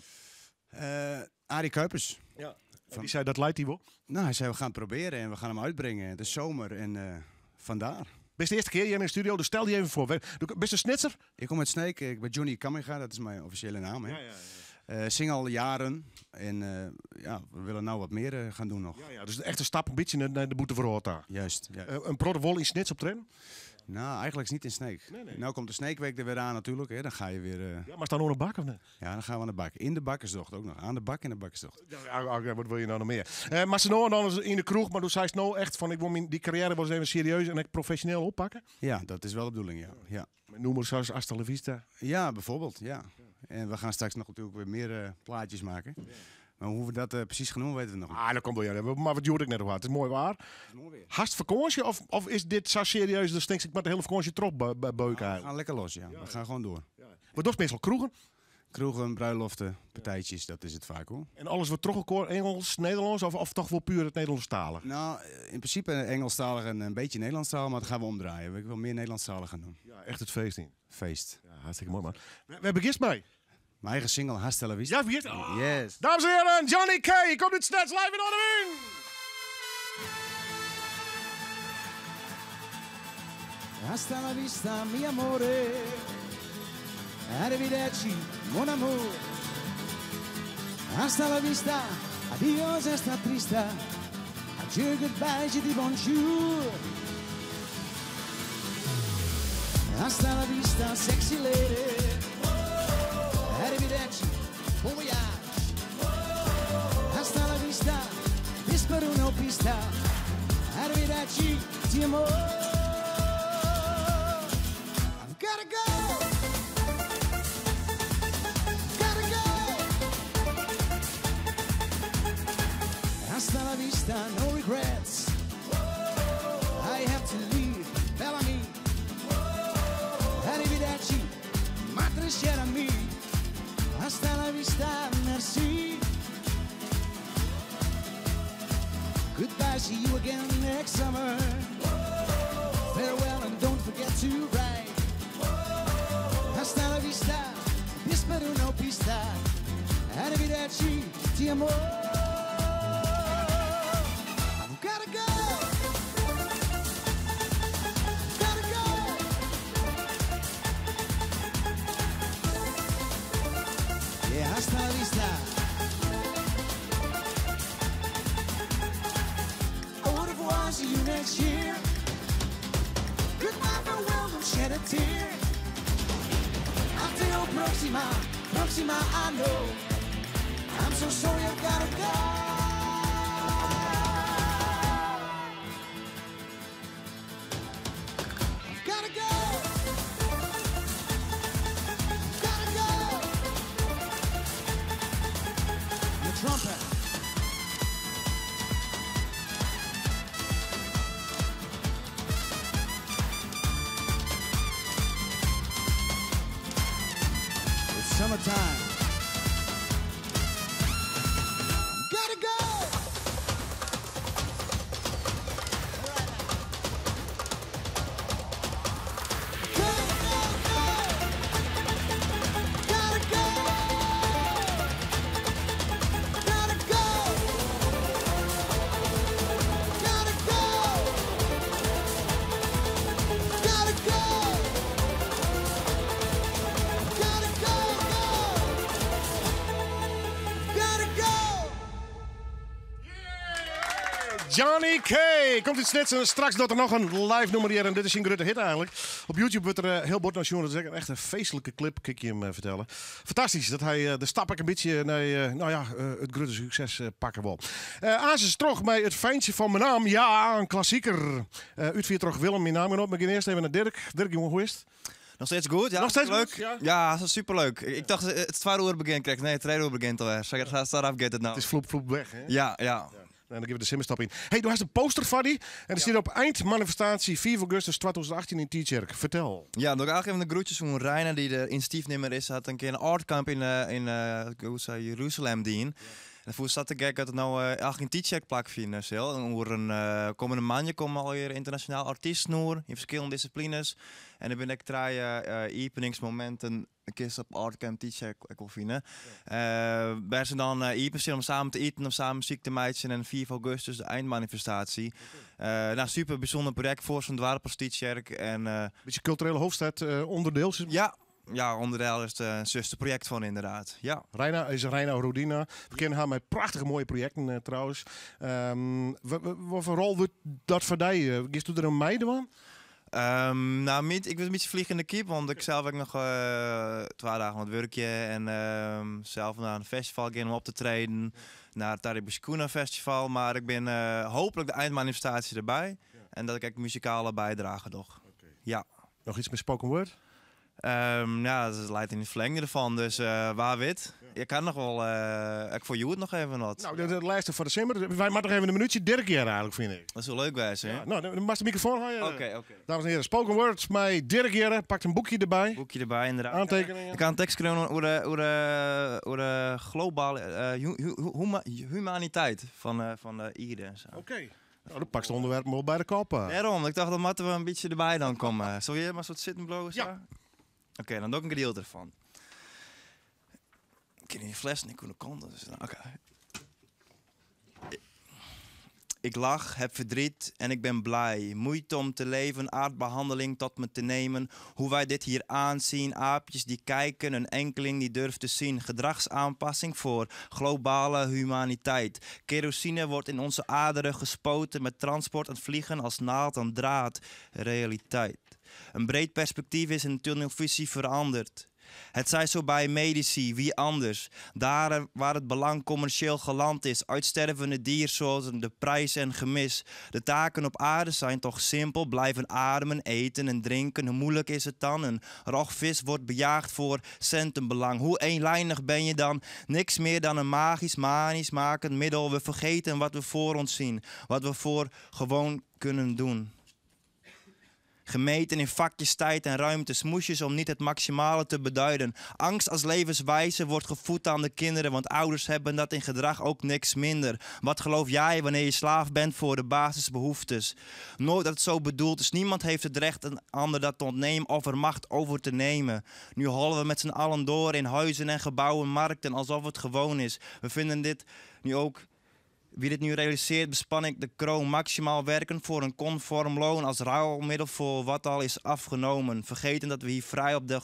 Arie Kuipers. Ja. En dy sei dat leit dy wol? Nou, hij zei we gaan het proberen en we gaan hem uitbrengen. Het is zomer en vandaar. Bist de earste kear hjir yn de studio, dus stel dy even foar. Bist in Snitser? Ik kom út Sneek, ik bin Johnny Kamminga, dat is myn offisjele naam. Hè. Ja. Zing al jaren en ja, we willen nou wat meer gaan doen nog. Ja, dus echt in stap in bytsje nei de bûtenwrâld ta. Juist. Ja. In protte wol yn Snits optreden? Nou, eigenlijk niet in Sneek. Nee. Nou komt de Sneekweek er weer aan natuurlijk. Hè. Dan ga je weer... Ja, mar staan oan de bak of net? Ja, dan gaan we aan de bak. In de bakkersdocht ook nog. Aan de bak in de bakkersdocht. Ja, wat wil je nou nog mear? Mar se no en dan ris yn de kroech, mar do seist no echt fan ik wol myn dy karriêre wol ris even serieus en ek profesjoneel oppakke? Ja, dat is wel de bedoeling, ja. Mei nûmers as Hasta la Vista? Ja, bijvoorbeeld, ja. En we gaan straks nog natuurlijk weer meer plaatjes maken. Maar hoe we dat precies gaan doen, weten we nog niet. Ah, dat komt wel, ja. Mar wat hjoed ek net It is moai waar. Hast fakânsje of is dit sa serieus dat tinkst ik moat de hiele fakânsje troch beuken We gaan lekker los, ja. We gaan gewoon door. Wat dochst meastal kroegen? Kroegen, bruiloften, partijtjes, dat is het vaak hoor. En alles wat troch elkoar, Ingelsk, Nederlânsk of toch wol puer it Nederlânsktalich? Nou, in principe Engelstalig en een beetje Nederlandstalig, maar dat gaan we omdraaien. Ik wil meer Nederlandstalig gaan doen. Ja, echt it feest yn. Feest. Ja, hartstikke moai man. Wêr begjinst mei? Myn eigen single, Hasta la Vista. Ja, begjinst? Oh. Yes. Dames en hearen, Johnny K. Komt út Snits live yn Noardewyn! Hasta la vista, mi amore. Arrivederci, mon amour. Hasta la vista, adios, hasta trista. Adieu, goodbye, je dis bonjour. Hasta la vista, sexy lady. Arrivederci, bon voyage. Hasta la vista, disparo una pista. Arrivederci, ti amor. I've gotta go. Gotta go. Hasta la vista, no regrets. I have to leave, Bellamy. summer. Farewell and don't forget to write. Hasta la vista, dispero no pista. Arrivederci, ti amo. I've gotta go. Gotta go. Yeah, hasta la vista. Au revoir, see you next year. Goodbye, farewell, don't shed a tear. Until proxima, proxima, I know. I'm so sorry I've gotta go. I've gotta go. Gotta go. The trumpet. It's summertime. Gotta go. Gotta go. Gotta go. Gotta go. Gotta go. Gotta go, go. Gotta go. Johnny K. Komt iets net en straks dat er nog een live nummer hier. En dit is een grote hit eigenlijk. Op YouTube wordt er heel bord naar Dat is echt een echt een feestelijke clip, kan ik je hem vertellen. Fantastisch dat hij de stap ook een beetje naar nou ja, het grote succes pakken wil. Azes terug bij het fijntje van mijn naam. Ja, een klassieker. Uitvier terug Willem, mijn naam op. Maar ik ga eerst even naar Dirk. Dirk, jongen, hoe is het? Nog steeds goed, ja. Nog steeds leuk. goed, ja? Ja, dat is superleuk. Ik dacht, het 2 uur begint, krijg Nee, 3 uur begint alweer. Zo gaat het nou. Het is vloep, vloep weg, hè? Ja, ja. En dan geven we de simmerstap in. Hey, du hast een poster van die. En er staat op eindmanifestatie 4 augustus 2018 in Tietjerk. Vertel. Ja, nog eigenlijk even de groetjes van Reiner, die de initiatiefnemer is. Had een keer een artkamp in hoe zei, Jeruzalem dien. En voor zat te gek dat het nou eigenlijk in Tietjerk plak vinden. Zo. En over een komende maandje komen alweer internationaal artiesten door in verschillende disciplines. En dan ben ik drie openingsmomenten een keer op Artcamp Tietjerk ik wil vinden. Wij zijn dan open om samen te eten, om samen muziek te maken. En 4 augustus de eindmanifestatie. Nou, super bijzonder project voor zo'n dorp als Tietjerk. En Beetje culturele hoofdstad onderdeel. Ja. Ja, onderdeel is het een zusterproject van inderdaad. Ja. Reina is Reina Rodina. We kennen haar met prachtige mooie projecten trouwens. Wat voor rol wordt dat voor jou? Gist u er een meid van? Nou, niet, ik was een beetje vliegende kiep, want ik zelf heb ik nog 2 dagen aan het werkje en zelf naar een festival gaan om op te treden, naar het Taribuskuna Festival. Maar ik ben hopelijk de eindmanifestatie erbij en dat ik ook muzikale bijdrage nog. Ja. Nog iets met spoken word? Ja, dat leidt in het verlengde ervan, dus waar wit. Je kan nog wel, ik voor jou het nog even wat. Nou, de lijst voor december. Wij maken nog even een minuutje Dirk hier eigenlijk, vind ik. Dat is wel leuk wijs, hè? Ja, nou, dan mag de microfoon gaan. Oké, oké. Dames en heren, spoken words met Dirk hier. Pakt een boekje erbij. Boekje erbij, inderdaad. Aantekeningen. Ik kan een tekst schrijven over de globale humaniteit van de Ide en zo. Oké. Nou, dan pakt het onderwerp wel bij de kop. Daarom, ik dacht, dan moeten we een beetje erbij dan komen. Zal je maar soort zitten blowen? Ja. Oké, dan doe ik een gedeelte ervan. Ik ken die fles niet kunnen kant, dus nou, oké. Ik lach, heb verdriet en ik ben blij. Moeite om te leven, aardbehandeling tot me te nemen. Hoe wij dit hier aanzien, aapjes die kijken, een enkeling die durft te zien. Gedragsaanpassing voor globale humaniteit. Kerosine wordt in onze aderen gespoten met transport en vliegen als naald aan draad. Realiteit. Een breed perspectief is in tunnelvisie veranderd. Het zij zo bij medici, wie anders? Daar waar het belang commercieel geland is, uitstervende diersoorten, de prijs en gemis. De taken op aarde zijn toch simpel, blijven ademen, eten en drinken. Hoe moeilijk is het dan? Een rogvis wordt bejaagd voor centenbelang. Hoe eenlijnig ben je dan? Niks meer dan een magisch, manisch makend middel. We vergeten wat we voor ons zien, wat we voor gewoon kunnen doen. Gemeten in vakjes tijd en ruimte, smoesjes om niet het maximale te beduiden. Angst als levenswijze wordt gevoed aan de kinderen, want ouders hebben dat in gedrag ook niks minder. Wat geloof jij wanneer je slaaf bent voor de basisbehoeftes? Nooit dat het zo bedoeld is. Niemand heeft het recht een ander dat te ontnemen of er macht over te nemen. Nu hollen we met z'n allen door in huizen en gebouwen, markten, alsof het gewoon is. We vinden dit nu ook. Wie dit nu realiseert, bespan ik de kroon. Maximaal werken voor een conform loon als ruilmiddel voor wat al is afgenomen. Vergeten dat we hier vrij op de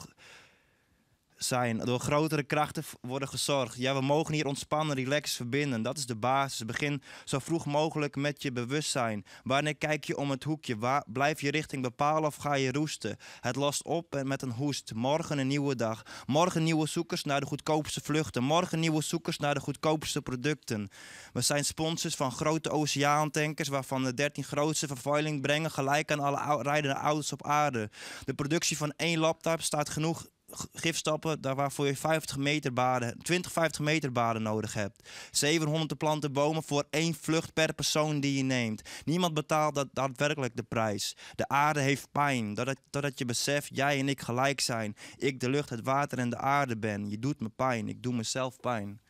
zijn. Door grotere krachten worden gezorgd. Ja, we mogen hier ontspannen, relaxed verbinden. Dat is de basis. Begin zo vroeg mogelijk met je bewustzijn. Wanneer kijk je om het hoekje? Waar, blijf je richting bepalen of ga je roesten? Het lost op en met een hoest. Morgen een nieuwe dag. Morgen nieuwe zoekers naar de goedkoopste vluchten. Morgen nieuwe zoekers naar de goedkoopste producten. We zijn sponsors van grote oceaantankers, waarvan de 13 grootste vervuiling brengen gelijk aan alle rijdende auto's op aarde. De productie van één laptop staat genoeg gifstappen daar waarvoor je 50 meter baden, 20, 50 meter baden nodig hebt. 700 te planten bomen voor één vlucht per persoon die je neemt. Niemand betaalt dat daadwerkelijk de prijs. De aarde heeft pijn, totdat je beseft jij en ik gelijk zijn. Ik de lucht, het water en de aarde ben. Je doet me pijn, ik doe mezelf pijn.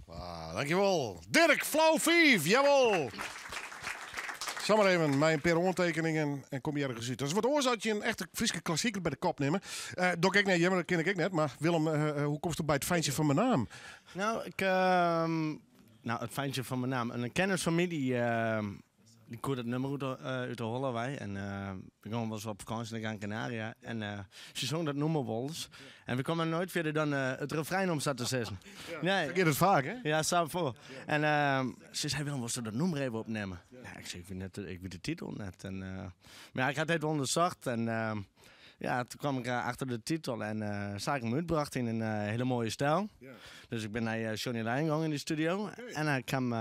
Ah, dankjewel. Dirk Flauw Fief, jawel. Zal maar even mijn paar ondertekeningen en kom je ergens uit. Dat is wat oorzaak je een echte Friese klassieker bij de kop nemen. Dok ik net, ja, maar dat ken ik net. Maar Willem, hoe komt het bij het fijntje van mijn naam? Nou, het fijntje van mijn naam. Een kennisfamilie die koerde het nummer uit de Hollewij. En we gingen wel eens op vakantie naar Gran Canaria. En ze zong dat nummer wel eens. En we kwamen nooit verder dan het refrein om zat te zetten. Ja, Nee. dat het vaak, hè? Ja, samen voor. En ze zei, Willem, was dat nummer even opnemen? Ja, ik zei, ik weet de titel net. En, maar ja, ik had het onderzocht. En toen kwam ik achter de titel en zag ik hem uitbracht in een hele mooie stijl. Dus ik ben naar Johnny Lijn gegaan in de studio en hij kwam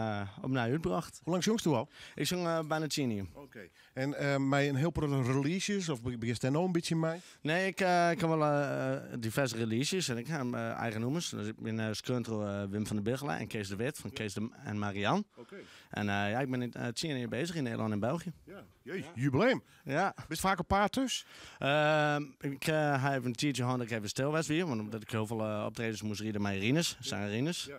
op naar uitbracht. Hoe lang zongst u al? Ik zong bijna 10 jaar. Oké. En met een heel paar releases, of begint daar nou een beetje mee? Nee, ik heb wel diverse releases en ik heb eigen nummers. Dus ik ben Skruntel Wim van der Biggelaar en Kees de Wit van Kees de en Marian. En ik ben in 10 jaar bezig in Nederland en België. Ja. Jee, jubileum. Ja. Ben je vaak op paard dus? Ik heb een tijdje gehad dat ik even stil was weer, want omdat ik heel veel optredens moest rijden met Rinus, zanger Rinus.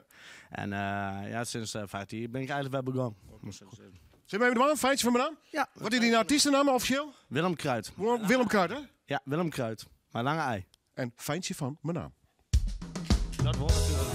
En sinds 15 jaar ben ik eigenlijk wel begonnen. Moet ik zo zeggen. Zit we even de man? Feitje van mijn naam? Ja. Wat is die artiestennaam officieel? Willem Kruid. Willem Kruid, hè? Ja, Willem Kruid. Maar lange ei. En feitje van mijn naam. Dat wordt natuurlijk.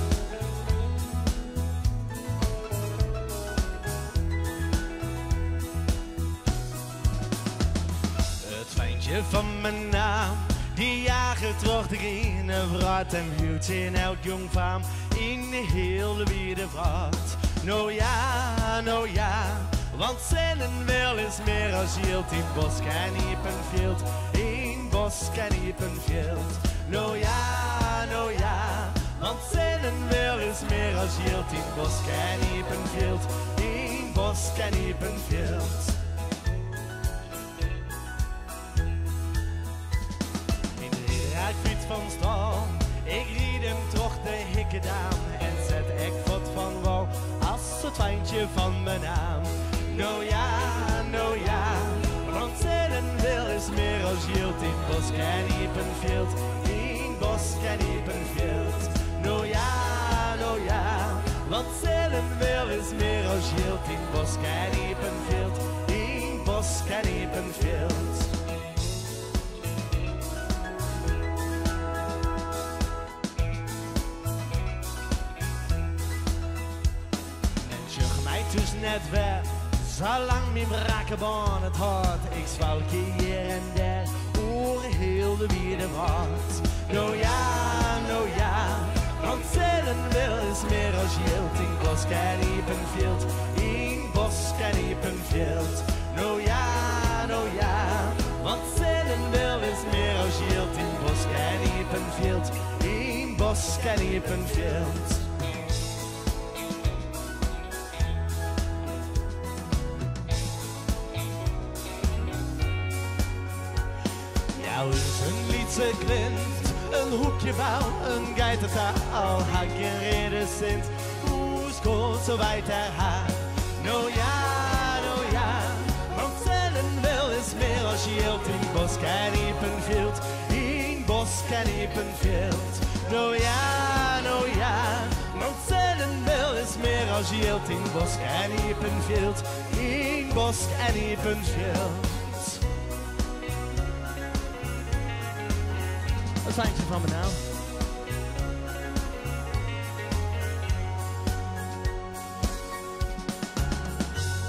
Het fijntje van mijn naam, die jager troch de groene vrat en huwt in elk jong faam in de hele wijde vrat. Nou ja, nou ja, want zinnen wil is meer als jilt in bosk en iepenveld, in bosk en iepenveld. Nou ja, nou ja, want zinnen wil is meer als jilt in bosk en iepenveld, in bosk en iepenveld. Van stal. Ik ried hem toch de hikkedam en zet ik voet van wal als het wijntje van mijn naam. Nou ja, nou ja, want zinnen wil is meer als jilt in bosk en iepenveld, in bosk en iepenveld. Nou ja, nou ja, want zinnen wil is meer als jilt in bosk en iepenveld, in bosk en iepenveld. Dus net weg, zolang mijn brakkenbaan het hart. Ik zwalk hier en daar, oor heel de wierde waard. Nou ja, nou ja, want zillen wil is meer als jilt in bosk en iepenveld, in bosk en iepenveld. Nou ja, nou ja, want zillen wil is meer als jilt in bosk en iepenveld, in bosk en iepenveld. Jou is een liedse klint, een hoekje bouw, een geitentaal, hak in reden sint, hoe skoot zo wijd haar haar. Nou ja, nou ja, want zillen wil is meer als jilt in bosk fjild. Yn bosk en iepen fjild. No ja, no ja, want centen wil is mear as jild. Yn bosk en iepen fjild. Yn bosk en iepen fjild. Dat is eindje fan Menaam.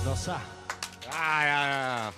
No sa. Ja.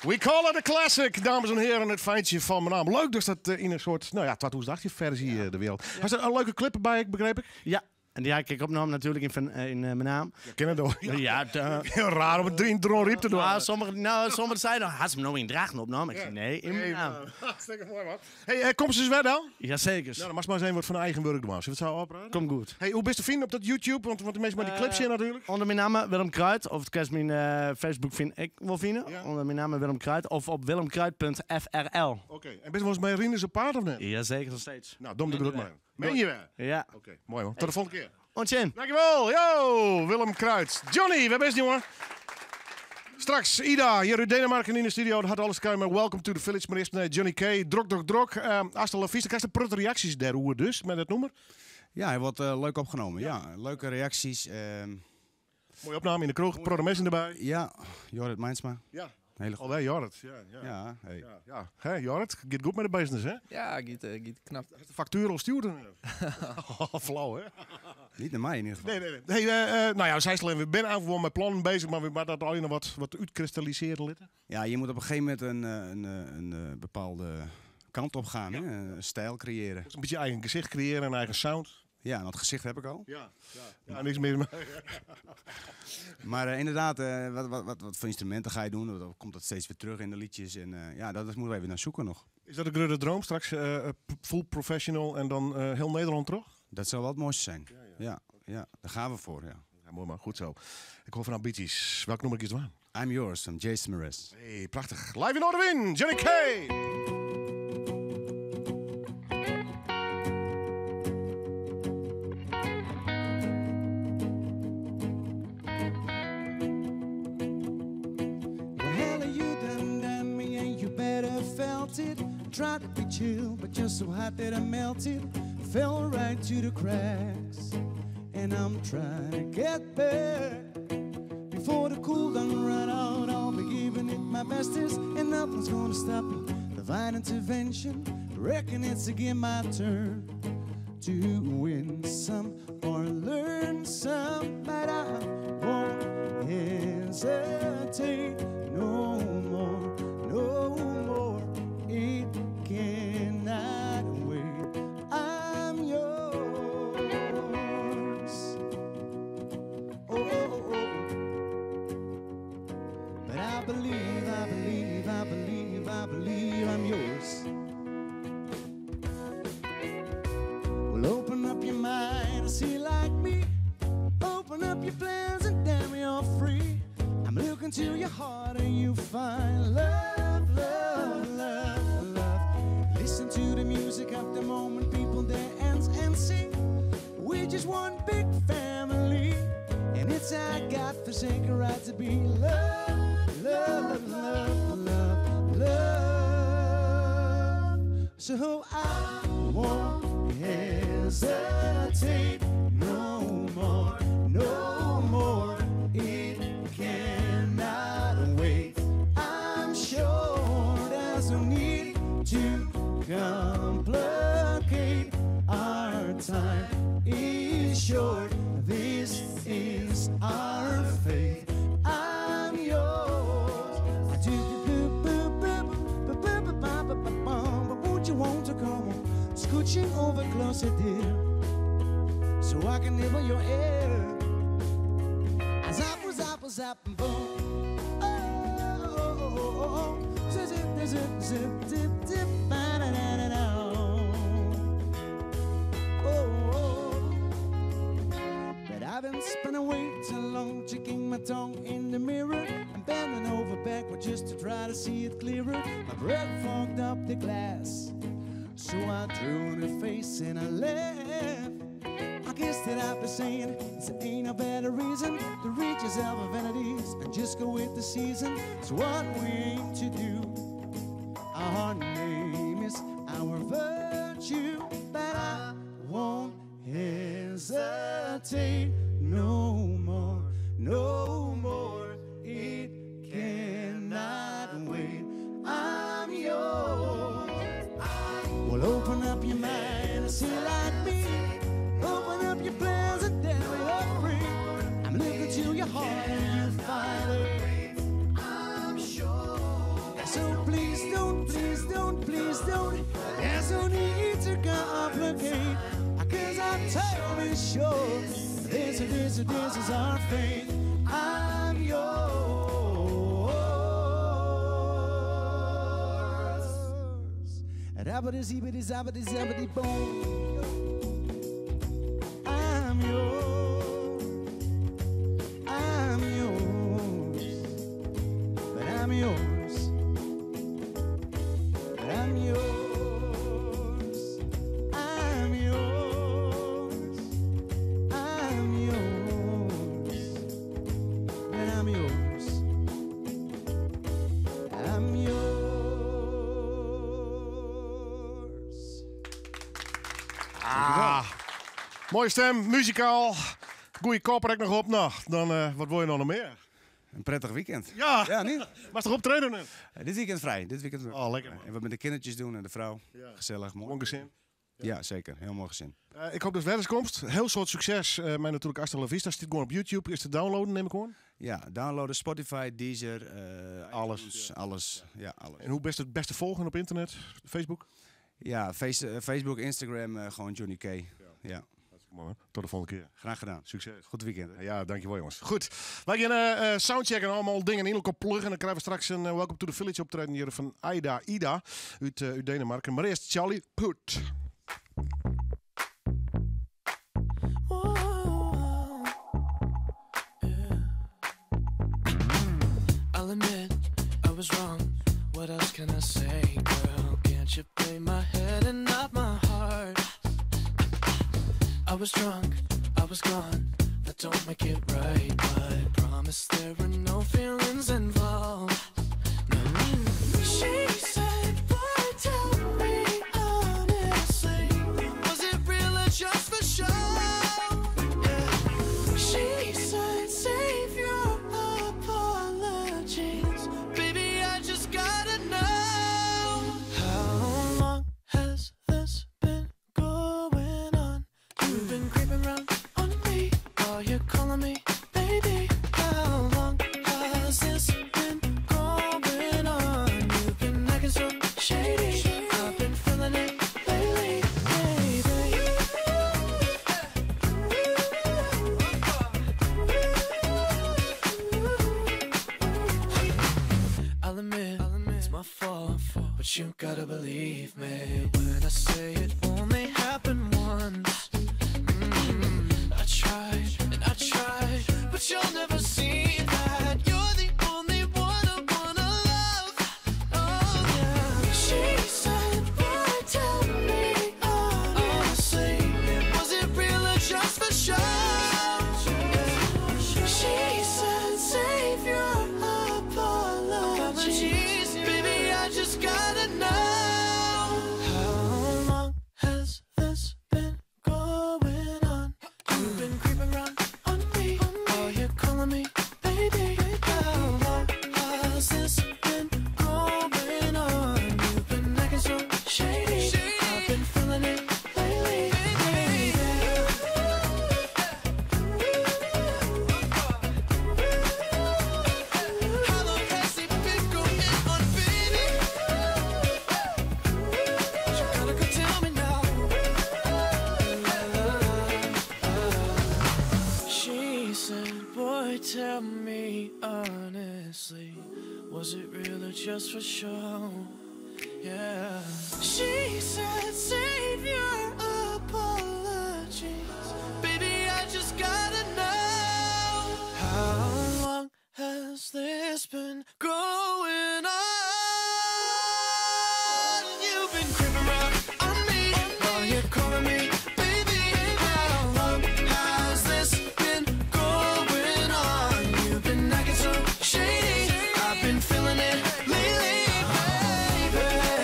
We call it a classic, dames en heren. It Feintsje fan Menaam. Leuk dus dat yn in soart, no ja, 2018 ferzje de wereld. Hast der in leuke clip by, begryp ik? Ja, en dy ha ik ek opnommen natuerlik yn Menaam. Ja, kin it wol. Ja, Hiel raar om it yn Dronryp te dwaan. Ah, sommige, no, sommige seinen, hast him no yn Drachten opnommen? Ik sei, nee, yn Menaam. Hartstikke moai, man. Hey, komst ris wer dan? Jazeker. Nou, dan moatst mar ris even wat fan eigen wurk dwaan. Sille we it sa ôfprate? Komt goed. Hey, hoe bist te finen op dat YouTube? Want de minsken mei dy clip sjen natuerlik. Under myn namme Willem Kruid. Of kinst myn Facebook fyn ik wol fine. Under myn namme Willem Kruid. Of op willemkruid.frl. Oké. En bist wolris mei Rinus op paad of net? Jazeker, nog steeds. Nou, dom de grut man. Meen je wel? Ja. Oké, moai man. Tot de volgende kear. Oant sjen. Dankjewel. Yo, Willem Kruid. Johnny, wêr bist jonge? Straks Ida, hjir út Denemarken yn de studio. Dat hat alles te krijen mei Welcome to the Village. Mar earst Johnny K. Drok, drok, drok. Hasta la vista. Krijst in protte reaksjes dêroer dus, mei dat nûmer? Ja, hy wordt leuk opgenomen. Ja. Leuke reaksjes. Moaie opname yn de kroech, protte minsken derby. Ja, Jorrit Meinsma. Ja. Hele Alwer Jorrit. Ja, ja. Ja, hey. Ja, ja. Hè, Jorrit, giet goed mei de business, hè? Ja, giet knap. Hast de faktuer al stjoerd? Flauw, hè? Niet naar mij in ieder geval. Nee, nee, nee. Hey, nou ja, zei we zijn gewoon met plannen bezig, maar we moeten dat al nog wat uitkristalliseren litten. Ja, je moet op een gegeven moment een bepaalde kant op gaan, hè? Een stijl creëren. Een beetje eigen gezicht creëren, een eigen sound. Ja, en dat gezicht heb ik al. Ja, ja. Ja, niks meer. Maar inderdaad, wat voor instrumenten ga je doen? Dan komt dat steeds weer terug in de liedjes. En ja, dat moeten we even naar zoeken nog. Is dat een grote droom straks? Full professional en dan heel Nederland terug? Dat zou wel het mooiste zijn. Ja, ja. Ja, ja, daar gaan we voor, ja. Ja, mooi man, goed zo. Ik hoor van ambities. Welk nummer is het waar? I'm Yours van Jason Mraz. Hey, prachtig. Live in Noardewyn, Johnny K. Well, hell, you done done me and you better felt it. Tried to be chill, but you're so hot that I melted. Fell right to the cracks, and I'm trying to get back. Before the cool done run out, I'll be giving it my bestest, and nothing's going to stop me. Divine intervention, reckon it's again my turn to win some or learn some, but I won't hesitate no more, no more. It cannot wait. I'm yours. Oh, oh, oh. But I believe, I believe, I believe, I believe I'm yours. Well, open up your mind and see like me. Open up your plans and damn, you're free. I'm looking to your heart and you find love, love, love, love. Listen to the music of the moment, people dance and sing. We're just one big family, and it's our God-forsaken right to be loved, love, love, love, love. So I won't hesitate no more, no more. It cannot wait. I'm sure there's no need to complicate. Our time is short. This is our fate. I'm yours. I do do boo boo boo boo boo boo ba ba ba ba. But won't you want to come on, scooching over closer, dear, so I can nibble your ear. I zap, zap, zap, and boom. Oh, oh, oh, oh, oh. Zip, zip, zip, zip, zip, zip, ba, da, da, da, da. Oh, oh. But I've been spending way too long checking my tongue in the mirror and bending over backward just to try to see it clearer. My breath fogged up the glass, so I drew in her face and I laughed. I guess that I've been saying there ain't no better reason to reach yourself of vanities and just go with the season. It's what we aim to do. Our name is our virtue, but I won't hesitate no more, no more. It cannot wait. I'm yours. Well, open up your mind and see like me. Open up your plans and then we are free. I'm looking to your heart and you'll find it. I'm sure. So please don't, please don't, please don't. There's no need to complicate. Cause I'm totally sure this, this, this is our fate. I'm yours. Rabbity-zeebity-zabbity-zabbity-boom. I'm yours. I'm yours. But I'm yours. But I'm yours. I'm yours. I'm yours. And I'm yours. I'm yours. Ah, mooie stem, muzikaal. Goeie kop er ook nog op. Nou, dan wat wil je nou nog meer? Een prettig weekend. Ja, ja niet? Maar toch optreden nu? Dit weekend vrij. Dit weekend. Oh, lekker man. En wat met de kindertjes doen en de vrouw. Ja. Gezellig, mooi. Mooi gezin. Ja, zeker. Heel mooi gezin. Ik hoop dus wederkomst. Heel soort succes. Mijn natuurlijk Hasta la Vista staat gewoon op YouTube. Is te downloaden, neem ik aan. Ja, downloaden, Spotify, Deezer, Alles. iTunes, alles. Ja, alles. En hoe best het beste volgen op internet? Facebook? Ja, Facebook, Instagram, gewoon Johnny K. Ja. Mooi, hoor. Tot de volgende keer. Graag gedaan. Succes. Goed weekend. Ja, dankjewel jongens. Goed, wij gaan soundchecken en allemaal dingen in elkaar pluggen. En dan krijgen we straks een Welcome to the Village optreden hier van Aida Ida uit Denemarken. Maar eerst Charlie Puth. I'll admit I was wrong. What else can I say, girl? Can't you play my head and not my heart? I was drunk, I was gone. That don't make it right, but I promise there were no feelings involved. No. She said, "Boy, tell me honestly, was it real or just for show?" Yeah. She said, "Save your apologies, baby. I just gotta know how long has this been going on? You've been creeping round on me while you're calling me baby. How long has this been going on? You've been acting so shady. I've been feeling it lately, baby. I'll admit, it's my fault, but you gotta believe me when I say it only happened once. I tried and I tried, but you'll never see that you're the only one I wanna love. Oh yeah. She said, "Boy, tell me honestly, was it real or just for show?" She said, "Save your apologies, baby. I just gotta know how long has this been going on? You've been creeping round on me, while you're calling me baby. How long has this been going on? You've been acting so shady. I've been feeling it lately, baby. How long has it been going on, baby? You gotta go tell me now. She said, "Boy, tell me honestly, was it real or just for show?" Yeah. She said, "Save your apologies, baby. I just gotta know how long has this been going on? You've been creeping round on me while you're calling me baby. How long has this been going on? You've been acting so shady. I've been feeling it lately, baby.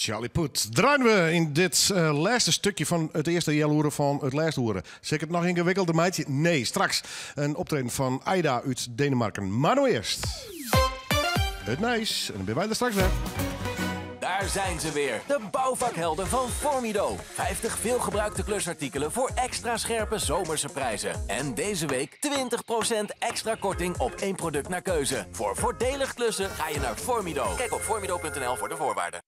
Charlie Puth. Draaien we yn dit lêste stikje fan it earste healoere fan it lêste oere. Sil ik it noch yngewikkelder meitsje? Nee, straks in optreden fan Aida út Denemarken. Mar no earst it nijs en dan binne wy der straks wer. Daar zijn ze weer, de bouwvakhelden van Formido. 50 veelgebruikte klusartikelen voor extra scherpe zomerse prijzen. En deze week 20% extra korting op één product naar keuze. Voor voordelig klussen ga je naar Formido. Kijk op formido.nl voor de voorwaarden.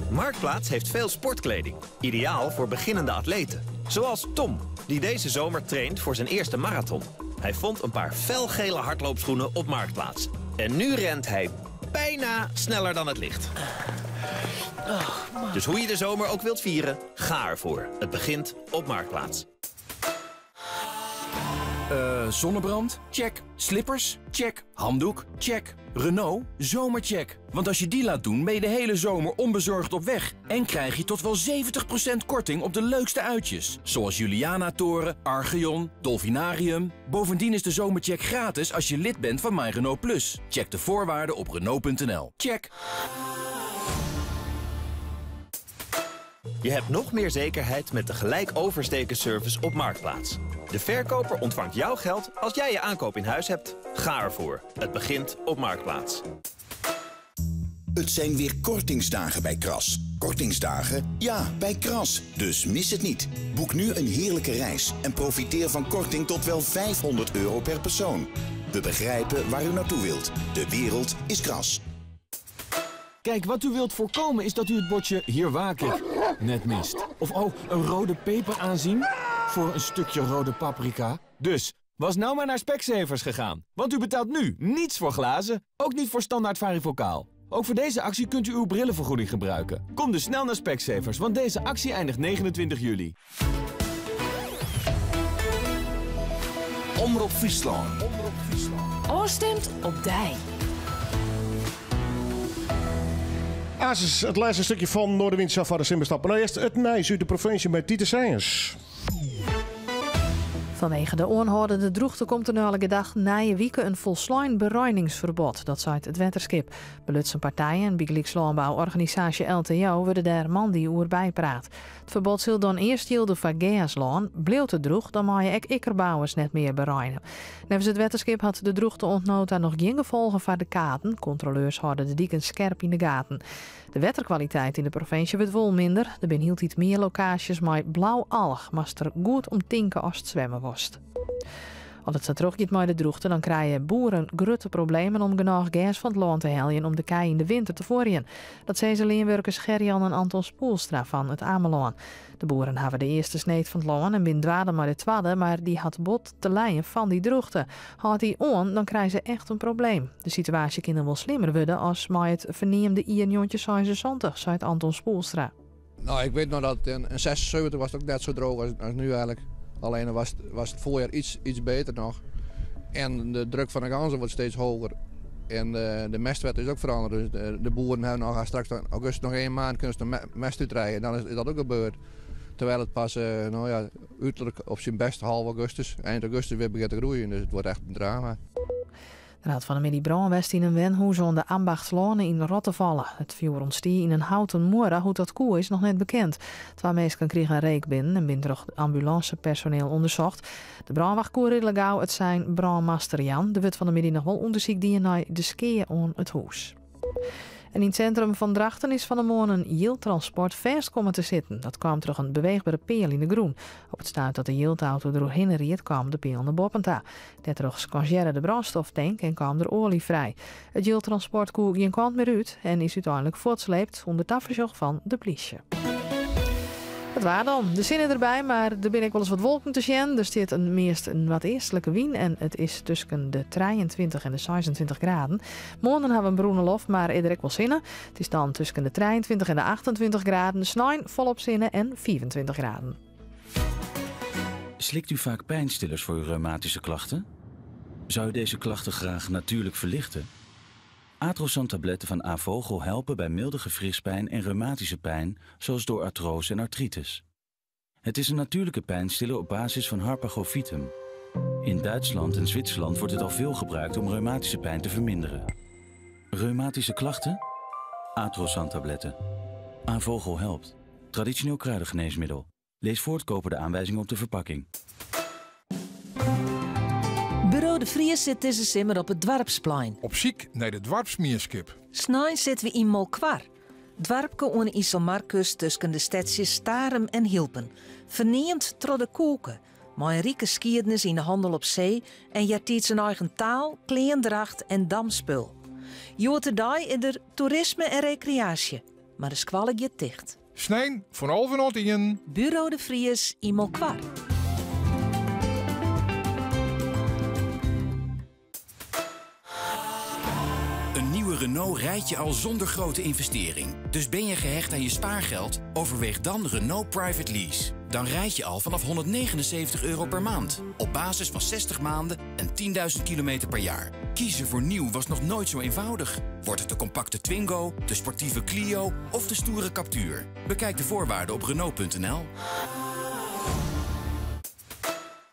Marktplaats heeft veel sportkleding. Ideaal voor beginnende atleten. Zoals Tom, die deze zomer traint voor zijn eerste marathon. Hij vond een paar felgele hardloopschoenen op Marktplaats. En nu rent hij bijna sneller dan het licht. Dus hoe je de zomer ook wilt vieren, ga ervoor. Het begint op Marktplaats. Zonnebrand? Check. Slippers? Check. Handdoek? Check. Renault? Zomercheck. Want als je die laat doen, ben je de hele zomer onbezorgd op weg. En krijg je tot wel 70% korting op de leukste uitjes. Zoals Juliana-toren, Archeon, Dolfinarium. Bovendien is de zomercheck gratis als je lid bent van My Renault Plus. Check de voorwaarden op Renault.nl. Check. Je hebt nog meer zekerheid met de gelijk oversteken service op Marktplaats. De verkoper ontvangt jouw geld als jij je aankoop in huis hebt. Ga ervoor. Het begint op Marktplaats. Het zijn weer kortingsdagen bij Kras. Kortingsdagen? Ja, bij Kras. Dus mis het niet. Boek nu een heerlijke reis en profiteer van korting tot wel €500 per persoon. We begrijpen waar u naartoe wilt. De wereld is Kras. Kijk, wat u wilt voorkomen is dat u het bordje Hier waak ik net mist. Of oh, een rode peper aanzien voor een stukje rode paprika. Dus, was nou maar naar Specsavers gegaan. Want u betaalt nu niets voor glazen, ook niet voor standaard varifocaal. Ook voor deze actie kunt u uw brillenvergoeding gebruiken. Kom dus snel naar Specsavers, want deze actie eindigt 29 juli. Omrop Fryslân. Ofstimd op dy. Asis, it lêste stikje fan Noardewyn sa foar de simmerstop. No earst it nijs út de provinsje mei Tiete Sijens. Fanwege de oanhâldende drûchte komt der nei alle gedachten nije wike in folslein bereiningsferbod. Dat seit it Wetterskip. Belutsen partijen, bygelyks lânbouorganisaasje LTO, wurde dêr moandei oer bypraat. It ferbod sil dan earst jilde foar gerslân. Bliuwt it drûch, dan meie ek ikkerbouwers net mear bereine. Neffens it Wetterskip hat de drûchte oant no ta noch gjin gefolgen foar de kaden. Kontroleurs hâlde de diken skerp yn de gaten. De wetterkwaliteit yn de provinsje wurdt wol minder. Der binne hieltyd mear lokaasjes mei blau-alch. Moatst der goed om tinke ast swimme wolst. As it sa trochgiet mei de drûchte, dan krije boeren grutte problemen om genôch gers fan it lân te heljen om de kij yn de winter te fuorjen. Dat sizze leanwurkers Gerjan en Anton Spoelstra fan It Amelân. De boeren hawwe de earste sneed fan it lân en binne dwaande mei de twadde, mar dy hat bot te lijen fan dy drûchte. Hâldt dy oan, dan krije se echt in probleem. De situaasje kin dan wol slimmer wurde as mei it ferneamde jier 1976, seit Anton Spoelstra. Nou, ik weet nog dat in 76 was het ook net zo droog als nu eigenlijk. Alleen was het voorjaar iets beter nog. En de druk van de ganzen wordt steeds hoger. En de mestwet is ook veranderd. Dus de boeren hebben nog straks in augustus nog 1 maand kunnen ze de mest uitrijden. Dan is dat ook gebeurd. Terwijl het pas uiterlijk op zijn best half augustus, eind augustus weer begint te groeien. Dus het wordt echt een drama. Der hat fan 'e middei brân west yn in wenhûs oan de Ambachtsloane yn Rottefalle. It fjoer ûntstie yn in houten muorre. Hoe't dat koe is noch net bekend. Twa minsken krigen reek binnen en binne troch ambulânsepersoneel ûndersocht. De brânwacht koe ridlik gau it sein brânmaster jaan. Der wurdt fan 'e middei noch wol ûndersyk dien nei de skea oan it hûs. En yn it sintrum fan Drachten is fan 'e moarn in jildtransport fêst komme te sitten. Dat kaam troch in beweechbere peal yn de grûn. Op it stuit dat de jildauto der oerhinne ried, kaam de peal nei boppen ta. Dêrtroch skansearre de brânstoftank en kaam der oalje frij. It jildtransport koe gjin kant mear út en is úteinlik fuortsleept ûnder tafersjoch fan de plysje. It waar dan. De sinne derby, mar der binne ek wolris wat wolken te sjen. Der stiet in meast noardeastlike wyn en it is tusken de 23 en de 26 graden. Moarn dan ha we in berûne loft, mar is der ek wol sinne. It is dan tusken de 23 en de 28 graden. Snein folop sinne en 25 graden. Slikt u vaak pijnstillers voor uw reumatische klachten? Zou u deze klachten graag natuurlijk verlichten? Atrosan tabletten van A. Vogel helpen bij milde gewrichtspijn en reumatische pijn, zoals door artrose en artritis. Het is een natuurlijke pijnstiller op basis van harpagophytum. In Duitsland en Zwitserland wordt het al veel gebruikt om reumatische pijn te verminderen. Reumatische klachten? Atrosan tabletten. A.Vogel helpt. Traditioneel kruidengeneesmiddel. Lees voor het kopen de aanwijzingen op de verpakking. Buro de Vries sit dizze simmer op it doarpsplein. Op syk nei de doarpsmienskip. Snein sitte we yn Molkwar. Doarpke oan de Iselmarkust tusken de stedsjes Starum en Hylpen. Ferneamd troch de koeke. Mei in rike skiednis yn de hannel op see en eartiids in eigen taal, kleandracht en damspul. Hjoed-de-dei is der toerisme en rekreaasje, mar de skoalle giet ticht. Snein fan alven oant ien. Buro de Vries yn Molkwar. Een nieuwe Renault rijd je al zonder grote investering. Dus ben je gehecht aan je spaargeld? Overweeg dan Renault Private Lease. Dan rijd je al vanaf €179 per maand. Op basis van 60 maanden en 10.000 kilometer per jaar. Kiezen voor nieuw was nog nooit zo eenvoudig. Wordt het de compacte Twingo, de sportieve Clio of de stoere Captur? Bekijk de voorwaarden op Renault.nl.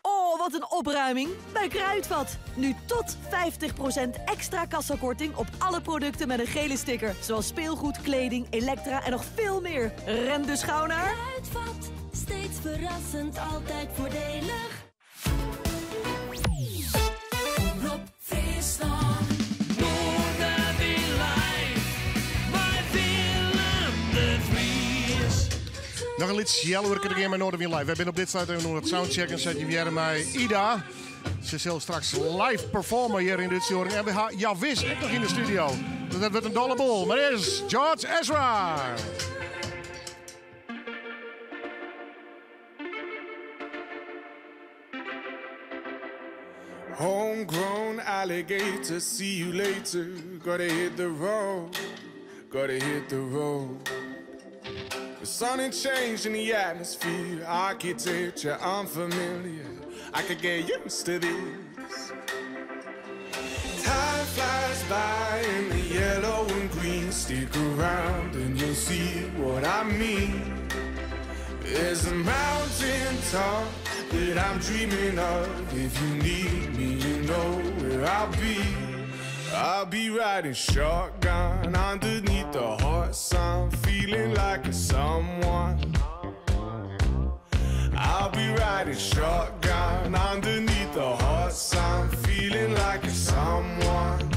Oh, wat een opruiming bij Kruidvat. Nu tot 50% extra kassakorting op alle producten met een gele sticker. Zoals speelgoed, kleding, elektra en nog veel meer. Ren dus gauw naar... Kruidvat, steeds verrassend, altijd voordelig. Omrop Fryslân. Noardewyn Live mei Willem de Vries. Noch in lyts healoerke te gean mei Noardewyn Live. Wy binne op dit stuit even oan it soundchecken. Sit jim mei Ida. Se sil straks live performe hjir yn de útstjoering. En we ha Jawis ek noch yn de studio. Dus dat wurdt in dolle boel. Mar earst George Ezra. Homegrown alligator, see you later. Gotta hit the road, gotta hit the road. The sun ain't changed in the atmosphere, architecture unfamiliar. I could get used to this. Time flies by in the yellow and green. Stick around and you'll see what I mean. There's a mountain top that I'm dreaming of. If you need me, you know where I'll be. I'll be riding shotgun underneath the hot sun, feeling like a someone. I'll be riding shotgun underneath the hot sun, feeling like a someone.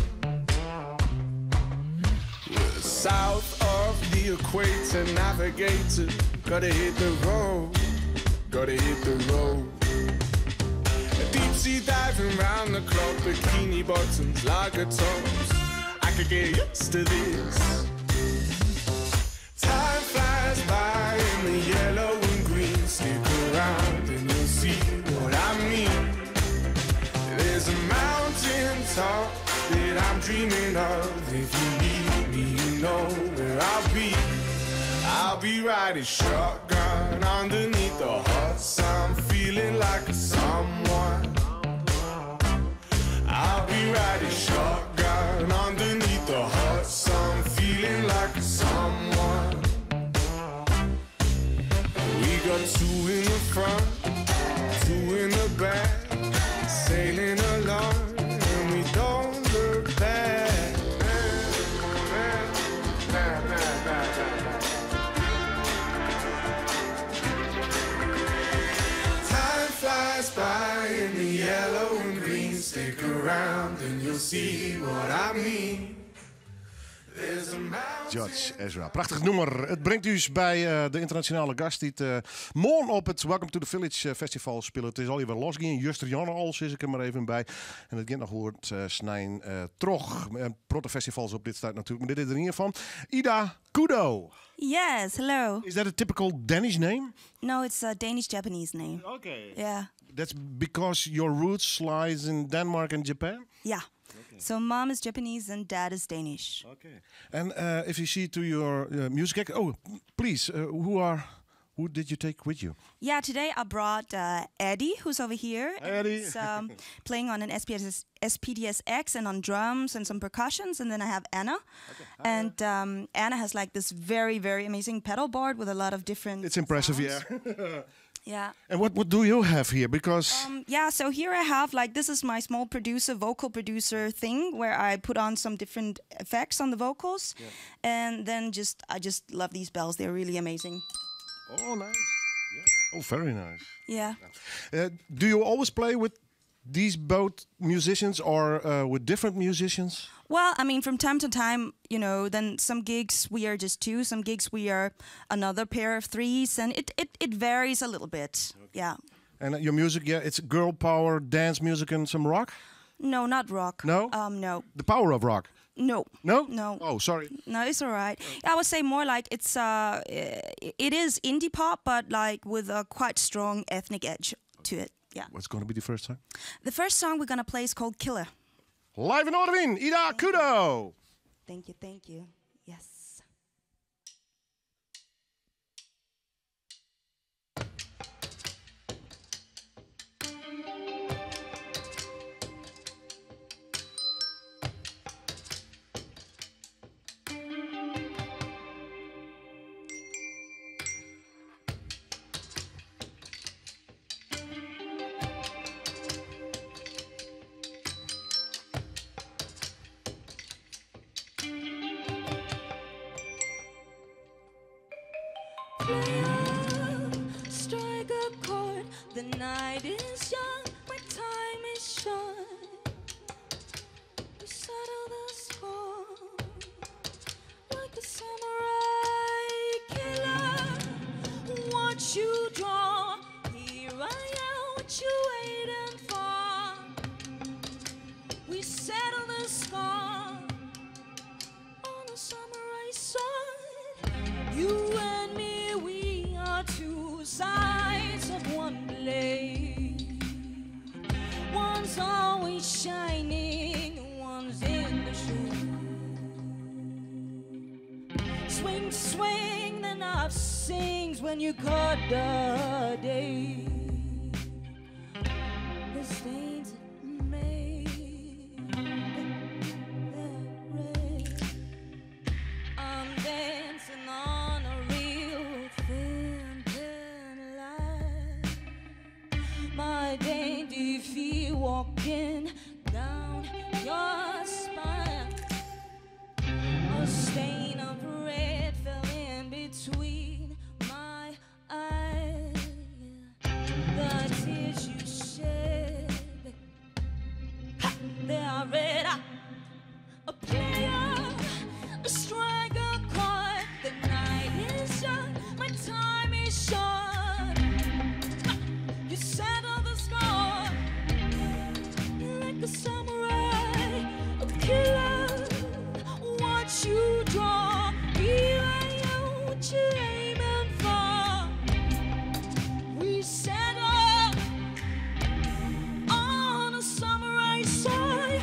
We're south of the equator, navigator. Gotta hit the road, gotta hit the road. Deep sea diving round the clock, bikini bottoms, lager tops. I could get used to this. Time flies by in the yellow and green. Stick around and you'll see what I mean. There's a mountain top that I'm dreaming of. If you need me, you know where I'll be. I'll be riding shotgun underneath the hot sun, feeling like a someone. I'll be riding shotgun underneath the hot sun, feeling like a someone. We got two in the front, two in the back, sailing along, and we don't look back. Back, back, back, back, back. Time flies by in the yellow and green. Stick around and you'll see what I mean. There's a mountain. George Ezra. Prachtich nûmer. It bringt ús by de ynternasjonale gast dy't moarn op it Welcome to the Village Festival spilet. It is al wer losgien. Justerjûn al, sis ik der mar even by. En it giet noch oant snein troch. In protte festivals op dit stuit natuerlik, mar dit is der ien fan. Ida Kudo. Yes, hello. Is that a typical Danish name? No, it's a Danish-Japanese name. Okay. Yeah. That's because your roots lies in Denmark and Japan? Yeah. So mom is Japanese and dad is Danish. Okay. And if you see to your music, oh, please, who did you take with you? Yeah, today I brought Eddie, who's over here. Hi, Eddie. He's playing on an SPS, SPDSX and on drums and some percussions. And then I have Anna. Okay. Hi, And Anna has this very, very amazing pedal board with a lot of different It's impressive, sounds. yeah. Yeah. And what do you have here? Because Yeah, so here I have, like, this is my small producer, vocal producer thing where I put on some different effects on the vocals. And then just I just love these bells. They're really amazing. Oh, nice. Yeah. Oh, very nice. Yeah. Do you always play with these both musicians or with different musicians? Well, I mean, from time to time, then some gigs we are just two, some gigs we are another pair of threes, and it varies a little bit. Yeah. And your music, yeah, it's girl power, dance music, and some rock? No, not rock. No? No. The power of rock? No. No? No. Oh, sorry. No, it's all right. I would say more like it is indie pop, but like with a quite strong ethnic edge to it. Yeah. What's going to be the first song? The first song we're going to play is called Killer. Live in Noardewyn, Ida Kudo. Thank you, thank you. Yes. Strike a chord. The night is young, my time is short. We settle the score like a samurai killer. What you draw, here I am, what you waiting for? We settle the score on a samurai sword. You and me, we are two sides of one blade. One's always shining, one's in the shade. Swing, swing, the knife sings when you cut the day. The stains made the red. I'm dancing on a real thin, thin line. My dainty feet walking down your spine. A stain of red fell in between my eyes. The tears you shed, ha, they are red. A player, a striker caught. The night is young, my time is short. Ha, you settle the score like a samurai, a killer. What you draw, here I am, what you aiming for? We settle on a samurai side,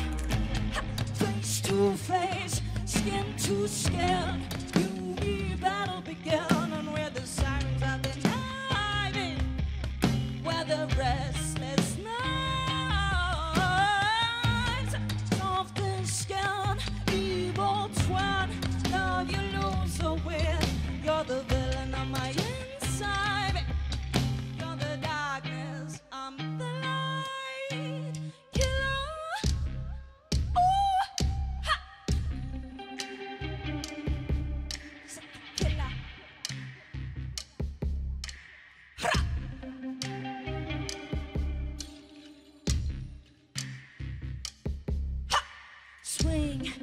face to face, skin to skin. You me battle began, and where the sirens have been hiding, where the restless night, soft and skin, evil twin. Love you lose or win. You're the villain of my inside. You're the darkness, I'm the light. Killer. Ooh, ha. Killer. Ha. Ha. Swing, ha,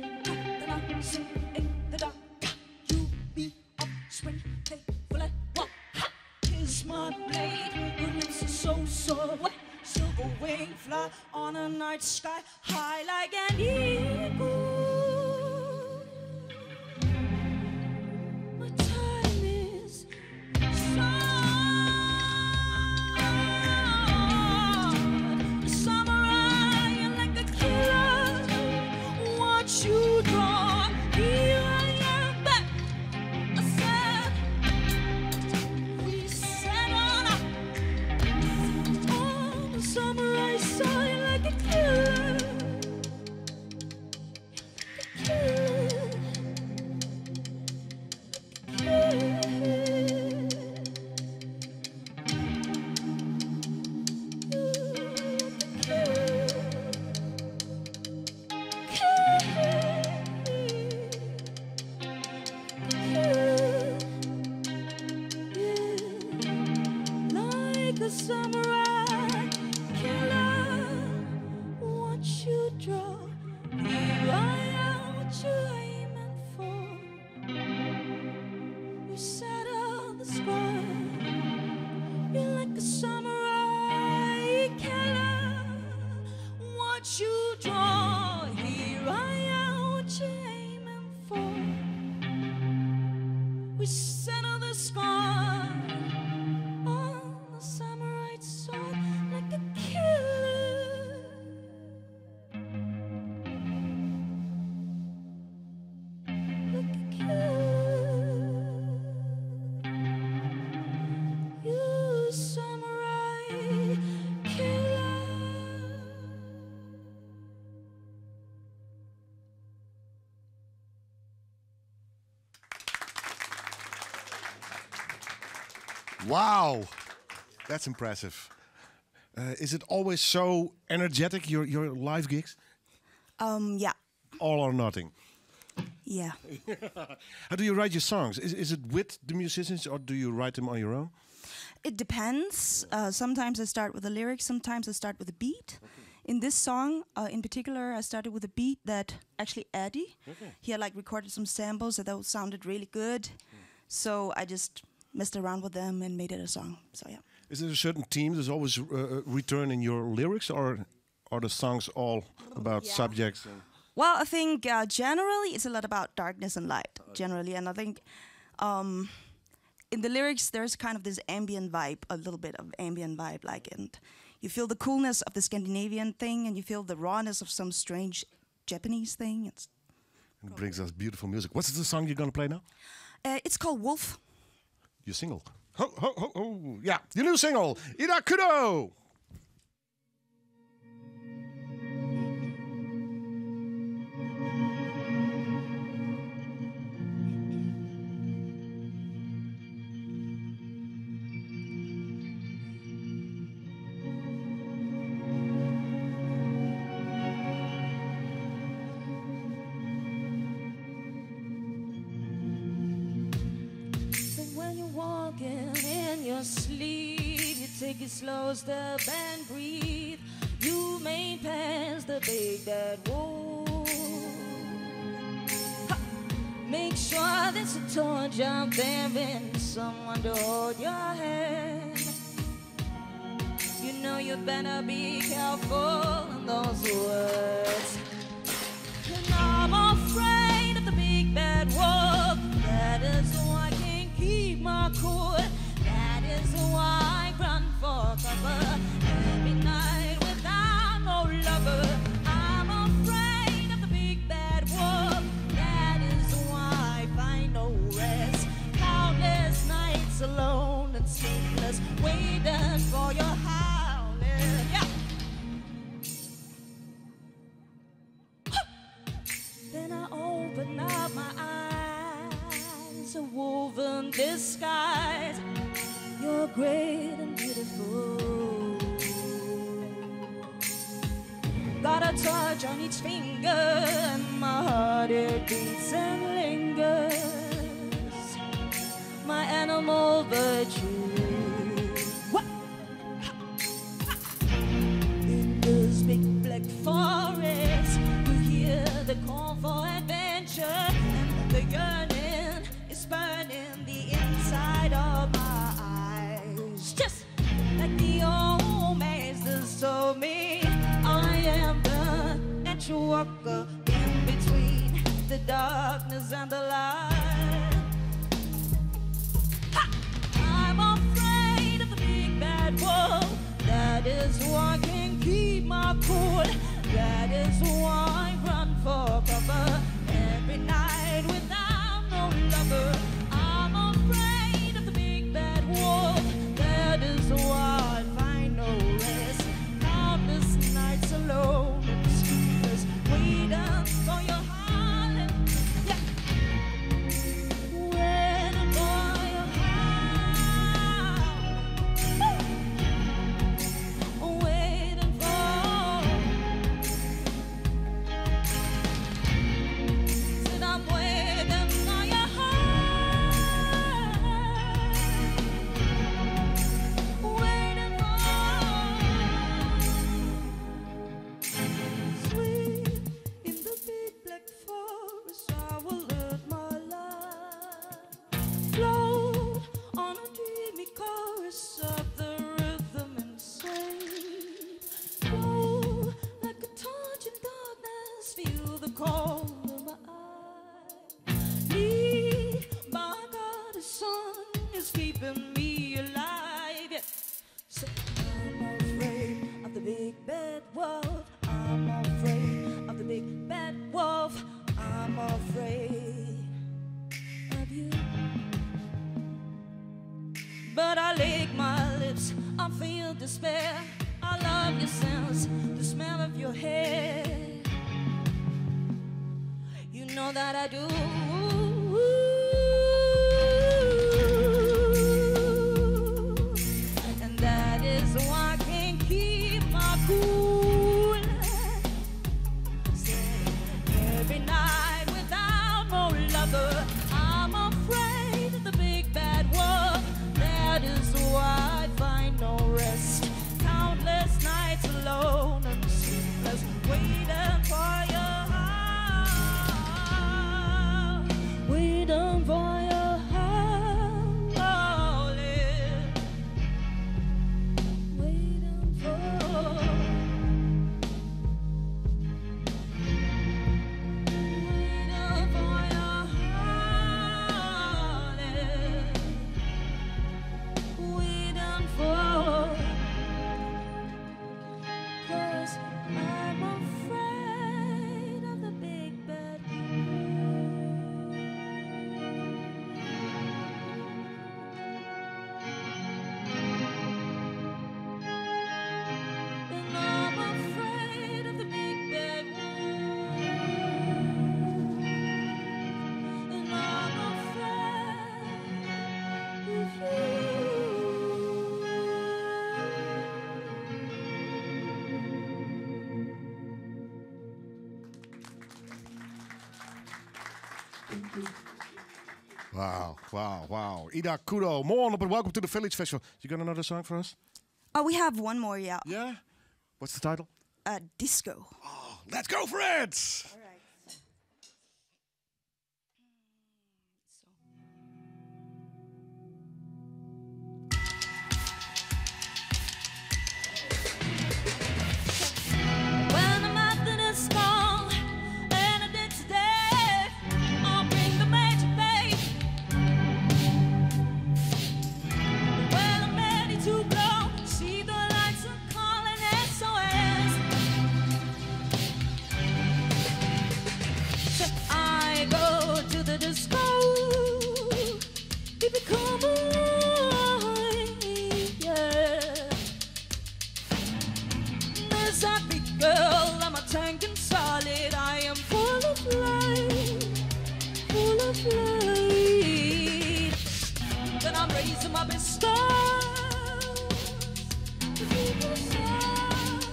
da, da, swing, da, da, ga. You be up, swing, faithfully, walk. Ha. Kiss my blade, your lips are so soft. Silver wing fly on a night sky, high like an eagle. My time is short. Samurai like a killer. What you draw, here I am back. I said, we set on a on the samurai side like a killer. samurai killer. What you draw, here I am, what you aiming for. You settle the score. You're like a samurai killer. What you draw, here I am, what you aiming for. We settle the score on the samurai sword like a killer. Like a killer. You samurai killer. Wow, that's impressive. Is it always so energetic, your live gigs? Yeah. All or nothing? Yeah. How do you write your songs? Is it with the musicians or do you write them on your own? It depends. Sometimes I start with the lyrics, sometimes I start with a beat. In this song, in particular, I started with a beat that actually Eddie, he had recorded some samples that sounded really good. So I just messed around with them and made it a song. Is there a certain theme that's always return in your lyrics, or are the songs all about subjects? And I think generally it's a lot about darkness and light, generally. And I think in the lyrics there's kind of this ambient vibe, a little bit of ambient vibe, and you feel the coolness of the Scandinavian thing, and you feel the rawness of some strange Japanese thing. It brings us beautiful music. What's the song you're going to play now? It's called Wolf. Your single. Ho, ho, ho, ho. Yeah, your new single, Ida Kudo. Sleep, you take a slow step and breathe. You may pass the big bad wolf. Ha! Make sure there's a torch out there and someone to hold your hand. You know you better be careful in those words. And I'm afraid of the big bad wolf. That is why I can't keep my cool. That is why I run for cover every night without no lover. I'm afraid of the big bad wolf. That is why I find no rest. Countless nights alone and sleepless, waiting for your howling. Yeah. Then I open up my eyes, a wolf in disguise. You're great and beautiful. Got a touch on each finger, and my heart it beats and lingers. My animal virtue. What? In this big black forest, you hear the call for adventure, and the yearning is burning the inside of my eyes. Just like the old masters told me, I am the natural walker in between the darkness and the light. Ha! I'm afraid of the big bad wolf. That is why I can't keep my cool. That is why I run for cover every night without no lover. I'm afraid of the big bad wolf. That is why I find no rest. Countless nights alone and sleepless, waiting for your howling. Yeah. Waiting for your howling. Waiting for. corner of my eye. Need my God, the sun is keeping me alive. Yeah. So I'm afraid of the big bad wolf. I'm afraid of the big bad wolf. I'm afraid of you. But I lick my lips, I feel despair. I love your sense, the smell of your hair. You know that I do. And that is why I can't keep my cool. Every night without no lover, I'm afraid of the big bad wolf. That is why I find no rest. Countless nights alone and sleepless, waiting for your heart, waiting for your heart, waiting for. Waiting for your heart, waiting for. 'Cause I'm afraid of the big bad wolf. And I'm afraid of the big bad wolf. And I'm afraid of Wow. Ida Kudo, more on but welcome to the Village Festival. You got another song for us? Oh, we have one more, yeah. Yeah? What's the title? Disco. Oh, let's go for it! All right. When I'm at the disco and I did today, I'll bring the magic, babe. Well, I'm ready to blow. See the lights are calling SOS. So I go to the disco. Keep it coming, yeah. This happy girl, I'm a tank and solid. I am full of light, full of light. Then I'm raising my pistol. To keep the sound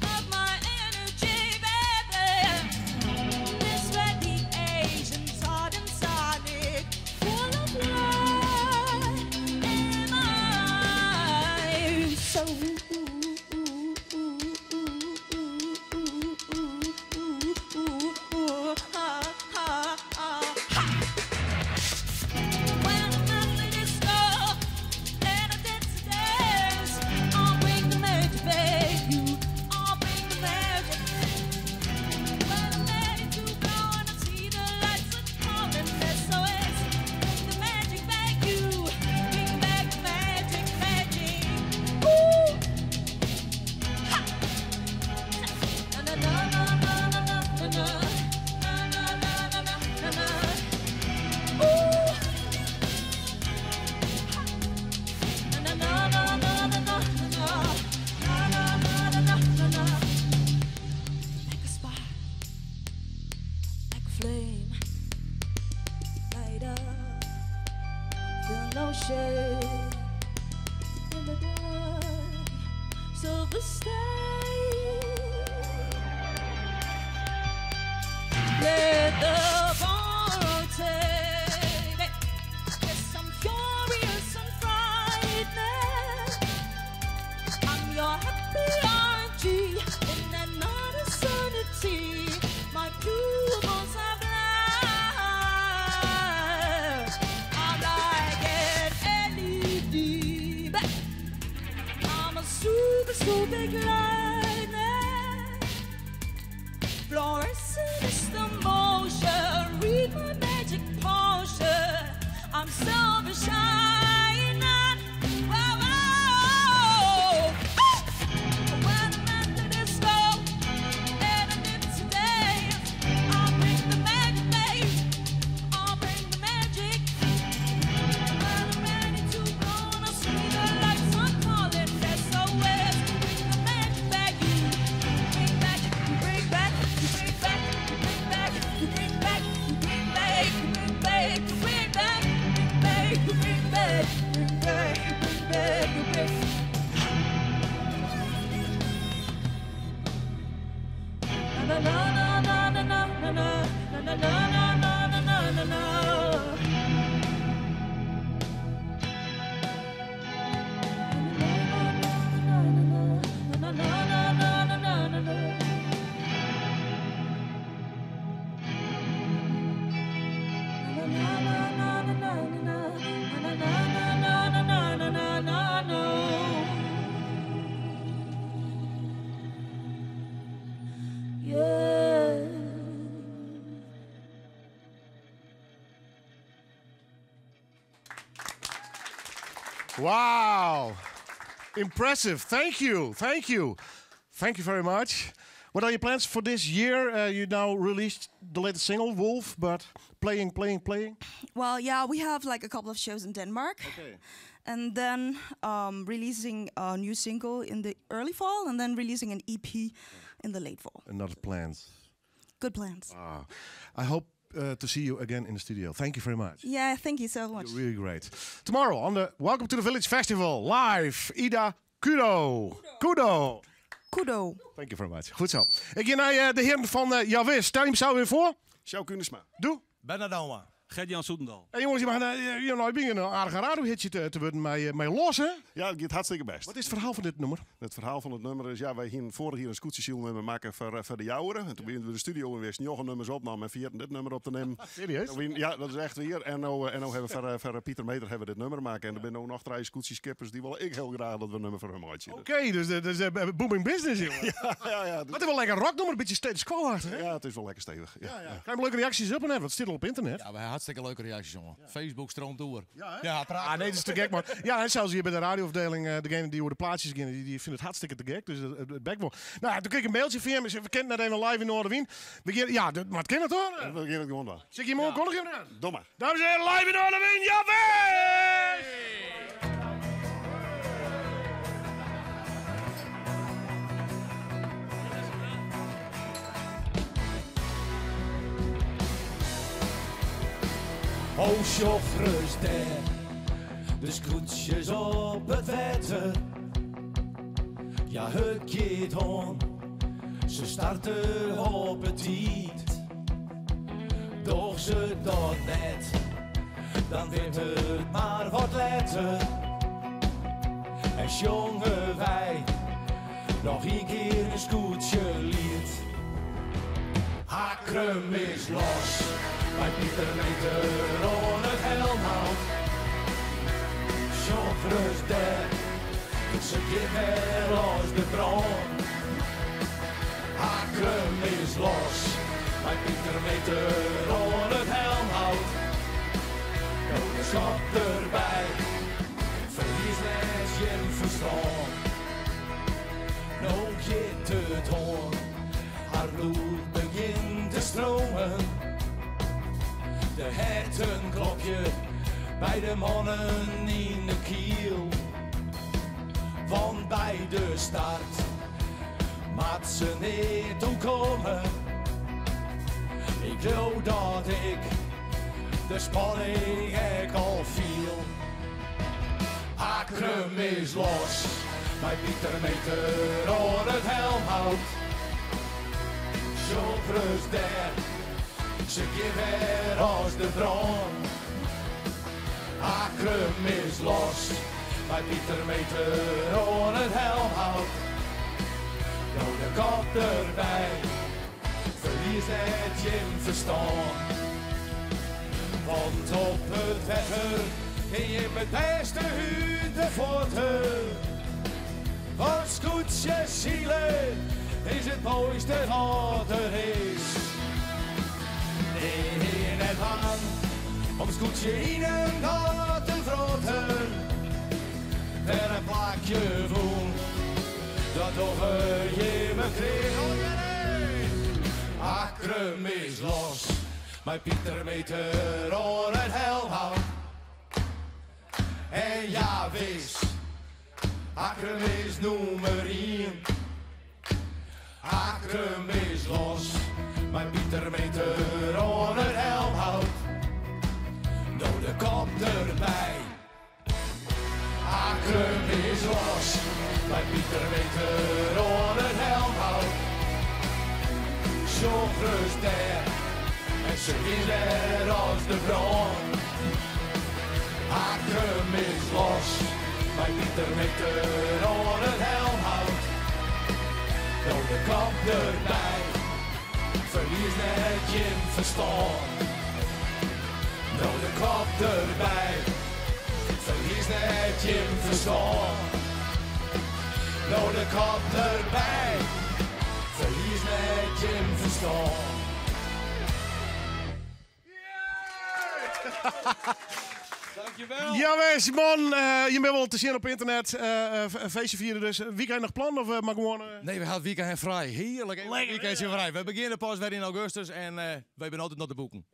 of my energy, baby. This radiation's hard and solid, full of light. Am I so? When I'm at the disco and I dance, dance, I'll bring the magic, babe. I'll bring the magic. When I'm ready to go and I see the lights are calling SOS, bring the magic back, you. Bring back the magic, magic. Ooh. Ha. Na na na na na na na na na na na na na na. Ooh. Na na na na na na na na na na na na na. Like a spark, like a flame, light up, feel no shame in the dark, silver stain. Let the party. Yes, I'm furious and frightened. I'm your happy RG in that eternity. My pupils are blind. I'm like an LED. I'm a super, super big light. I'm silver shining. Wow, wow. When I'm at the disco and I need to dance, I'll bring the magic, babe. I'll bring the magic. When I'm ready to go and I see the lights on calling SOS, bring the magic back. You bring back, you bring back, you bring back, you bring back, you bring back, you bring back, you bring back, you bring back, bring back, you bring back, bring back, bring back, you bring. Na na na na na na na na na na na na na na na na. Na na na na na na na na. Yeah. Wow. Impressive. Thank you. Thank you. Thank you very much. What are your plans for this year? You now released the latest single, Wolf, but playing, playing, playing. Well, yeah, we have like a couple of shows in Denmark. Okay. And then releasing a new single in the early fall, and then releasing an EP in the late fall. Another plans. Good plans. Ah, I hope to see you again in the studio. Thank you very much. Yeah, thank you so much. You're really great. Tomorrow on the Welcome to the Village Festival, live, Ida Kudo. Kudo. Kudo. Thank you very much. Goed zo. Ik ga naar de heren van Jawis. Stel je hem zo weer voor. Sjouw Kunisma. Doe. Bernard Douma. Gert-Jan Soetendal. En jongens, je mag je nou een aardige radiohitje te worden met los, hè? Ja, het gaat hartstikke best. Wat is het verhaal van dit nummer? Het verhaal van het nummer is, ja, wij gingen vorig jaar een scootjesiel met maken voor de jouweren. En toen beginnen we de studio en weer nog een nummers opnamen en vierden dit nummer op te nemen. Serieus? Ja, dat is echt weer. En nou hebben we voor Pieter Meter hebben we dit nummer maken. En er zijn ook nog drie scootjeskippers die willen ik heel graag dat we een nummer voor hem uitzien. Oké, dus dat is booming business, jongen. Ja. Wat is wel lekker rocknummer, een beetje steeds kwalachtig, hè? Ja, het is wel lekker stevig. Ja, Ja. Krijg je leuke reacties op en hebben? Wat zit al op internet? Ja, we hebben hartstikke leuke reacties, jongen. Facebook stroomt door. Ja, hè? Ja, praat. Ah, nee, dat is te gek, man. Ja, en zelfs hier bij de radioafdeling, degene die over de plaatjes beginnen, die vinden het hartstikke te gek. Dus het bekt wel. Nou, toen kreeg ik een mailtje van hem. Ik zei, we kennen net even live in Noardewyn. We gaan, ja, dat, maar het kan het hoor. We gaan het gewoon doen. Zit je morgen kondigen? Ja. Doe maar. Dames en heren, live in Noardewyn, Jawis! O, sjofrus daar, de scootjes op het wetter. Ja, het gaat hon, ze starten op het tijd. Doch ze dat net, dan wordt het maar wat letter. En jongen wij, nog een keer een scootje lied. Akkrum is los, bij Pieter Meter on het helmhout. Sjofrus daar, ze keer weer als de bron. Akkrum is los, bij Pieter Meter on het helmhout. Ook de schot erbij, verlies net je verstand. Nou gaat het hoorn, haar bloed begint te stromen. De hertenklopje bij de mannen in de kiel. Want bij de start maat ze niet toekomen. Ik geloof dat ik de spanning ik al viel. Akkrum is los, bij Pieter Meter on het helmhout. Sjofrus daar, ze geven als de bron. Akkrum is los, bij Pieter Meter on het helmhout. Nou de kop erbij, verlies het je verstand. Want op het wetter kun je met beste huur de voeten. Want scootjes zielen is het mooiste wat er is. Nee, net aan om scootjes skûtsje yn in gat te wrotten, wer in plakje fûn. Dat dogge jimme krekt. Akkrum is los, mei Pieter Meeter oan it helmhout. En ja wis, Akkrum is nûmer ien. Akkrum is los, mei Pieter Meeter oan it helmhout. No de kop derby. Akkrum is los, mei Pieter Meeter oan it helmhout. Sjoch ris dêr, en se is der as de brân. Akkrum is los, mei Pieter Meeter oan it helmhout. No de kop derby, ferlies net jim ferstân. No de kop derby, ferlies net jim ferstân. No de kop derby, ferlies net jim ferstân. Dankjewel. Jawis, man. Je binne wol te sjen op ynternet. Feestje fiere dus. Wykein noch plan of mar gewoan... Nee, we ha it wykein frij. Hearlik. Even Lekker. Wykein frij. We begjinne pas wer yn augustus en wy binne altyd noch te boeken.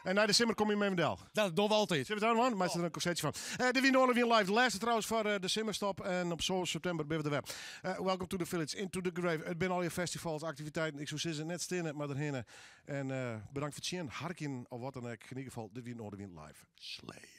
En nei de simmer komme je even del? Dat dogge we altyd. Sille we it dwaan? Meitsje der in konsertsje fan. Dit wie Noardewyn Live. De lêste trouwens foar de simmerstop. En op sân septimber binne we der wer. Welcome to the village, into the grave. It binne allegear festivals, aktiviteiten. Ik soe sizze, net steane, mar derhinne. En bedankt foar it sjen, harkjen of wat dan ek. Yn ieder gefal, dit wie Noardewyn Live. Slee.